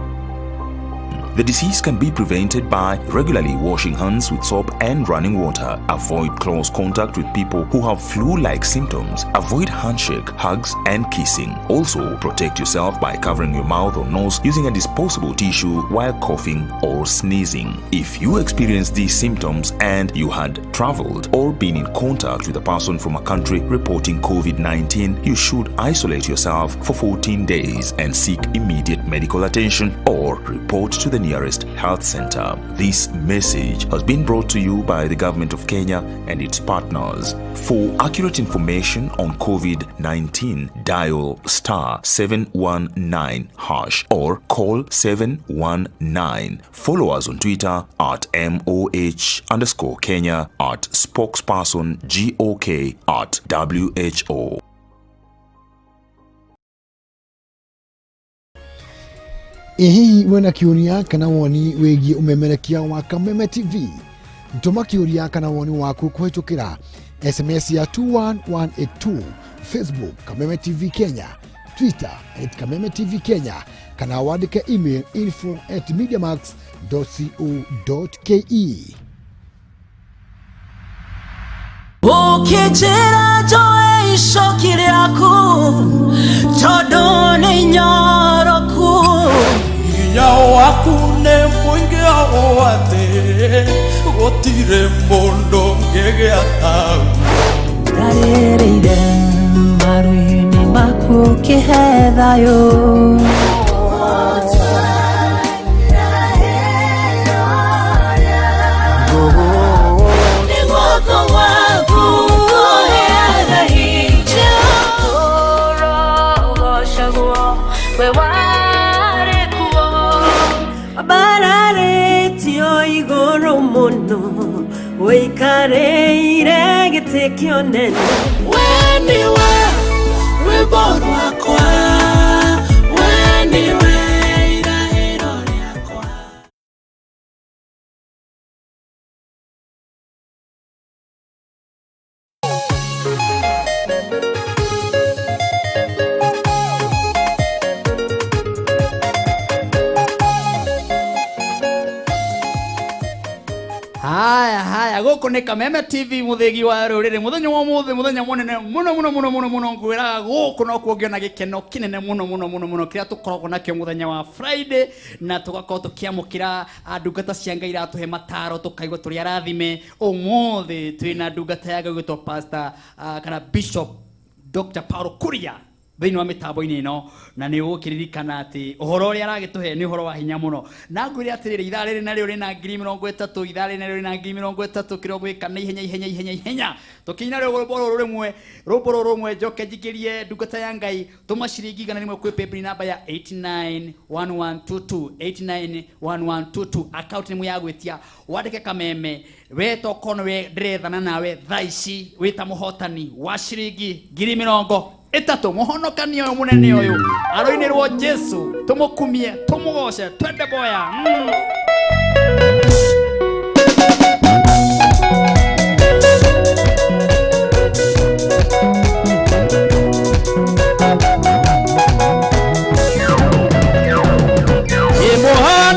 The disease can be prevented by regularly washing hands with soap and running water. Avoid close contact with people who have flu-like symptoms. Avoid handshake, hugs, and kissing. Also, protect yourself by covering your mouth or nose using a disposable tissue while coughing or sneezing. If you experience these symptoms and you had traveled or been in contact with a person from a country reporting COVID-19, you should isolate yourself for 14 days and seek immediate medical attention or report to the nearest health center. This message has been brought to you by the government of Kenya and its partners. For accurate information on COVID-19, dial star 719 hash or call 719. Follow us on Twitter at MOH_Kenya, at spokesperson GOK, at WHO. Ĩ hihi wĩna kĩũria kana woni wĩgiĩ ũmemerekia wa Kameme TV? Tũma kĩũria kana woni waku kũhĩtũkĩra SMS ya 21182, Facebook Kameme TV Kenya, Twitter at Kameme TV Kenya, kana wandĩke email info@mediamax.co.ke. Ũkĩnjĩra njoe icoki rĩaku tondũ nĩ nyoroku. Hinya waku nĩ mũingĩ ũũ atĩ gũtirĩ mũndũ ũngĩgĩa taguo. Ndarĩrĩire maru-inĩ maku ũkĩhe thayũ. Nĩ guoko gwaku kũheaga hinya. Ũrogocagwo we warĩ kuo. Wambararĩtio igũrũ mũno ũikarĩire gĩtĩ kĩonene. We nĩwe rwĩmbo rwakwa, we nĩwe irahĩro rĩakwa. Haya haya, gũkũ nĩ Kameme TV, mũthĩgi wa rũrĩrĩ. Mũthenya wa ũmũthĩ, mũthenya mũnene mũno mũno mũno mũno mũno. Ngwĩraga gũkũ no kuo ngĩona gĩkeno kĩnene mũno mũno mũno mũno kĩrĩa tũkoragwo nakĩo mũthenya wa Friday, na tũgakorwo tũkĩamũkĩra ndungata cia Ngai iratũhe mataro, tũkaigua tũrĩ arathime. Ũmũthĩ twĩna ndungata ya Ngai gwĩtwo Pastor kana Bishop Dr. Paul Kuria thĩinĩ wa mĩtambo-inĩ ĩno, na nĩ ũgũkĩririkana atĩ ũhoro ũrĩa aragĩtũhe nĩ ũhoro wa hinya mũno. Na ngwĩre atĩrĩrĩ, ithaa rĩrĩ narĩo rĩna 30,000, ithaa rĩrĩ narĩo rĩna 30,000. Kĩrĩa ũgwĩka nĩ ihenya ihenya ihenya ihenya tũkinya rwĩmbo rũrũ rĩmwe, rwĩmbo rũrũ rũmwe, njoke njingĩrie ndungata ya Ngai. Tũma ciringi 100 kwĩ paybill namba ya 891122, 891122. Account nĩ ya gwĩtia, wandĩke Kameme. We tokorwo nĩwe ndĩrethana nawe thaa ici wĩta mũhotani wa ciringi 30,000. Mũhonokania ũyũ mũnene ũyũ aroinĩrwo Jesu, tũmũkumie, tũmũgoce, twende boya. Nĩ mũhonokania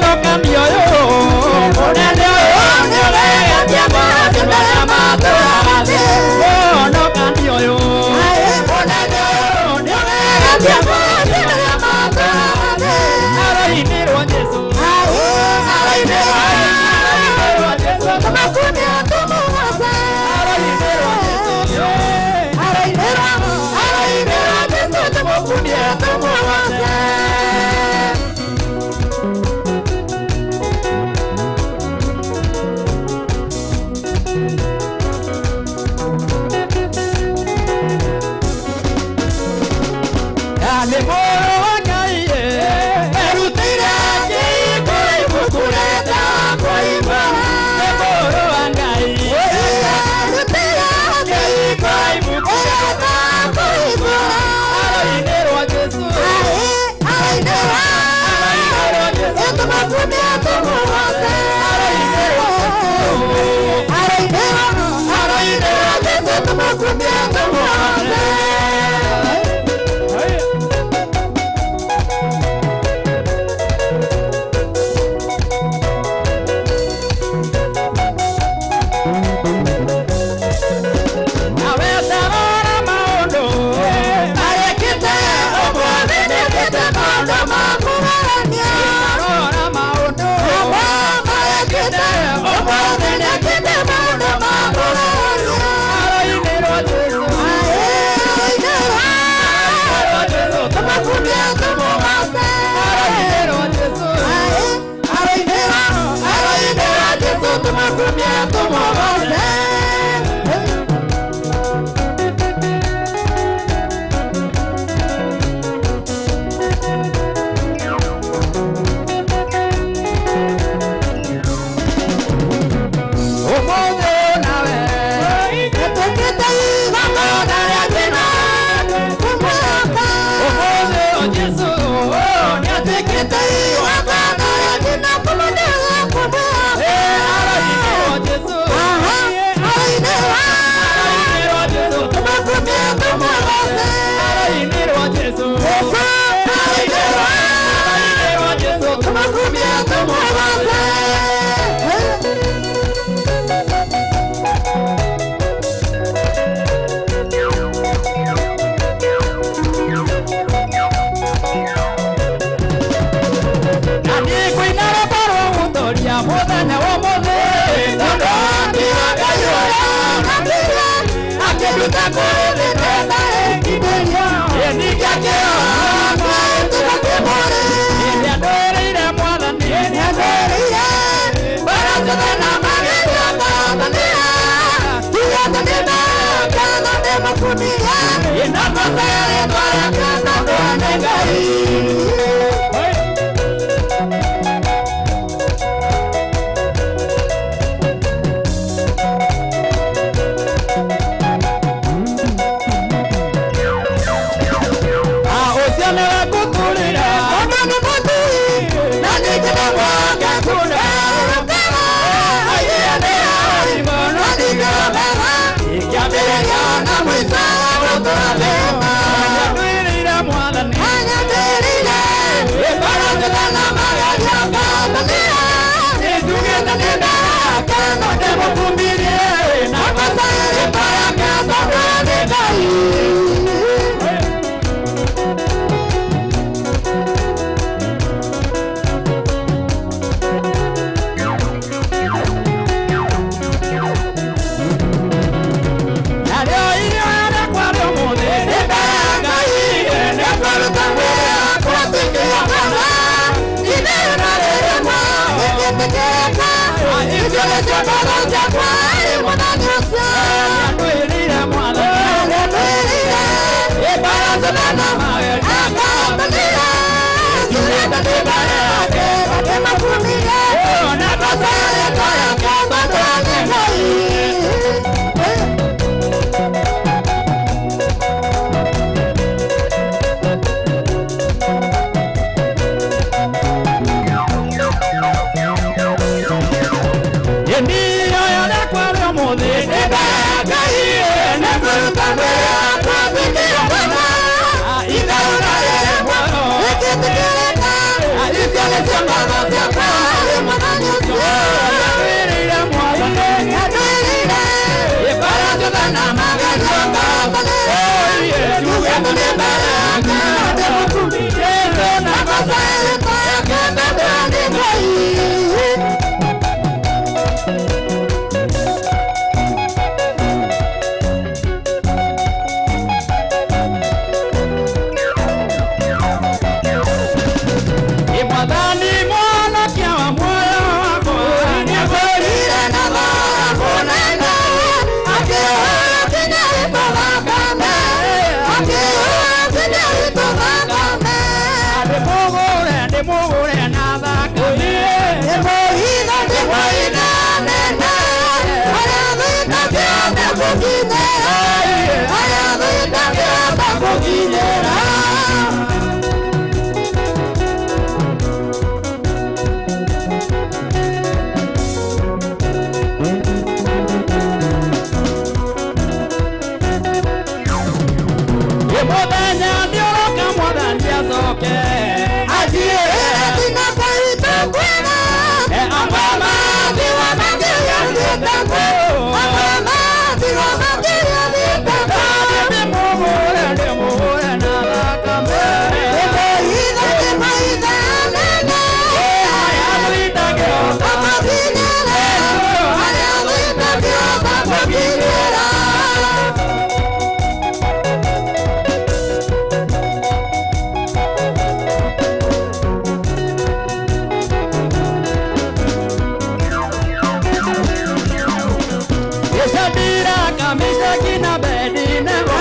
Shadiraka, Meshaki na Abednego.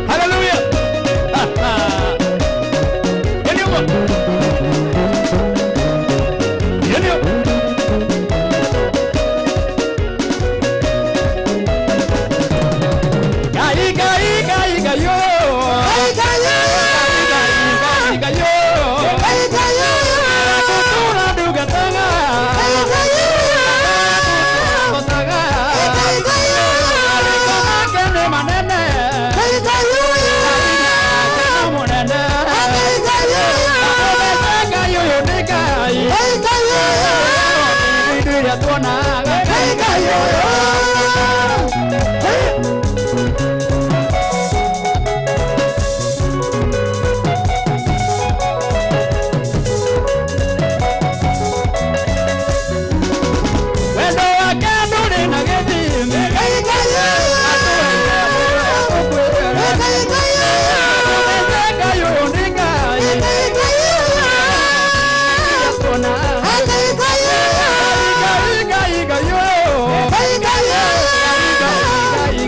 Hallelujah. Yenio. Yenio. Gai gai gai gai yo. Gai gai gai gai yo. Gai gai yo. Kutura duga tanga. Gai gai yo. Tanga. Gai gai yo. Kene manene. Gai gai yo. Kene manene. Gai gai yo. Gai yo yo gai. Gai gai yo. Iduria tuona. Gai gai yo. Wendo wake ndũrĩ na gĩthimi. Ngai ũyũ nĩ Ngai. Tuona. Ngai, Ngai, Ngai ũyũ. Ngai, Ngai,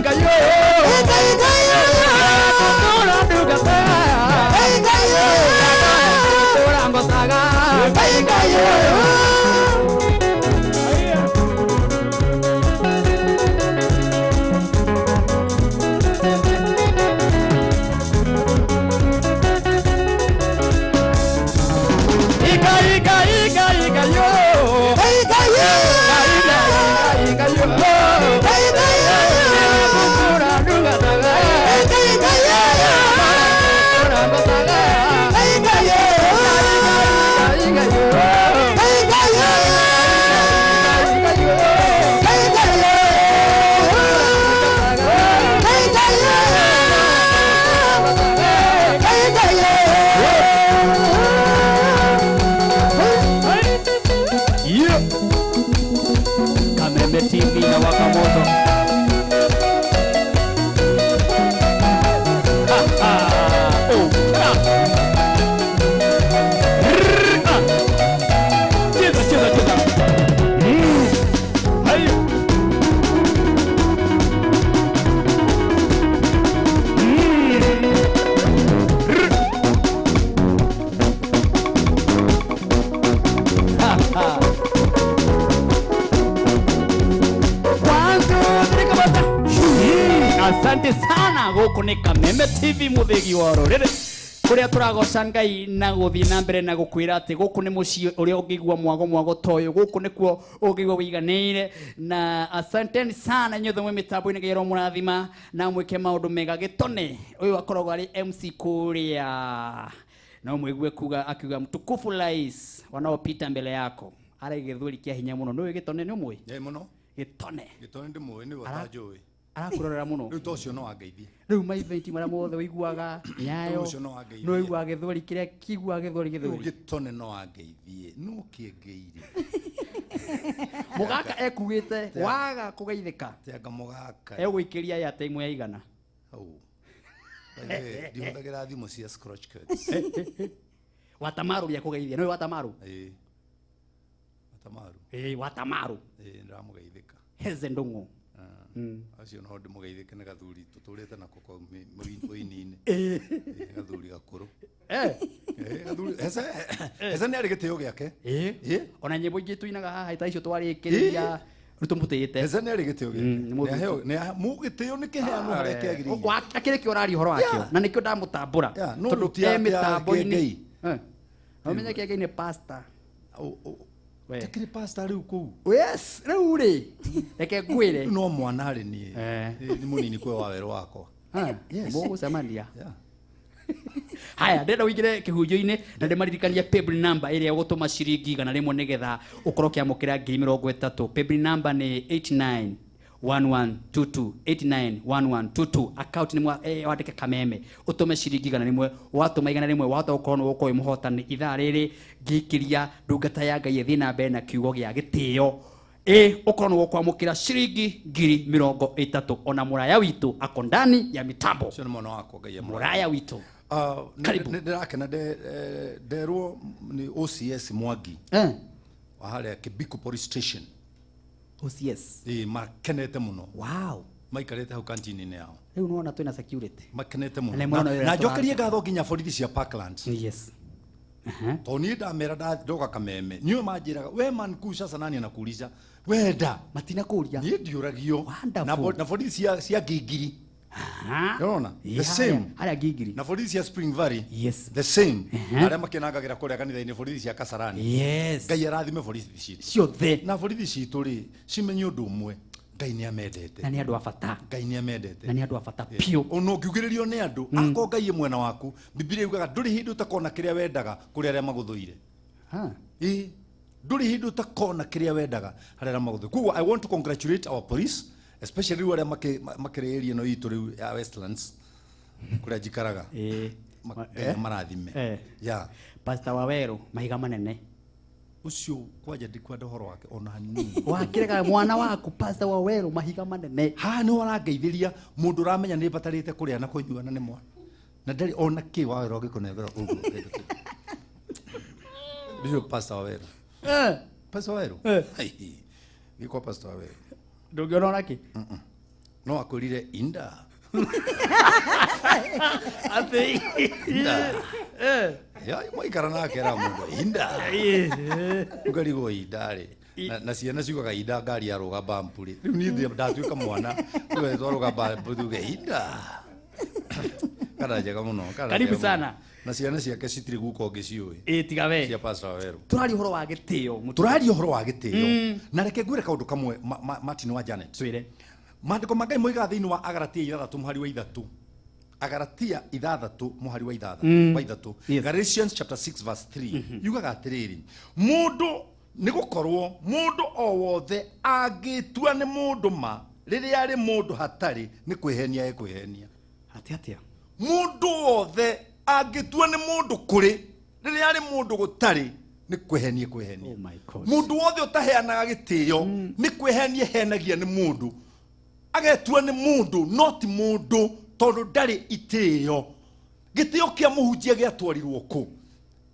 Ngai ũyũ. Tũtũra ndungata. Tũtũra ngocaga. Ngai, Ngai ũyũ. Ika, ika, ika, ika, yo. Ika, ika, ika, yo. Tũtũra ndungataga. Tũtũra ngocaga. Ika, ika, yo. Ika, yo. Yeah. Kameme TV na waka moto. Ha, ha. Oh, ah. Rrr, ah. Cheza, cheza, cheza. Hayo. Rrr. Ha, ha. One, two, three, kabata. Asante sana gũkũ nĩ Kameme TV mũthĩgi wa rũrĩrĩ kũrĩa tũragoca Ngai na gũthiĩ na mbere na gũkwĩra atĩ gũkũ nĩ mũciĩ ũrĩa ũngĩigua mwago mwago ta ũyũ, gũkũ nĩkuo ũngĩigua wĩiganĩire. Na asanteni sana inyuothe mwĩ mĩtambo-inĩ, Ngai aromũrathima na mwĩke maũndũ mega. Gĩtone ũyũ akoragwo arĩ MC kũrĩa, no mwĩgue kuga akiuga mtukufu rais wanaopita mbele yako, arĩ gĩthweri kĩa hinya mũno. Nĩũĩ Gĩtone? Nĩ ũmũĩ? Ĩ mũno. Gĩtone. Gĩtone ndĩmũĩ, nĩwe ũtanjũĩ. Arakurorera mũno. Rĩu to ũcio no angeithie. Rĩu maiventi marĩa mothe ũiguaga Nyayo, Ũcio no angeithie. no ũiguaga gĩthweri kĩrĩa kĩiguaga gĩthweri Rĩu gĩthweri. Gĩtone no angeithie, no kĩngeire. Mũgaka ekuugĩte waga kũgeithĩka Tianga mũgaka. Egũikĩria airtime ya igana. Hau. By the way, ndihũthagĩra thimũ cia scratch cards. Watamaru rĩa kũgeithia, nĩũĩ Watamaru? Ĩĩ. Watamaru. Ĩĩ, Watamaru. Ĩĩ, ndĩramũgeithĩka. Heze Ndung'u. Acio no ndĩmũgeithĩke, nĩ gathuri tũtũrĩte nako kau ũini-inĩ. Ĩĩ, nĩ gathuri gakũrũ. Ĩĩ, gathuri Heze, Heze nĩ arĩ gĩtĩo gĩake. Ĩĩ. Ona nyĩmbo ingĩ tũinaga haha ta icio twarĩkĩrĩria rĩu tũmũtĩĩte. Heze nĩ arĩ gĩtĩo gĩake. Nĩ mũthuri. Gĩtĩo nĩ kĩheanwo harĩa kĩagĩrĩire. Akĩrĩ kĩo ũraria ũhoro wakĩo na nĩkĩo ndamũtambũra Yeah, no tondũ rĩu ti e a mĩtambo-inĩ. Kĩengei. No ũmenye Kĩengei nĩ pastor. We. Takĩrĩ pastor rĩu kũu. Yes, rĩu rĩ reke ngwĩre. Rĩu no mwana harĩ niĩ. Nĩ mũnini kwĩ wa werũ wakwa. Mũgũcemania. Yeah. Haya, ndĩrenda ũingĩre kĩhunjio-inĩ na ndĩmaririkanie paybill number ĩrĩa ũgũtũma ciringi 100 nĩgetha ũkorwo ũkĩamũkĩra 30,000. Paybill number nĩ 89 1122 891122. Account nĩ wandĩke Kameme, ũtũme ciringi 100. Watũma 100, wahota gũkorwo nĩ ũgũkorwo wĩ mũhotani ithaa rĩrĩ ngĩikĩria ndungata ya Ngai ĩthiĩ na mbere na kiugo gĩa gĩtĩo. Ĩ ũkorwo nĩ ũkwamũkĩra ciringi 30,000. Ona mũraya witũ ako ndani ya mitambo. Ũcio nĩ mwana wakwa, Ngai amũrathime. Mũraya witũ. Karibu. Nĩ ndĩrakena nderwo nĩ OCS Mwangi wa harĩa Kibiku Police Station. OCS. Ĩ, makenete mũno. Wow. Maikarĩte hau kantini-inĩ yao. Rĩu nĩwona twĩna security. Makenete mũno. Na nĩ mũrona Na wĩra na njokerie tũraruta. ngatho nginya borithi cia Parklands. Yes. Tondũ niĩ ndamera ndoka Kameme, niĩ manjĩraga we man kuu sasa nani anakuuliza wenda matinakũria niĩ ndiũragio. Wonderful. Na borithi cia Ngingiri. Ũrona? The same. Harĩa Ngingiri. Na borithi cia Spring Valley. Yes. The same. Arĩa makenangagĩra kũrĩa kanitha-inĩ, borithi cia Kasarani. Yes. Ngai arathime borithi citũ ciothe. Na borithi citũ rĩ, cimenye ũndũ ũmwe, Ngai nĩ amendete. Na nĩ andũ a bata. Ngai nĩ amendete. Na nĩ andũ a bata piũ. Ona ũngiugĩrĩrio nĩ andũ, akorwo Ngai ĩ mwena waku, Bibilia yugaga ndũrĩ hĩndĩ ũtakona kĩrĩa wendaga kũrĩ arĩa magũthũire. Ĩ, ndũrĩ hĩndĩ ũtakona kĩrĩa wendaga harĩ arĩa magũthũire. Koguo I want to congratulate our police, especially rĩu arĩa makĩrĩ area ĩno itũ rĩu ya Westlands kũrĩa njikaraga. Ngai amarathime. Yeah. Pastor Waweru, mahiga manene. Ũcio kwanja ndikwenda ũhoro wake ona hanini. Wakĩrega mwana waku Pastor Waweru, mahiga manene. Haha nĩ ũrangeithĩria mũndũ ũramenya nĩ batarĩte kũrĩa na kũnyua na nĩ mwana. Na ndarĩ ona kĩ Waweru angĩkũnengera ũguo. Ndiyo Pastor Waweru. Pastor Waweru? Ai, Nĩ kwa Pastor Waweru. Ndũngĩona ona kĩ? No akwĩrire inda. Atĩ Inda. Ya, mwaikara nake ra mũndũ inda. Ũkarigwo inda rĩ. Na ciana ciugaga inda ngari yarũga bampu rĩ. Rĩu niĩ ndatuĩka mwana, rĩu twarũga bampu tuge inda. Kana njega mũno, kana Karibu njega mũno. sana. Na ciana ciake citirĩ guka ũngĩ ciũĩ. Ĩ, tiga we. Cia Pastor Waweru. Tũraria ũhoro wa gĩtĩo. Tũraria ũhoro wa gĩtĩo. Na reke ngwĩre kaũndũ kamwe Martin wa Janet. Twĩre. Maandĩko ma Ngai moigaga thĩinĩ wa Agalatia 6 mũhari wa 3. Agalatia 6 mũhari wa 6 wa 3. Galatians chapter 6 verse 3. Yugaga atĩrĩrĩ, mũndũ nĩ gũkorwo mũndũ o wothe angĩtua nĩ mũndũ ma rĩrĩa arĩ mũndũ hatarĩ nĩ kwĩhenia ekwĩhenia. Atĩ atĩa? Mũndũ wothe angĩtua nĩ mũndũ kũrĩ rĩrĩa arĩ mũndũ gũtarĩ nĩ kwĩhenia kwĩhenia. Oh my God. Mũndũ wothe ũtaheanaga gĩtĩo nĩ kwĩhenia henagia nĩ mũndũ. Agetua nĩ mũndũ no ti mũndũ tondũ ndarĩ itĩo. Gĩtĩo kĩa mũhunjia gĩatwarirwo kũ?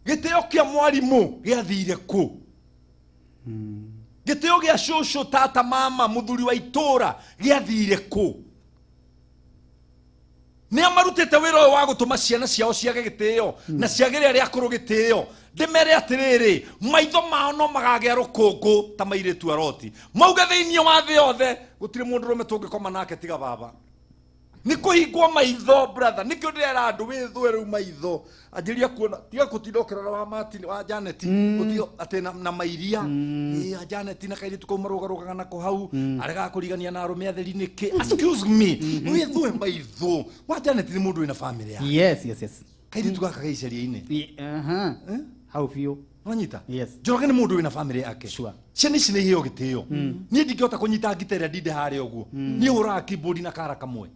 Gĩtĩo kĩa mwarimũ gĩathire kũ? Gĩtĩo gĩa cũcũ, tata, mama, mũthuri wa itũra gĩathire kũ? Nĩ amarutĩte wĩra ũyũ wa gũtũma ciana ciao ciage gĩtĩo na ciagĩre arĩa akũrũ gĩtĩo. Ndĩmere atĩrĩrĩ, maitho mao no magagĩa rũkũngũ ta mairĩtu a Loti, mauge thĩinĩ wa thĩ yothe gũtirĩ mũndũ ũrũme tũngĩkoma nake tiga baba. Nĩ kũhingwo maitho, brother. Nĩkĩo ndĩrera andũ wĩthũe rĩu maitho, anjĩria kuona, tiga gũtinda ũkĩrora wa Martin wa Janet. Ũtige atĩ na mairia. Ĩ, a Janet na kairĩtu kau marũgarũgaga nako hau, aregaga kũrigania na arũme atheri nĩkĩ? Excuse me, wĩthũe maitho. Wa Janet nĩ mũndũ wĩna family yake. Yes. Kairĩtu gaka gaicaria-inĩ. Hau biũ. Wanyita? Yes. Njoroge nĩ mũndũ wĩna family yake. Sure. Ciana ici nĩ iheo gĩtĩo. Niĩ ndingĩhota kũnyita ngita ĩrĩa ndinde harĩa ũguo. Niĩ hũraga keyboard na kara kamwe.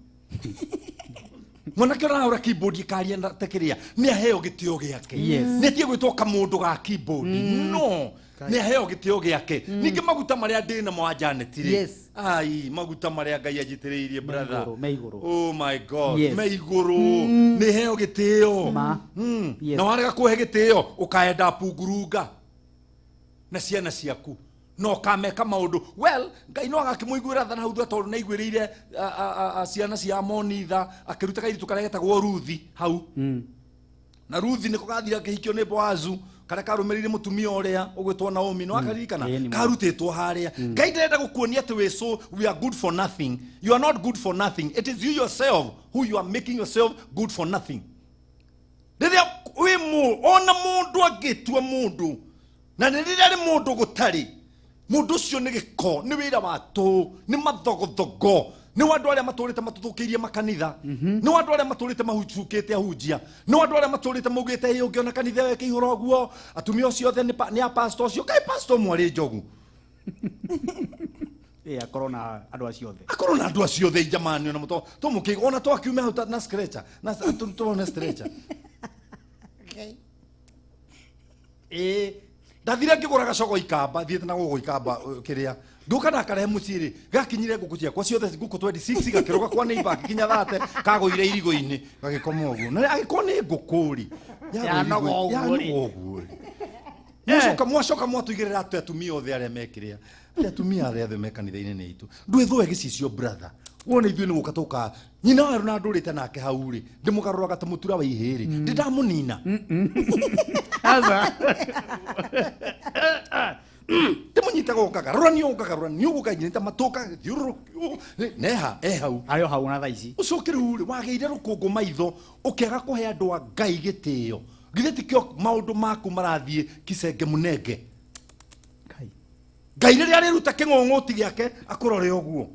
Mwanake ũrahũra keyboard ĩkaria na ta kĩrĩa nĩ aheo gĩtĩo gĩake. Yes. Nĩ atige gwĩtwo kamũndũ ga keyboard. No, nĩ aheo gĩtĩo gĩake. Ningĩ maguta marĩa ndĩ namo wa Janet rĩ. Yes. Ai, maguta marĩa Ngai anjitĩrĩirie, brother. Igũrũ, me igũrũ. Oh my God, Yes. me igũrũ. Nĩ heo gĩtĩo. Ma. Yes. Na warega kũhe gĩtĩo ũkaenda pungurunga na ciana ciaku no ũkameka maũndũ. Well, Ngai no agakĩmũiguĩra tha na hau thutha tondũ nĩ aiguĩrĩire ciana cia Amoni tha, akĩruta kairĩtu karĩa getagwo Ruthi hau. Na Ruthi nĩko gathire akĩhikio nĩ Boazu karĩa karũmĩrĩire mũtumia ũrĩa ũgwĩtwo Naomi. No akaririkana Ĩĩ, nĩ ma. karutĩtwo harĩa. Ngai ndarenda gũkuonia atĩ wĩ so we are good for nothing. You are not good for nothing. It is you yourself who you are making yourself good for nothing. Rĩrĩa wĩ ona mũndũ angĩtua mũndũ na nĩ rĩrĩa arĩ mũndũ gũtarĩ, mũndũ ũcio nĩ gĩko, nĩ wĩra wa tũhũ, nĩ mathogothogo. Nĩ wa andũ arĩa matũrĩte matũthũkĩirie makanitha. Nĩ wa andũ arĩa matũrĩte mahucukĩte ahunjia. Nĩ wa andũ arĩa matũrĩte maugĩte ĩ ũngĩona kanitha ĩyo ĩkĩihũra ũguo atumia ũcio othe nĩ a pastor ũcio. Kaĩ pastor mwarĩ njogu. Akorwo na andũ acio othe. Akorwo na andũ acio othe jamani ona mũto tũmũkĩ ona twakiume hau na stretcher. Na tũrone stretcher. Ndathire ngĩgũra gacogo ikamba thiĩte na gũkũ ikamba kĩrĩa nduka ndakarehe mũciĩ rĩ gakinyire ngũkũ ciakwa ciothe ngũkũ 26 gakĩrũga kwa neighbor gĩkinya thate kagũire irigo-inĩ gagĩkoma ũguo na agĩkorwo nĩ ngũkũ rĩ yanoga ũguo rĩ mwacoka mwacoka mwatũigĩrĩra atĩ atumia othe arĩa mekĩrĩa atĩ atumia arĩa othe me kanitha-inĩ nĩ itũ ndwĩthũe gĩcicio brother wone ithuĩ nĩ gũka tũka nyina waru na ndũrĩte nake hau rĩ ndĩmũgarũraga ta mũtura wa ihĩĩ rĩ ndĩndamũnina ndĩmũnyitaga ũkagarũra ũkagarũra ũgũka nyinĩte matũka thiũrũrũka neha e hau arĩ o hau na thaa ici ũcoke rĩu rĩ wagĩire rũkũngũ maitho ũkĩaga kũhe andũ a Ngai gĩtĩo githĩ tikĩo maũndũ maku marathiĩ kicenge mũnenge Ngai rĩrĩa arĩruta kĩng'ũng'ũti gĩake akũrore ũguo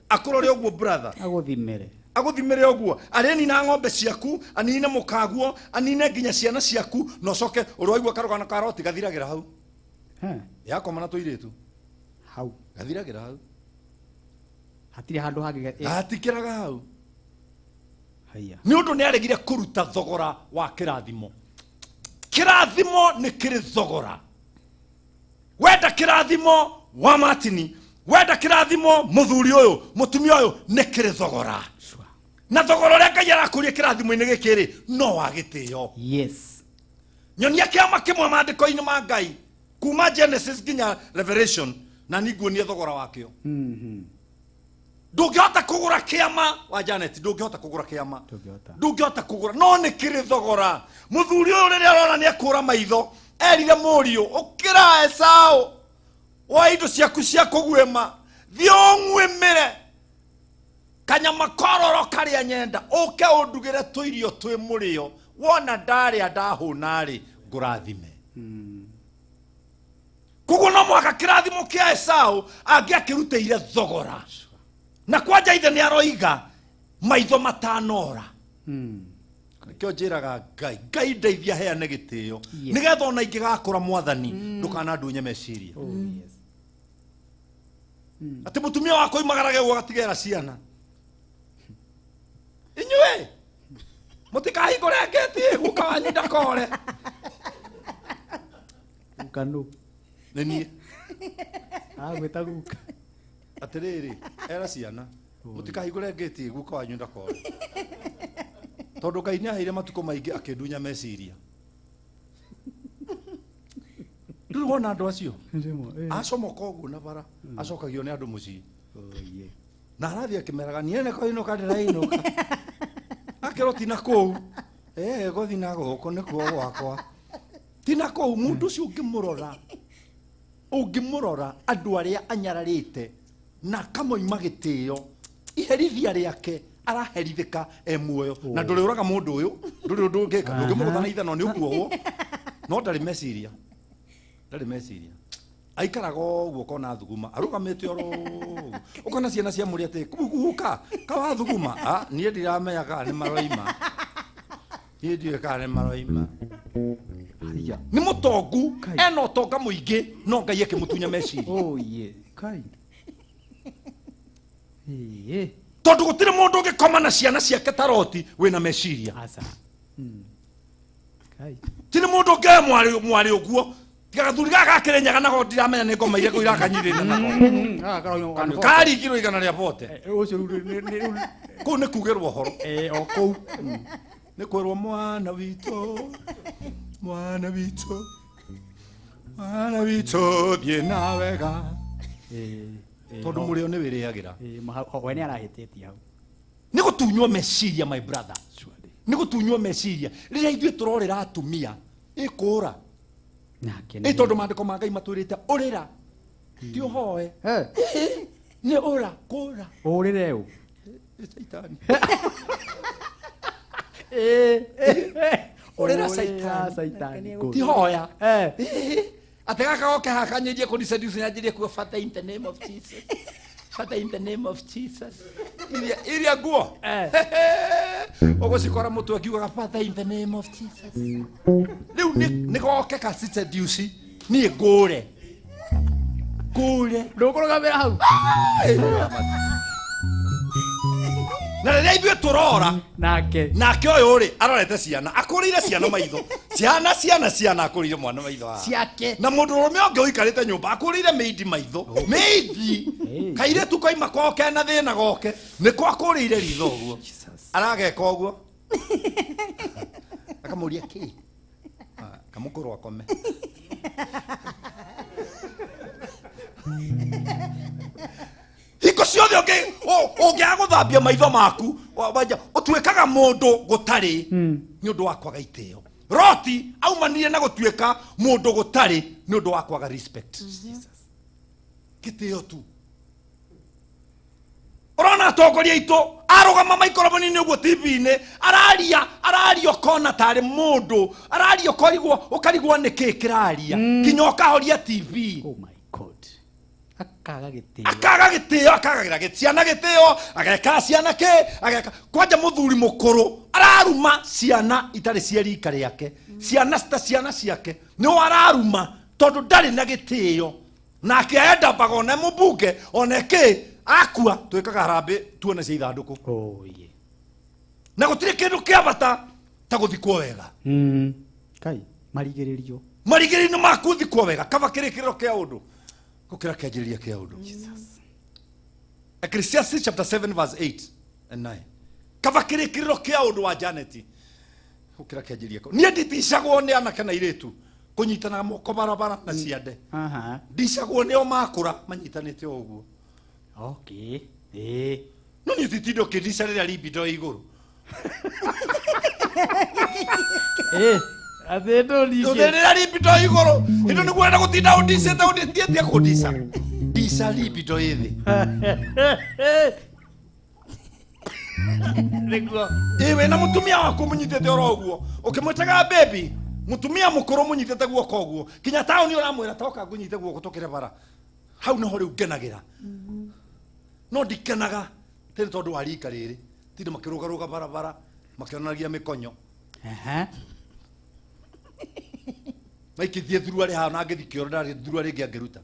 akũrore ũguo brother agũthimĩre ũguo arĩnina ng'ombe ciaku anine mũkaguo anine nginya ciana ciaku na ũcoke ũrwaigua karũgano ka Loti gathiragĩra hau yakoma na tũirĩtu hau gathiragĩra hau hatirĩ handũ hangĩ hatikĩraga hau haiya nĩ ũndũ nĩ aregire kũruta thogora wa kĩrathimo kĩrathimo nĩ kĩrĩ thogora wenda kĩrathimo wa Martini wenda kĩrathimo mũthuri ũyũ mũtumia ũyũ nĩ kĩrĩ thogora na thogora ũrĩa Ngai arakũria kĩrathimo-inĩ gĩkĩ rĩ no wa gĩtĩo yes nyonia kĩama kĩmwe maandĩko-inĩ ma Ngai kuma Genesis nginya Revelation na nĩnguonia thogora wakĩo ndũngĩhota kũgũra kĩama wa Janet ndũngĩhota kũgũra kĩama ndũngĩhota kũgũra no nĩ kĩrĩ thogora mũthuri ũyũ rĩrĩa arona nĩ akũra maitho erire mũriũ ũkĩra Esau wa indo ciaku cia kũguĩma thiĩ ũng'uĩmĩre kanyama kororo karĩa nyenda ũke ũndugĩre tũirio twĩ mũrĩo wona ndarĩa ndahũna rĩ ngũrathime koguo no mũhaka kĩrathimo kĩa Esau angĩakĩrutĩire thogora na kwanja ithe nĩ aroiga maitho matanora nĩkĩo njĩraga Ngai Ngai ndeithia heane gĩtĩo nĩgetha ona ingĩgakũra mwathani ndũkanandunye meciria atĩ mũtumia wakwa oimagarage ũguo agatigera ciana inyuĩ mũtikahingũre ngĩti guka wanyu ndakore guka nũ nĩ niĩ agwĩta guka atĩrĩrĩ era ciana mũtikahingũre ngĩti guka wanyu ndakore tondũ Ngai nĩaheire matukũ maingĩ akĩndunya meciria ndũrĩ wona andũ acio acomoka ũguo na bara acokagio nĩ andũ mũciĩ na arathiĩ akĩmeraga niĩ nĩ kũinũka ndĩrainũka akĩrwo tina kũu gũthiĩ na gũkũ nĩkuo gwakwa tina kũu mũndũ ũcio ũngĩmũrora andũ arĩa anyararĩte na akamoima gĩtĩo iherithia rĩake araherithĩka e muoyo na ndũrĩũraga mũndũ ũyũ ndũrĩ ũndũ ũngĩka ndũngĩmũgũtha na ithanwa nĩ ũkuohwo no ndarĩ meciria aikaraga ũguo ũkona thuguma arũgamĩte oro ũguo ũkona ciana cia mũrĩ atĩ guka kawa thuguma niĩ ndiramenya kana nĩ maroima niĩ ndiũĩ kana nĩ maroima nĩ mũtongu ena ũtonga mũingĩ no Ngai akĩmũtunya meciria tondũ gũtirĩ mũndũ ũngĩkoma na ciana ciake ta Loti wĩna meciria tirĩ mũndũ ũngĩoya mwarĩ ũguo tiga gathuri gaka gakĩrĩ nako ndiramenya nĩ ngoma irĩkũ irakanyirĩte nako karingirwo igana rĩa bote kũu nĩ kugĩrwo ũhoro o kũu nĩ kwĩrwo mwana witũ thiĩ na wega tondũ mũrĩo nĩ wĩrĩagĩra we nĩ arahĩtĩtie hau nĩ gũtunywo meciria my brother nĩ gũtunywo meciria rĩrĩa ithuĩ tũrorĩra atumia ĩkũra ĩ tondũ maandĩko ma Ngai matwĩrĩte ũrĩra ti ũhoe nĩ ũra kũra ũrĩre ũ caitani ũrĩra caitani ti hoya atĩ gaka goke haha kanyanjie kũniseduce nyanjĩrie kuga Father in the name of Jesus Father in the name of Jesus. Iria nguo ũgũcikora mũtwe akiugaga Father in the name of Jesus. Rĩu nĩ goke ka seduce niĩ ngũre ndũkũrũgamĩra hau na rĩrĩa ithuĩ tũrora nake ũyũ rĩ arorete ciana akũrĩire ciana maitho ciana akũrĩire mwana maitho haha ciake na mũndũ ũrũme ũngĩ ũikarĩte nyũmba akũrĩire mĩindi maitho mĩindi kairĩtu koima kwao kena thĩna goke nĩko akũrĩire ritho ũguo arageka ũguo akamũria kĩ kamũkũrũ akome hingo ciothe ũngĩaga gũthambia maitho maku ũtuĩkaga mũndũ gũtarĩ nĩ ũndũ wa kwaga itĩo. Roti aumanire na gũtuĩka mũndũ gũtarĩ nĩ ũndũ wa kwaga respect. Gĩtĩo tu. Ũrona atongoria aitũ arũgama maikoroboni-inĩ ũguo TV-inĩ araria ũkona tarĩ mũndũ araria ũkarigwo nĩkĩ kĩraria nginya ũkahoria TV. Oh my God. Akaga gĩtĩo akagagĩra ciana gĩtĩo ageka ciana kĩ ageka kwanja mũthuri mũkũrũ araruma ciana itarĩ cia rika rĩake ciana ta ciana ciake nĩo araruma tondũ ndarĩ na gĩtĩo nake endambaga ona mũmbunge ona kĩ akua twĩkaga harambĩ tuone cia ithandũkũ. Oh yeah. Na gũtirĩ kĩndũ kĩa bata ta gũthikwo wega. Kai marigĩrĩrio maku thikwo wega kaba kĩrĩkĩrĩro kĩa ũndũ gũkĩra kĩanjĩrĩria kĩa ũndũ. Ecclesiastes chapter 7 verse 8 and 9. Kaba kĩrĩkĩrĩro kĩa ũndũ wa Janet gũkĩra kĩanjĩrĩria kĩa. Niĩ nditicagwo nĩ anake na airĩtu kũnyitana moko barabara na ciande. Ndicagwo nĩo makũra manyitanĩte o ũguo. Okay. No niĩ titindo kĩndica rĩrĩa libido ĩ igũrũ. Rĩrĩa libido ĩ igũrũ hĩndĩ nĩguo ũrenda gũtinda ũndicĩte ũndĩtie kũndica ndica libido ĩ thĩ. Nĩguo ĩ wĩna mũtumia waku mũnyitĩte oro ũguo ũkĩmwĩtaga baby mũtumia mũkũrũ mũnyitĩte guoko ũguo kinya taũni ũramwĩra toka ngũnyite guoko tũkĩre bara hau nĩho rĩu ngenagĩra. No ndikenaga tĩ tondũ wa rika rĩrĩ tindĩ makĩrũgarũga barabara makĩonanagia mĩkonyo. Maikithie thuruarĩ haha na ngĩthi kĩoro ndarĩ thuruarĩ ĩngĩ angĩruta.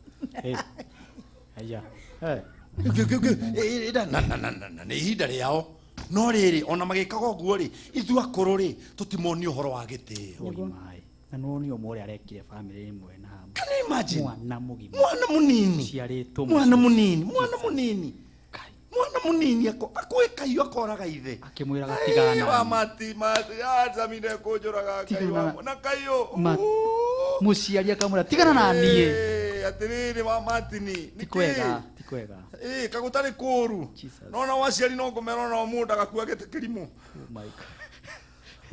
Nĩ ihinda rĩao no rĩrĩ ona magĩkaga ũguo rĩ ithuĩ akũrũ rĩ tũtimonio ũhoro wa gĩtĩo. Na nĩwonio ũmwe ũrĩa arekire bamĩrĩ ĩmwe na Can you imagine? Mwana mũgima mwana mũnini ciarĩtwo mwana mũnini mwana mũnini akũĩ kaiũ akoraga ithe akĩmwĩraga tigana wa mati mati acamire kũnjũraga Ngai wa na kaiũ mũciari akamwĩra tigana na niĩ atĩrĩrĩ wa Martini ti kwega kagũtarĩ kũũru nona waciari no ngũmera ona mũndũ agakua gĩtĩ kĩrimũ. Oh my God.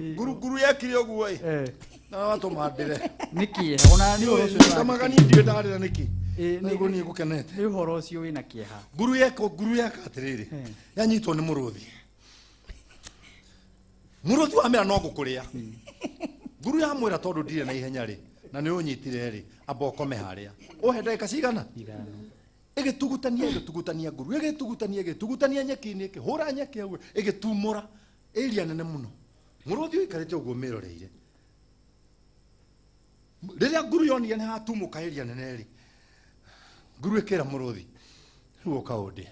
Nguru yekire ũguo ĩ na watũma ndĩre nĩkĩ ona nĩ ũhoro ũcio ndamaga niĩ ndiũĩ ndarĩra nĩkĩ nĩguo niĩ ngũkenete nĩ ũhoro ũcio wĩna kĩeha. Nguru yeka atĩrĩrĩ yanyitwo nĩ mũrũthi wamĩra no ngũkũrĩa nguru yamwĩra tondũ ndirĩ na ihenya rĩ na nĩ ũnyitire rĩ amba ũkome harĩa ũhe ndagĩka cigana ĩgĩtugutania nguru ĩgĩtugutania nyeki-inĩ ĩkĩhũra nyeki hau ĩgĩtumũra ĩria nene mũno mũrũthi ũikarĩte ũguo mĩroreire rĩrĩa nguru yonire nĩ hatumũka ĩria nene rĩ nguru ĩkĩra mũrũthi rĩu ũka ũndĩe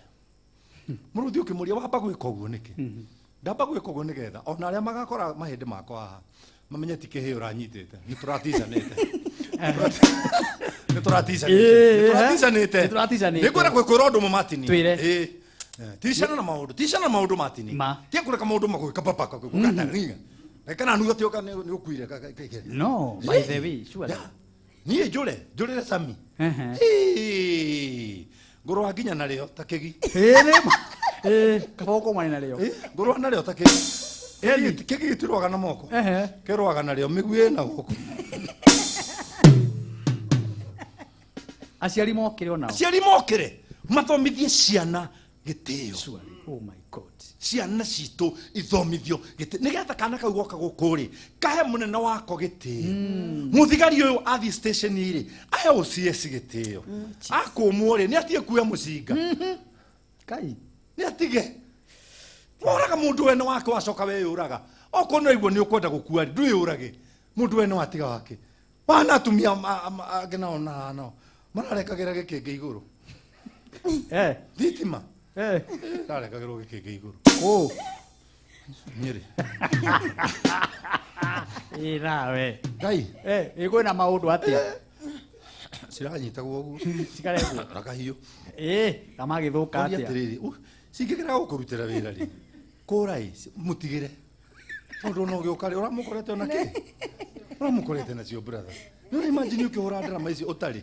mũrũthi ũkĩmũria wamba gwĩka ũguo nĩkĩ ndamba gwĩka ũguo nĩgetha ona arĩa magakora mahĩndĩ makwa haha mamenye ti kĩhĩ ũranyitĩte nĩ tũraticanĩte nĩngwenda kwĩkwĩra ũndũ ũmwe Martini. Ticana na maũndũ Martini tia kũreka maũndũ magwĩka papaka kana nutha ti ũka nĩ ũkuire. No by the way sure niĩ njũrĩre Sami ngũrũa nginya narĩo ta kĩgi kaba ũkomane narĩo ngũrũa narĩo ta kĩgi kĩgi gĩtirũaga na moko kĩrũaga narĩo mĩguĩ ĩna gũkũ. Aciari mokĩre onao aciari mokĩre mathomithie ciana gĩtĩo. Oh my God. Ciana citũ ithomithio gĩtĩo nĩgetha kana kau goka gũkũ rĩ kahe mũnene wako gĩtĩo. Mũthigari ũyũ athiĩ station rĩ ahe OCS gĩtĩo akũmwo rĩ nĩ atige kuoya mũcinga. Kai nĩ atige woraga mũndũ wene wake wacoka weyũraga okorwo no iguo nĩ ũkwenda gũkua ndwĩyũrage mũndũ wene watiga wake wana atumia angĩ nao na nao mararekagĩra gĩkĩngĩ igũrũ thitima rarekagĩrwo gĩkĩngĩ igũrũ kũ Nyĩrĩ ĩ nawe Ngai ĩ kwĩna maũndũ atĩa ciranyitagwo ũguo cikarengwo na kahiũ ĩ kamagĩthũka Ũria atĩa atĩrĩrĩ cingĩkĩra gũkũrutĩra wĩra rĩ kũra ĩ mũtigĩre tondũ ona ũgĩũka rĩ ũramũkorete ona kĩ ũramũkorete nacio brother nĩ ũra imagine ũkĩhũra ndarama ici ũtarĩ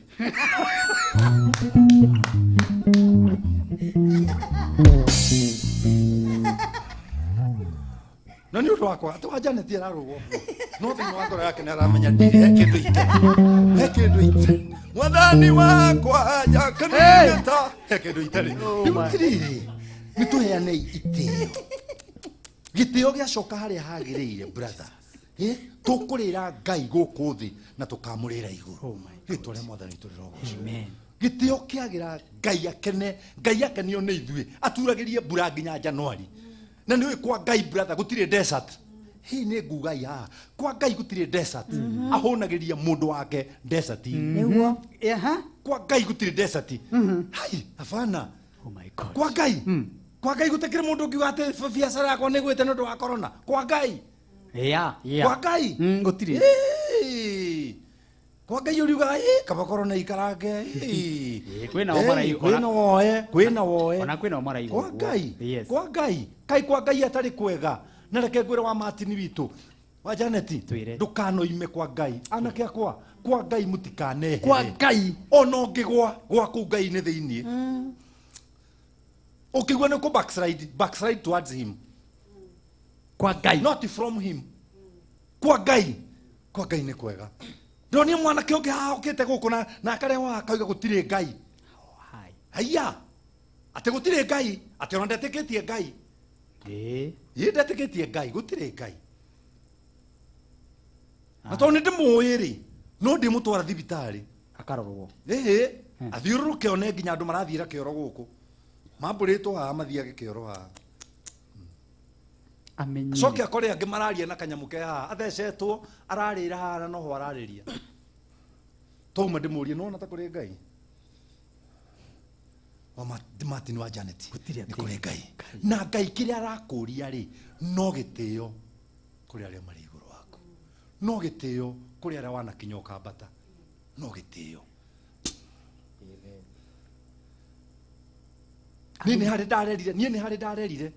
na nĩ ũndũ wakwa atĩ wa Janet ararũgwo no thĩinĩ wa ngoro yake nĩ aramenya ndirĩ he kĩndũ ite he kĩndũ ite mwathani wakwa njakanĩta he kĩndũ itarĩ rĩu atĩrĩrĩ nĩ tũheanei itĩo gĩtĩo gĩacoka harĩa hagĩrĩire brother tũkũrĩra Ngai gũkũ thĩ na tũkamũrĩra igũrũ rĩtwa rĩa mwathani witũ rĩrogocwo gĩtĩo kĩagĩra Ngai akene Ngai akenio nĩ ithuĩ aturagĩrie mbura nginya Januari na nĩ ũĩ kwa Ngai brother gũtirĩ desert hii nĩ nguga ya kwa Ngai gũtirĩ desert ahũnagĩria mũndũ wake desert Nĩguo. Kwa Ngai gũtirĩ desert hai hapana oh my God kwa Ngai kwa Ngai gũtikĩrĩ mũndũ ũngiuga atĩ biacara yakwa nĩ ĩgwĩte nĩ ũndũ wa corona kwa Ngai yeah yeah kwa Ngai gũtirĩ kwa Ngai ũriugaga kaba corona ikarange kwĩna o maraigua kwĩna woe kwĩna woe ona kwĩna o maraigua kwa Ngai yes kwa Ngai kai kwa Ngai atarĩ kwega na reke ngwĩre wa Martin witũ wa Janet ndũkanoime kwa Ngai anake akwa kwa Ngai mũtikanehere kwa Ngai ona ũngĩgwa gwaku Ngai-inĩ thĩiniĩ ũkĩigua nĩ kũ backslide backslide towards him kwa Ngai not from him kwa Ngai kwa Ngai nĩ kwega ndonire mwanake ũngĩ haha ũkĩte gũkũ na akarehwo haha akauga gũtirĩ Ngai haiya atĩ gũtirĩ Ngai atĩ ona ndetĩkĩtie Ngai ĩ ndetĩkĩtie Ngai gũtirĩ Ngai na tondũ nĩ ndĩmũĩ rĩ no ndĩmũtwara thibitarĩ akarorwo ĩhĩ athiũrũrũke one nginya andũ marathiĩra kĩoro gũkũ mambũrĩtwo haha mathiage kĩoro haha amenye acoke akore angĩ mararia na kanyamũ ke haha athecetwo ararĩra haha na noho ararĩria twauma ndĩmũrie nĩwona ta kũrĩ Ngai wa Martin wa Janet nĩ kũrĩ Ngai na Ngai kĩrĩa arakũria rĩ no gĩtĩo kũrĩ arĩa marĩ igũrũ waku no gĩtĩo kũrĩ arĩa wanakinya ũkambata no gĩtĩo niĩ nĩ harĩ ndarerire niĩ nĩ harĩ ndarerire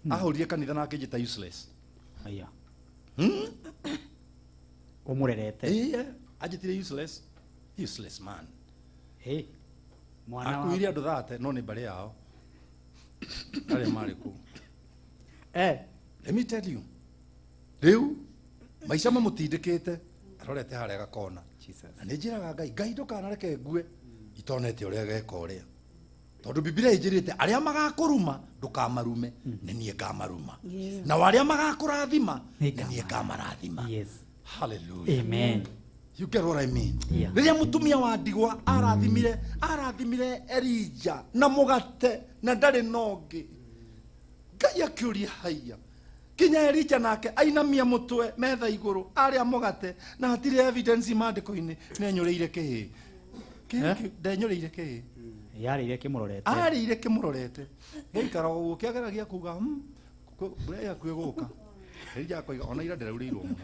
ahũrire kanitha na akĩnjĩta useless aya ũmũrerete ĩĩ anjĩtire useless useless man hey mwana akuire andũ thate no nĩ mbarĩ yao arĩa marĩ kũu let me tell you rĩu maica mamũtindĩkĩte arorete harĩa gakona na nĩ njĩraga Ngai Ngai ndũkanareke ngue itonete ũrĩa geka ũrĩa tondũ Biblia ĩnjĩrĩte arĩa magakũruma ndũkamarume nĩ niĩ ngamaruma na arĩa magakũrathima nĩ niĩ ngamarathima hallelujah amen you get what I mean rĩrĩa mũtumia wa ndigwa arathimire Elija na mũgate na ndarĩ na ũngĩ Ngai akĩũria haiya kinya Elija nake ainamia mũtwe metha igũrũ arĩa mũgate na hatirĩ evidence maandĩko-inĩ nĩenyũrĩire kĩhĩ ndenyũrĩire kĩhĩ yarĩire kĩmũrorete arĩire kĩmũrorete gĩikara ũguo kĩageragia kuga mbura yaku ĩgũka Elija akoiga ona ira ndĩraurĩirwo mũno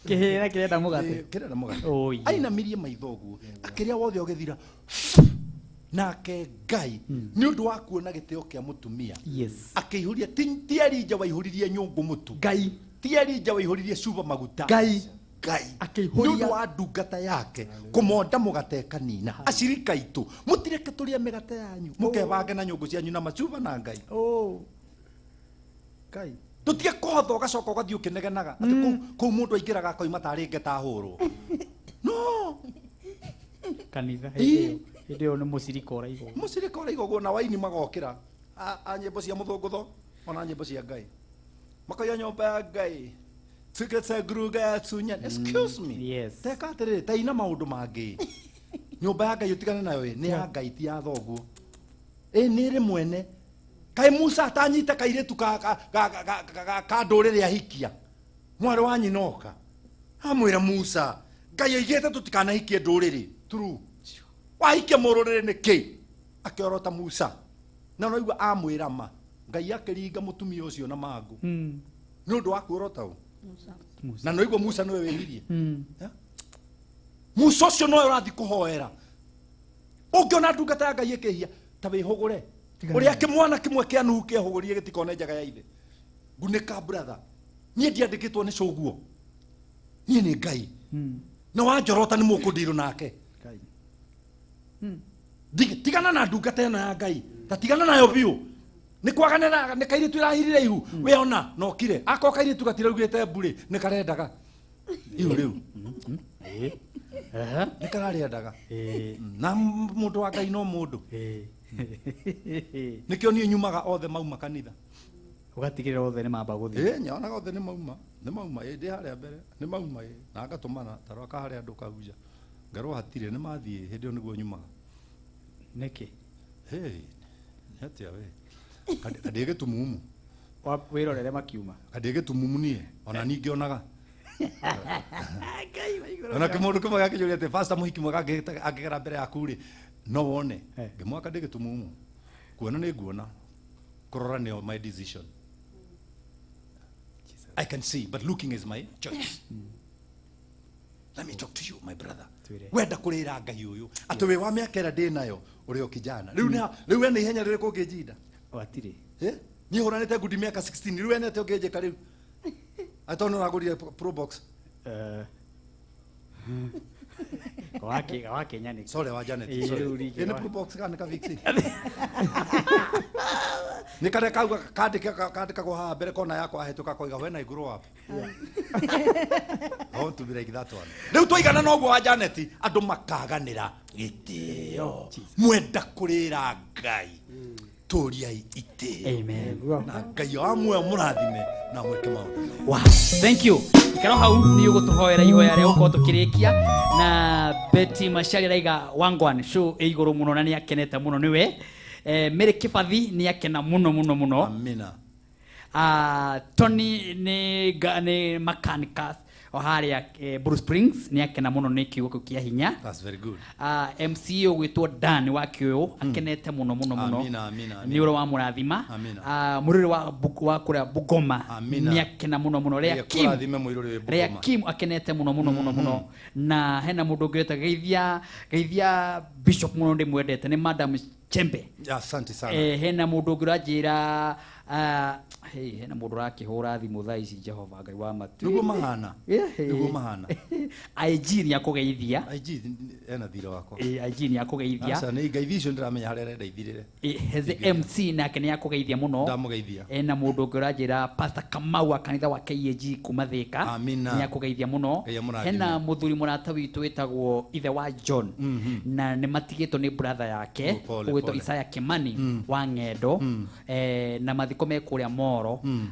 kĩhĩra kĩrenda mũgate kĩrenda mũgate ainamirie maitho ũguo akĩrĩa wothe ũgĩthira nake Ngai nĩ ũndũ wa kuona gĩtĩo kĩa mũtumia akĩihũria ti Elija waihũririe nyũngũ mũtu Ngai ti Elija waihũririe cuba maguta Ngai Ngai nĩ ũndũ wa ndungata yake kũmonda mũgate kanina acirika aitũ mũtireke tũrĩe mĩgate yanyu mũkebange na nyũngũ cianyu na macuba na Ngai Ngai tũtige kũhotha ũgacoka ũgathiĩ ũkĩnegenaga atĩ kũu mũndũ aingĩraga akoima tarĩ ngeta ahũrwo no kanitha hĩndĩ ĩyo nĩ mũcirika ũraigwo mũcirika ũraigwo ũguo na waini magokĩra a nyĩmbo cia mũthũngũtho ona nyĩmbo cia Ngai makoiga nyũmba ya Ngai tukete gruga tunya excuse me yes teka atĩrĩrĩ taina maũndũ mangĩ nyũmba ya Ngai ũtigane nayo ĩ nĩ ya Ngai ti ya thoguo Ĩ nĩ ĩrĩ mwene. Kaĩ Musa atanyita kairĩtu ka ndũrĩrĩ ahikia mwarĩ wa nyina oka amwĩra Musa Ngai aigĩte tũtikanahikie ndũrĩrĩ true wahikia mũrũrĩrĩ nĩkĩ akĩorota Musa na noigua amwĩra ma Ngai akĩringa mũtumia ũcio na mangũ nĩ ũndũ wa kuorota ũ na noigua Musa nĩwe wĩhirie. Musa ũcio nowe ũrathiĩ kũhoera ũngĩona ndungata ya Ngai ĩkĩhia ta wĩhũgũre uria kimwana kimwe kia Nuhu kĩehũgũrire gĩtikone njaga ya ithe. Ngunĩka brother, niĩ ndiandĩkĩtwo nĩ cũguo, niĩ nĩ Ngai na wanjorota nĩ mũkũndirũ nake. Tigana na ndungata ĩno ya Ngai, ta tigana nayo biũ. Nĩ kwaganĩra nĩ kairĩtu ĩrahirire ihu we ona nokire akorwo kairĩtu gatiraugĩte mbũrĩ nĩ karendaga ihu rĩu nĩ kararĩendaga na mũndũ wa Ngai no mũndũ. Nĩkĩo niĩ nyumaga othe mauma kanitha ũgatigĩrĩra othe nĩ mamba gũthiĩ. Nyonaga othe nĩ mauma ndĩ harĩa mbere nĩ mauma na ngatũmana ta rwaka harĩa andũ kahunja ngerwo hatirĩ nĩ mathiĩ hĩndĩ ĩyo nĩguo nyumaga. Nĩkĩ? Nĩ atĩa we kandĩ gĩtumumu wĩrorere makiuma kandĩ gĩtumumu niĩ ona niĩ ngĩonaga ona kĩmũndũ kĩmwe gakĩnjũria atĩ pastor mũhiki mwega angĩgera mbere yaku rĩ no wone ngĩmwaka ndĩ gĩtumumu kuona nĩ nguona kũrora nĩyo my decision. I can see but looking is my choice. Let me talk to you my brother. Wenda kũrĩra Ngai ũyũ atĩ wĩ wa mĩaka ĩrĩa ndĩ nayo ũrĩ o kijana rĩu rĩu we nĩ ihenya rĩrĩkũ ũngĩnjinda hatirĩ. Niĩ hũranĩte ngundi mĩaka 16 rĩu we nĩ atĩa ũngĩnjĩka rĩu atĩ nĩ ũragũrire Probox wa Kenya nĩ sorry wa Janet sorry nĩ Probox kana ka Vixi nĩ karĩa kauga kandĩkagwo haha mbere kona yakwa ahĩtũka koiga when I grow up I want to be like that one. Rĩu twaigana noguo wa Janet andũ makaganĩra gĩtĩo mwenda kũrĩra Ngai tũriai itĩo. Amen. Na Ngai wa muoyo mũrathime na mwĩke maũndũ. Wow, thank you. Ikara hau nĩ ũgũtũhoera ihoya rĩa gũkorwo tũkĩrĩkia na Betty Macharia araiga wangwan show ĩ igũrũ mũno na nĩ akenete mũno nĩwe. Mary Kibathi nĩ akena mũno mũno mũno. Amina. Tony nĩ mechanic o harĩa Blue Springs nĩ akena mũno nĩ kiugo kĩu kĩa hinya. That's very good. MC ũgwĩtwo Dan wa Kĩũyũ akenete mũno mũno mũno. Amina, amina. Nĩ ũrĩa wa mũrathima. Mũrĩrĩ wa kũrĩa Bungoma nĩ akena mũno mũno. Rĩa Kim akenete mũno mũno mũno mũno. Na hena mũndũ ũngĩ wĩtagwo geithia Bishop mũno ndĩmwendete nĩ Madam Chembe. Asante sana. Hena mũndũ ũngĩ ũranjĩra hena mũndũ ũrakĩhũra thimũ thaa ici Jehova Ngai wa matu. Nĩguo mahana. Nĩguo mahana. IG nĩ akũgeithia. IG ena thirĩ wakwa. IG nĩ akũgeithia. Aca nĩ ngeithi icio ndĩramenya harĩa arenda ithirĩre. Heze MC nake nĩ akũgeithia mũno. Ndamũgeithia. Ena mũndũ ũngĩ ũranjĩra Pastor Kamau wa kanitha wa KAG kuma Thika nĩ akũgeithia mũno. Hena mũthuri mũrata witũ wĩtagwo ithe wa John na nĩ matigĩtwo nĩ brother yake ũgwĩtwo Isaiah Kimani wa Ng'endo na mathiko me kũrĩa Moro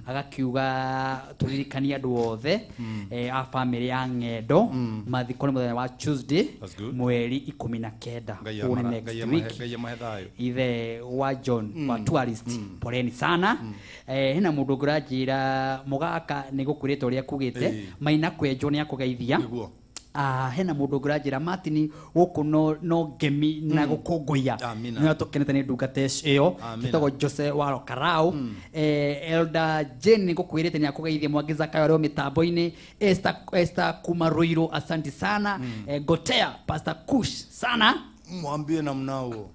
agakiuga tũririkanie andũ othe a family ya Ng'endo mathiko nĩ mũthenya wa Tuesday mweri 19 kũu nĩ next week. Ithe wa John wa tourist poleni sana. Hena mũndũ ũngĩ ũranjĩra mũgaka nĩ gũkwĩrĩte ũrĩa kugĩte Maina Kwenjwo nĩ akũgeithia. Hena mũndũ ũngĩ ũranjĩra Martin gũkũ no ngemi na gũkũngũiya nĩ tũkenete nĩ ndungata ĩyo tũtagwo Jose wa Rokarau. Elder Jane nĩ ngũkwĩrĩte nĩ akũgeithia Mwangi Zakayo arĩ o mĩtambo-inĩ. Esther kuma Ruiru asante sana. Gotea Pastor Kush sana mwambie namna huo.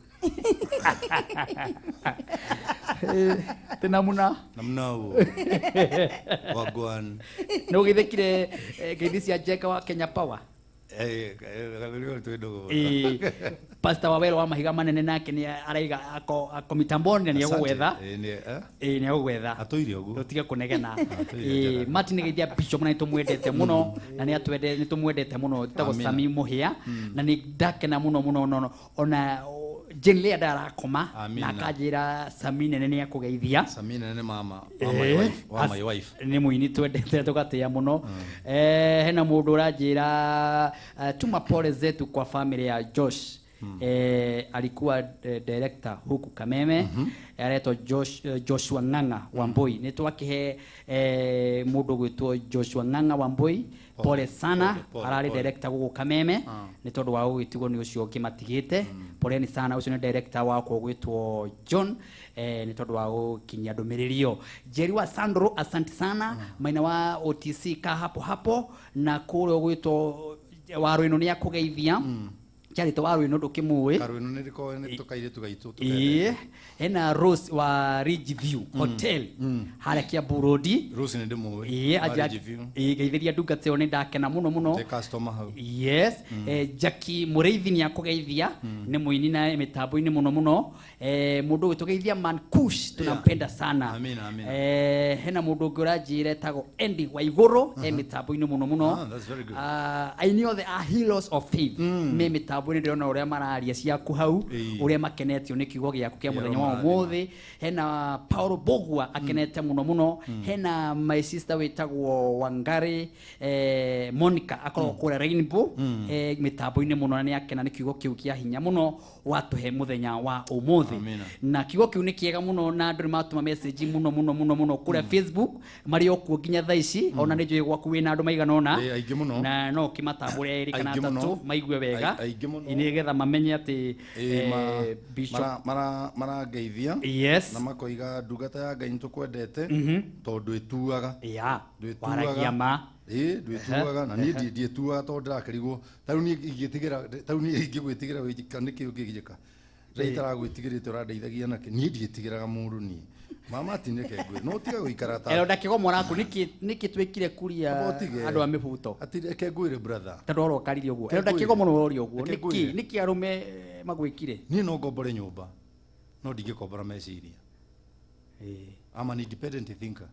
Tena muna namna huo wagwan nĩ ũgĩthekire ngeithi cia Jeka wa Kenya Power. Pastor Wawero wa mahiga manene nake nĩ araiga ako mitamboni na nĩ egũgwetha. Nĩ egũgwetha atũire ũguo tũtige kũnegena. Martin geithia Bishop na nĩtũmwendete mũno na nĩ atwendete nĩtũmwendete mũno tũtagwo Sami Mũhĩa na nĩ ndakena mũno mũno mũno ona Jane Lea ndarakoma na akanjĩra Sami nene nĩ akũgeithia. Sami nene mama wa my wife, wa my wife nĩ mũini twendete tũgatĩa mũno. Hena mũndũ ũranjĩra tuma pole zetu kwa family ya Josh Alikuwa director huku Kameme. Aretwo Joshua Ng'ang'a Wambui. Nĩ twakihe mũndũ gwĩtwo Joshua Ng'ang'a Wambui pole sana, ararĩ director gũkũ Kameme nĩ tondũ wa gũgĩtigwo nĩ ũcio ũngĩ matigĩte. Poleni sana, ũcio nĩ director wakwa gwĩtwo John, nĩ tondũ wa gũkinyia ndũmĩrĩri ĩyo. Jerry wa Sandro, asante sana. Maina wa OTC ka hapo hapo na kũrĩa gwĩtwo Waruino nĩ akũgeithia. Charito Waruino ndũkĩmũĩ. Karuino nĩ rĩko nĩ tũkairĩtu gaitũ. Ĩĩ, hena Rose wa Ridge View Hotel harĩa Kiambu Road. Rose nĩ ndĩmũĩ. Ĩĩ, aja geithĩria ndungata ĩyo, nĩ ndakena mũno mũno. Te customer hau. Yes. Jackie Mũrĩithi nĩ akũgeithia, nĩ mũini na mĩtambo-inĩ mũno mũno. Mũndũ ũgĩtũgeithia Mankush, tunampenda sana. Amina, amina. Hena mũndũ ũngĩ ũranjĩra etagwo Andy Waigũrũ, e mĩtambo-inĩ mũno mũno. That's very good. Aini othe a Heroes of Faith me mĩtambo-inĩ, ndĩrona ũrĩa mararia ciaku hau, ũrĩa makenetio nĩ kiugo gĩaku kĩa mũthenya wa ũmũthĩ. Hena Paulo Bogwa akenete mũno mũno. Hena my sister wĩtagwo Wangari Monica, akoragwo kũrĩa Rainbow, mĩtambo-inĩ mũno, na nĩ akena nĩ kiugo kĩu kĩa hinya mũno watũhe mũthenya wa ũmũthĩ. Na kiugo kĩu nĩ kĩega mũno, na andũ nĩ matũma message mũno mũno mũno mũno kũrĩa Facebook, marĩ o kuo nginya thaa ici. Ona nĩ njũĩ gwaku wĩna andũ maigana ũna, na no ũkĩmatambũre erĩ kana atatũ maigue wega, nĩgetha mamenye atĩ Bishop marangeithia. Yes. Na makoiga ndungata ya Ngai nĩtũkwendete tondũ ĩtuaga. Waragia ma. Ĩĩ, ndwĩtuaga na niĩ ndiĩtuaga tondũ ndĩrakĩrigwo. Ta rĩu niĩ ingĩtigĩra, ta rĩu niĩ ingĩgwĩtigĩra wĩka nĩkĩ ũngĩgĩka. Rĩrĩa itaragwĩtigĩrĩte ũrandeithagia nakĩ? Niĩ ndiĩtigĩraga mũndũ niĩ. Mama atinĩke ngwĩ. No ũtige gũikara ta. Elda Kĩgomo raku nĩkĩ twĩkire kuria andũ a mĩbuto? Ati reke ngwĩre brother. Tondũ ũrokaririe ũguo. Elda Kĩgomo nĩ ũroria ũguo. Nĩkĩ nĩkĩ arũme magwĩkire? Niĩ no ngombore nyũmba. No ndingĩkombora meciria. I'm an independent thinker.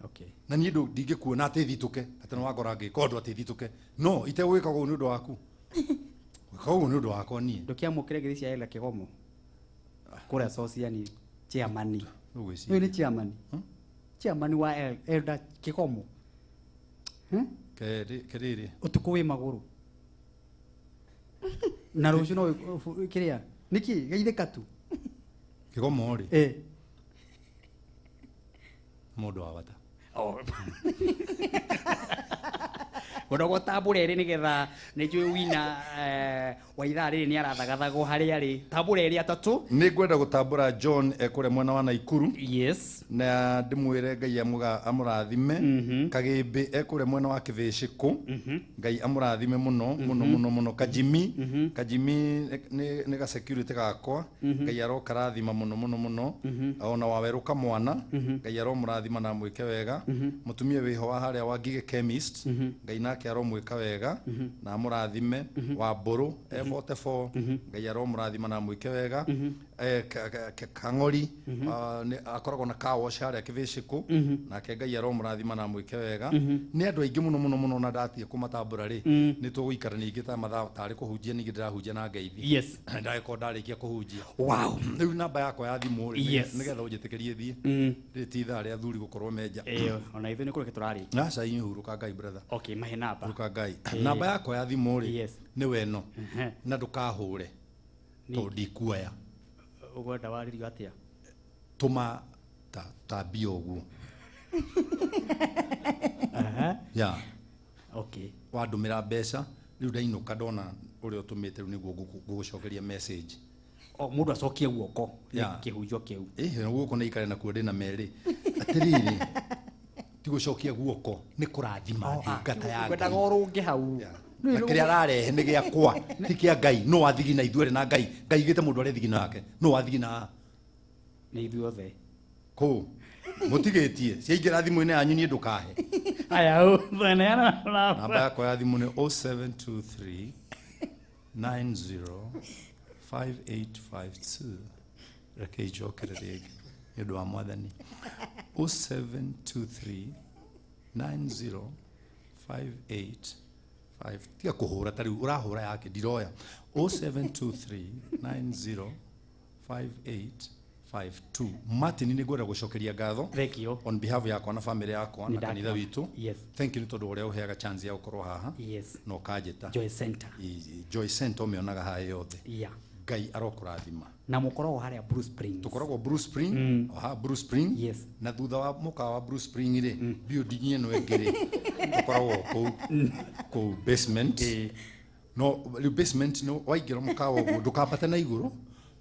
Okay. Na niĩ ndingĩkuona atĩ thitũke, atĩ nĩ wakora ngĩka ũndũ atĩ thitũke. No itegwĩka ũguo nĩ ũndũ waku. Gwĩka ũguo nĩ ũndũ wakwa niĩ. Ndũkĩamũkĩre ngeithi cia Elda Kĩgomo. Kũrĩa Sociani chairman. Ũyũ nĩ chairman. Chairman wa Elda Kĩgomo. Kĩrĩrĩ. Ũtukũ wĩ magũrũ. Na rũciũ no kĩrĩa? Nĩkĩ geithĩka tu? Kĩgomo rĩ. Mũndũ wa bata. Ngwenda gũtambũra erĩ nĩgetha nĩ njũĩ wina wa ithaa rĩrĩ nĩ arathagathagwo harĩa arĩ. Tambũra erĩ atatũ. Nĩ ngwenda gũtambũra John ekũrĩa mwena wa Naikuru. Yes. Na ndĩmwĩre Ngai amũrathime. Kagĩmbĩ ekũrĩa mwena wa Kĩvĩcĩkũ. Ngai amũrathime mũno mũno mũno mũno. Kajimi, Kajimi nĩ ga security gakwa. Ngai arokarathima mũno mũno mũno. Ona Wawerũ kamwana, Ngai aromũrathima na amwĩke wega. Mũtumia wĩho wa harĩa wa Ngigĩ Chemist, Ngai nake aromwĩka wega na amũrathime. Wa Mbũrũ E44, Ngai aromũrathima na amwĩke wega. Kang'ori akoragwo na car wash harĩa Kĩvĩcĩkũ, nake Ngai aromũrathima na amwĩke wega. Nĩ andũ aingĩ mũno mũno mũno na ndatige kũmatambũra rĩ, nĩ tũgũikara ningĩ ta mathaa tarĩ kũhunjia, ningĩ ndĩrahunjia na ngeithi. Yes. Ndagĩkorwo ndarĩkia kũhunjia. Wow. Rĩu namba yakwa ya thimũ rĩ, nĩgetha ũnjĩtĩkĩrie thiĩ. Rĩrĩ ti ithaa rĩa athuri gũkorwo menja. Ona ithuĩ nĩ kũrĩkia tũrarĩkia. Aca inyuĩ hurũka Ngai brother. Okay, mahe namba. Hurũka Ngai. Namba yakwa ya thimũ rĩ nĩ weno na ndũkahũre tondũ ndikuoya. Ũkwenda warĩrio atĩa? Tũma ta mbia ũguo. Yeah. Okay. Wandũmĩra mbeca rĩu ndainũka ndona ũrĩa ũtũmĩte rĩu nĩguo ngũgũcokeria message. O mũndũ acokie guoko kĩhunjo kĩu. Guoko nĩ ikare nakuo ndĩna merĩ. Atĩrĩrĩ, ti gũcokia guoko nĩ kũrathima ndungata ya Ngai. Ngwendaga ũrũnge hau. Na kĩrĩa ararehe nĩ gĩakwa, ti kĩa Ngai. No athigina ithuerĩ na Ngai. Ngai igĩte mũndũ arĩa thigina nake. No athigina nĩ ithuothe. Kũ? Mũtigĩtie. Ciaingĩra thimũ-inĩ yanyu niĩ ndũkahe. Aya, neana namba. Namba yakwa ya thimũ nĩ 0723 90 5852. Reke ijokere rĩngĩ nĩ ũndũ wa Mwathani. 0723 90 58 tiga kũhũra ta rĩu ũrahũra yake ndiroya. 0723 90 58 52. Martin nĩ ngwenda gũcokeria ngatho. Thank you. On behalf yakwa na family yakwa na kanitha witũ. Yes. Thank you nĩ tondũ ũrĩa ũheaga chance ya gũkorwo haha. Yes. Na ũkanjĩta. Joy Center. Joy Center ũmĩonaga haha yothe. Yeah. Ngai arokũrathima. Na mũkoragwo harĩa Blue Springs. Tũkoragwo Blue Spring, haha Blue Spring. Yes. Na thutha wa mũkawa wa Blue Spring rĩ, building ĩno ĩngĩ rĩ, tũkoragwo kũu basement. No rĩu basement no waingĩra mũkawa ũguo ndũkambate na igũrũ,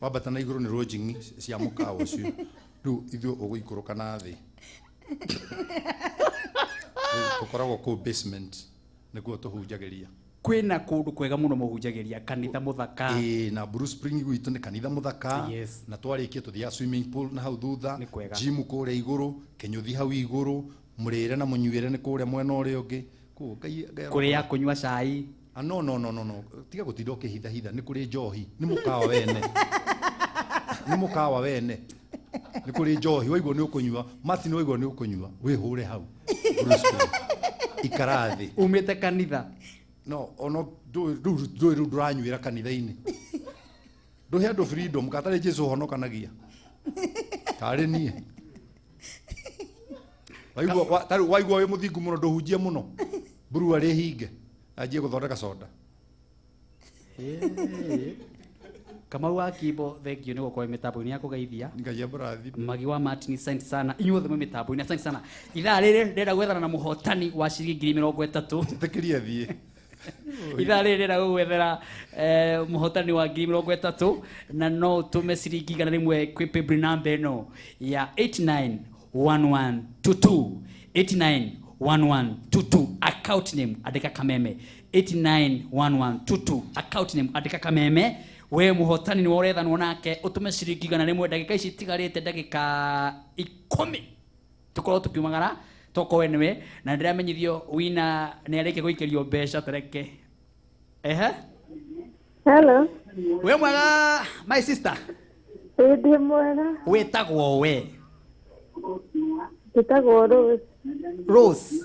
wambata na igũrũ nĩ lodging cia mũkawa ũcio. Rĩu ithuĩ ũgũikũrũka na thĩ. Tũkoragwo kũu basement nĩkuo tũhunjagĩria. Kwĩna kũndũ kwega mũno mũhunjagĩria, kanitha mũthaka. Na Blue Spring gwitũ nĩ kanitha mũthaka. Yes. Na twarĩkia tũthiaga swimming pool na hau thutha, gym kũrĩa igũrũ, kĩnyũthi hau igũrũ, mũrĩre na mũnyuĩre nĩ kũrĩa mwena ũrĩa ũngĩ. Kũu Ngai kũrĩa kũnyua cai. No no no no no, tiga gũtinda ũkĩhithahitha, nĩ kũrĩ njohi, nĩ mũkawa wene. Nĩ mũkawa wene. Nĩ kũrĩ njohi, waigua nĩ ũkũnyua, Martin waigua nĩ ũkũnyua, wĩhũre hau. Blue Spring. Ikara thĩ. Umĩte kanitha. No, ono ndũĩ rĩu ndũranyuĩra kanitha-inĩ. Ndũhe andũ freedom, katarĩ Jesũ ũhonokanagia. Tarĩ niĩ. Waigua tarĩ waigua wĩ mũthingu mũno ndũhunjie mũno. Brewery hinge. Anjie gũthondeka soda. Kamau wa Kimbo, thank you nĩ gũkorwo mĩtambo-inĩ ya kũgeithia. Ngai amũrathime. Magi wa Martin, asante sana. Inyuothe mwĩ mĩtambo-inĩ, asante sana. Ithaa rĩrĩ ndĩrenda gwethana na mũhotani wa ciringi 30,000. Njĩtĩkĩrie thiĩ. Ithaa rĩrĩ ndĩrenda gũgwethera mũhotani wa 30,000 na no ũtũme ciringi 100 kwĩ paybill number ĩno ya 891122 891122, account name andĩka Kameme, 891122 account name andĩka Kameme. We mũhotani nĩwe ũrethanwo nake, ũtũme ciringi 100 ndagĩka ici itigarĩte ndagĩka 10 tũkorwo tũkiumagara tokorwo nĩwe, na ndĩramenyithio wina nĩ arĩkia gũikĩrio mbeca tereke. Ehe. Hello. We mwega my sister. Ndĩ mwega. Wĩtagwo we? Njĩtagwo Rose. Rose.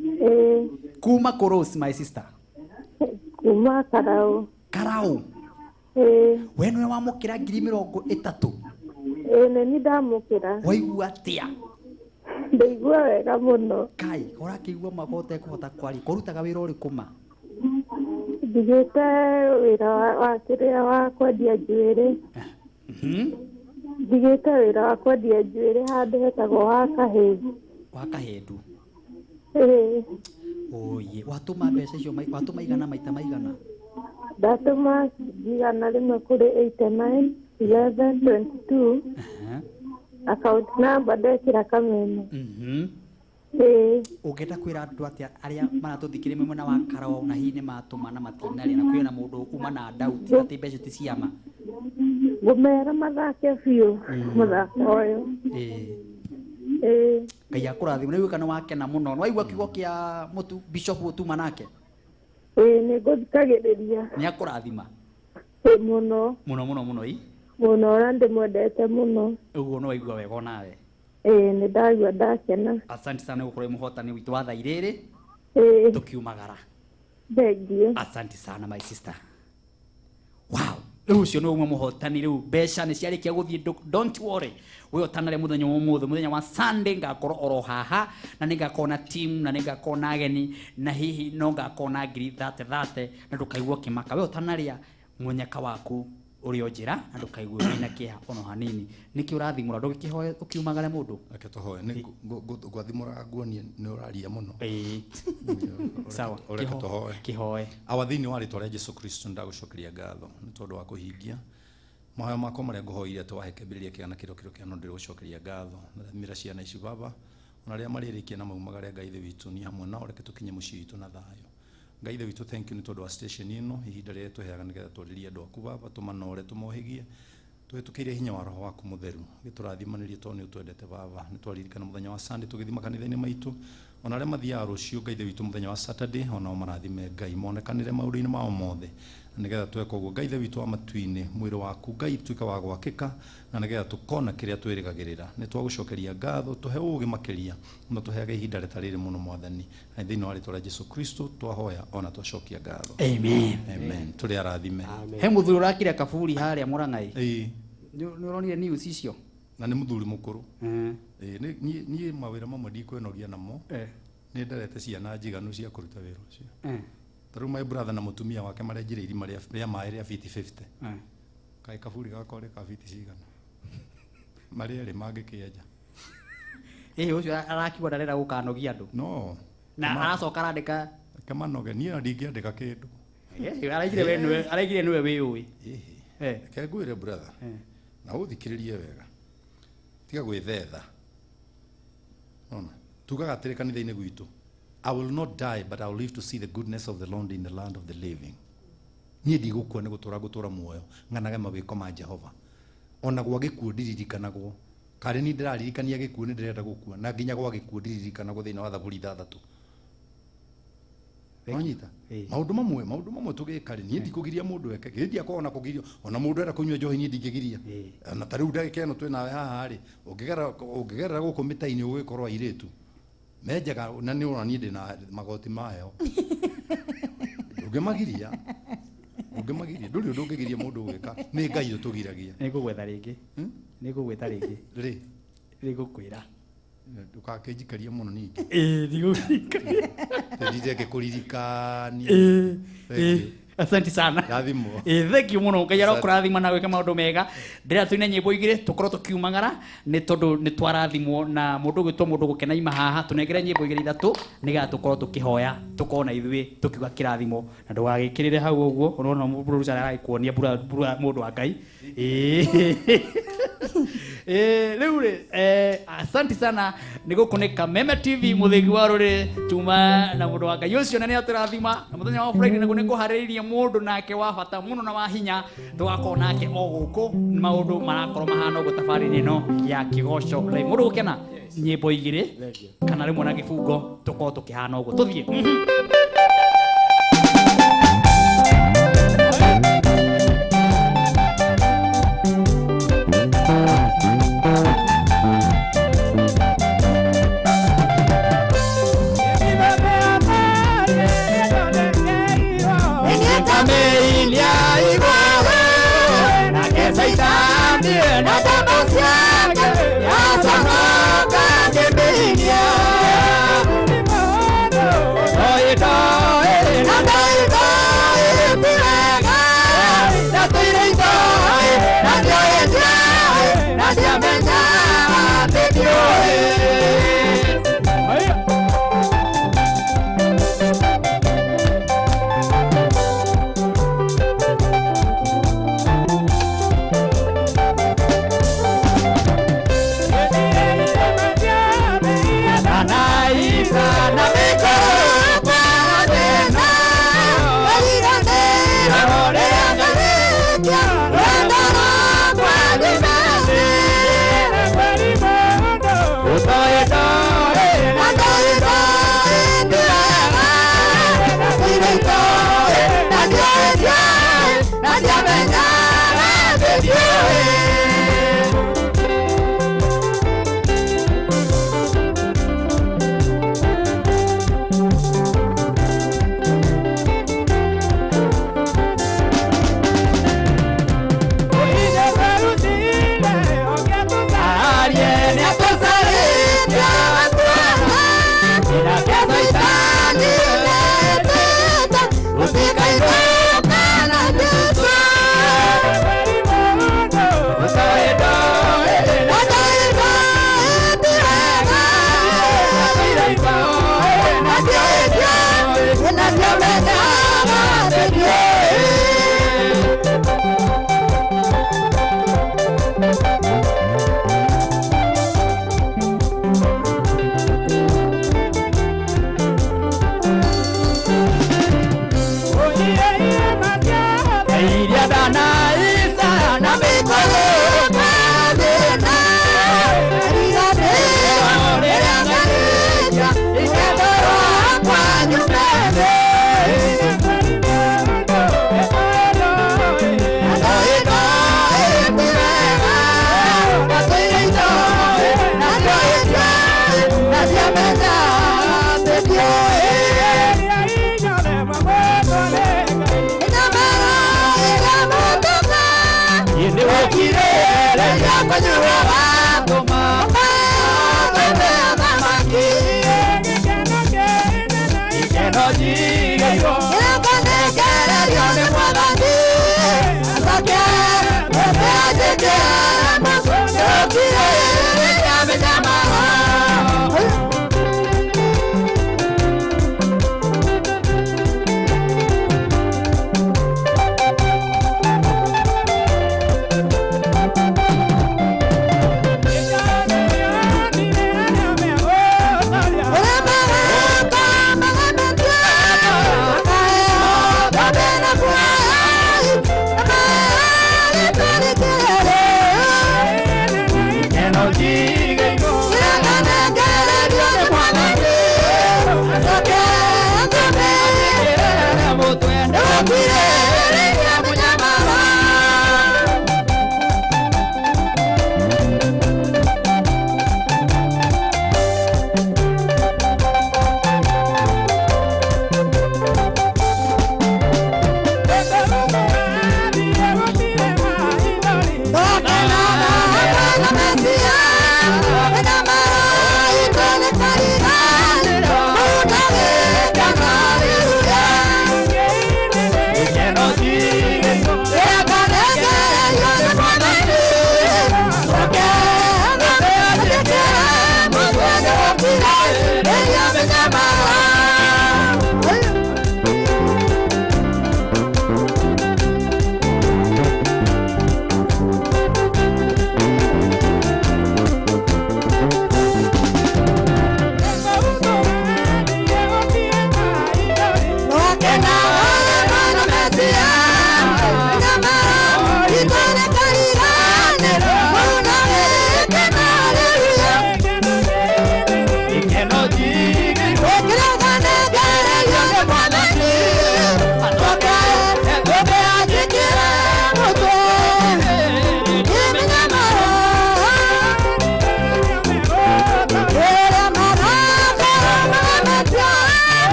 Ĩĩ. Kuma kũ Rose my sister? Kuma Karau. Karau. Ĩĩ. We nĩwe wamũkĩra 30,000? Ĩĩ nĩ niĩ ndamũkĩra. Waigua atĩa? Ndaigua wega mũno. Kai, ũrakĩigua mwaka ũtekũhota kwaria. Kũrutaga wĩra ũrĩkũ ma? Ndigĩte wĩra wa kĩrĩa wa kwendia njuĩrĩ. Ndigĩte wĩra wa kwendia njuĩrĩ handũ hetagwo wa Kahĩndu. Wa Kahĩndu? Ĩĩ. Oye, watũma mbeca icio, watũma igana maita maigana? Ndatũma 100 kũrĩ 89 11 22. Account number ndekĩra Kameme. Ĩĩ. Ũngĩenda kwĩra andũ atĩa arĩa maratũthikĩrĩria mwena wa Karau na hihi nĩ matũma na matinarĩa, na kwĩna mũndũ uma na doubt atĩ mbeca ti ciama? Ngũmera mathake biũ mũthako ũyũ. Ĩĩ. Ĩĩ. Ngai akũrathime. Nĩ kana wakena mũno. Nĩ waigua kiugo kĩa mũtu Bishop ũtuma nake? Ĩĩ nĩ ngũthikagĩrĩria. Nĩ akũrathima? Ĩĩ mũno. Mũno mũno mũno ĩ? Mũno, na ndĩmwendete mũno. Ũguo no waigua wega onawe? Ĩĩ nĩ ndagua ndakena. Asante sana gũkorwo wĩ mũhotani witũ wa thaa irĩrĩ. Ĩĩ. Tũkiumagara. Thank you. Asante sana my sister. Wow. Rĩu ũcio nĩ ũmwe mũhotani rĩu mbeca nĩ ciarĩkia gũthiĩ, don't worry. We ũtanarĩa mũthenya wa ũmũthĩ, mũthenya wa Sunday ngakorwo oro haha na nĩ ngakorwo na team na nĩ ngakorwo na ageni na hihi no ngakorwo na 30,000 na ndũkaigua ũkĩmaka. We ũtanarĩa mũnyaka waku ũrĩ o njĩra na ndũkaigue wĩna kĩeha ono hanini. Nĩkĩ ũrathimũra? Ndũgĩkĩhoe ũkiumagare mũndũ? Reke tũhoe. Nĩ ngwathimũraga nguonie nĩ ũraria mũno. Ĩĩ. Sawa. Reke tũhoe. Kĩhoe. Awa thĩinĩ wa rĩtwa rĩa Jesũ Kristo ndagũcokeria ngatho nĩ tondũ wa kũhingia mahoya makwa marĩa ngũhoire atĩ wahe kĩambĩrĩria kĩega na kĩro kĩro kĩa no ndĩrĩgũcokeria ngatho. Rathimĩra ciana ici baba, ona arĩa marĩrĩkia na maumagare Ngai Ithe witũ ni hamwe nao, reke tũkinye mũciĩ witũ na thayũ. Ngai Ithe witũ, thank you nĩ tondũ wa station ĩno, ihinda rĩrĩa tũheaga nĩgetha twarĩrie andũ aku baba, tũmanore, tũmohĩgie, tũhĩtũkĩire hinya wa roho waku mũtheru, gĩtũrathimanĩrie tondũ nĩ ũtwendete baba. Nĩ twaririkana mũthenya wa Sunday tũgĩthiĩ makanitha-inĩ maitũ, ona arĩa mathiaga rũciũ Ngai Ithe witũ mũthenya wa Saturday, onao marathime Ngai, monekanĩre maũndũ-inĩ mao mothe, na nĩgetha tweka ũguo Ngai Ithe witũ wa matu-inĩ, mwĩrĩ waku Ngai tuĩke wa gwakĩka, na nĩgetha tũkona kĩrĩa twĩrĩgagĩrĩra. Nĩ twagũcokeria ngatho, tũhe ũũgĩ makĩria, na tũheage ihinda rĩtarĩ mũno Mwathani, na thĩinĩ wa rĩtwa rĩa Jesũ Kristo twahoya ona twacokia ngatho. Amen. Amen. Tũrĩ arathime. He mũthuri ũrakire kaburi harĩa Mũrang'ai. Ĩĩ. Nĩ ũronire news icio? Na nĩ mũthuri mũkũrũ. Ĩĩ niĩ mawĩra mamwe ndikwĩnogia namo. Nĩ nderete ciana njiganu cia kũruta wĩra ũcio. Ta rĩu my brother na mũtumia wake marenjire irima rĩa maĩ rĩa fiti 50. Kaĩ kaburi gakwa rĩ ka fiti cigana? Marĩ erĩ mangĩkĩenja. Ĩĩ ũcio arakiuga ndarenda gũkanogia andũ. No. Na aracoka arandĩka kamanoge niĩ ndingĩandĩka kĩndũ. Araigire we nĩwe, araigire nĩwe wĩyũĩ. Reke ngwĩre brother. Na ũthikĩrĩrie wega. Tiga gwĩthetha. Ona tugaga atĩrĩ kanitha-inĩ gwitũ, I will not die but I will live to see the goodness of the Lord in the land of the living. Niĩ ndigũkua nĩ gũtũra ngũtũra muoyo ng'anage mawĩko ma Jehova. Ona gwa gĩkuũ ndiririkanagwo. Karĩ niĩ ndĩraririkania gĩkuũ nĩ ndĩrenda gũkua na nginya gwa gĩkuũ ndiririkanagwo thĩinĩ wa Thaburi 6. Wanyita? Maũndũ mamwe tũgĩka rĩ, niĩ ndikũgiria mũndũ eke. Githĩ ndiakorwo na kũgirio ona mũndũ enda kũnyua njohi niĩ ndingĩgiria. Na ta rĩu ndagĩka ĩno twĩ nawe haha rĩ, ũngĩgerera gũkũ mĩta-inĩ ũgĩkorwo airĩtu menjaga na nĩ ũrona niĩ ndĩna magoti mayo. Ndũngĩmagiria. Ndũngĩmagiria. Ndũrĩ ũndũ ũngĩgiria mũndũ gwĩka. Nĩ Ngai ũtũgiragia. Nĩngũgwetha rĩngĩ. Nĩngũgwĩta rĩngĩ. Rĩ. Nĩngũkwĩra. Ndũgakĩnjikarie mũno ningĩ. Ĩĩ ndigũgũikaria. Ndindire ngĩkũririkania. Ĩĩ. Asante sana. Rathimwo. Thank you mũno. Ngai arokũrathima na gwĩka maũndũ mega. Ndĩrenda tũine nyĩmbo igĩrĩ tũkorwo tũkiumagara nĩ tondũ nĩ twarathimwo na mũndũ ũgwĩtwo mũndũ gũkena ima haha. Tũnengere nyĩmbo igĩrĩ ithatũ nĩgetha tũkorwo tũkĩhoya tũkorwo na ithuĩ tũkiuga kĩrathimo na ndũgagĩkĩrĩre hau ũguo. Ũrona producer aragĩkuonia mbura mũndũ wa Ngai. Rĩu rĩ, asante sana. Nĩ gũkũ nĩ Kameme TV mũthĩgi wa rũrĩrĩ tuma na mũndũ wa Ngai ũcio na nĩ atũrathima na mũthenya wa Friday naguo nĩ kũharĩrĩria mũndũ nake wa bata mũno na wa hinya tũgakorwo nake o gũkũ maũndũ marakorwo mahana ũguo tabarĩra ĩno ya Kĩgoco Live. Mũndũ gũkena nyĩmbo igĩrĩ kana rĩmwe na gĩbungo tũkorwo tũkĩhana ũguo tũthiĩ.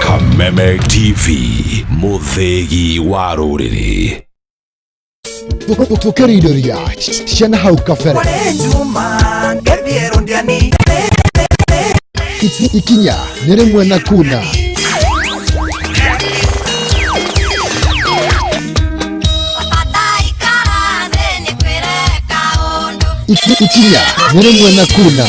Kameme TV, muthegi wa rũrĩrĩ. Tukĩrindũria ciana hau kabere. Ikinya nĩ rĩmwe na kuna. Ikinya nĩ rĩmwe na kuna.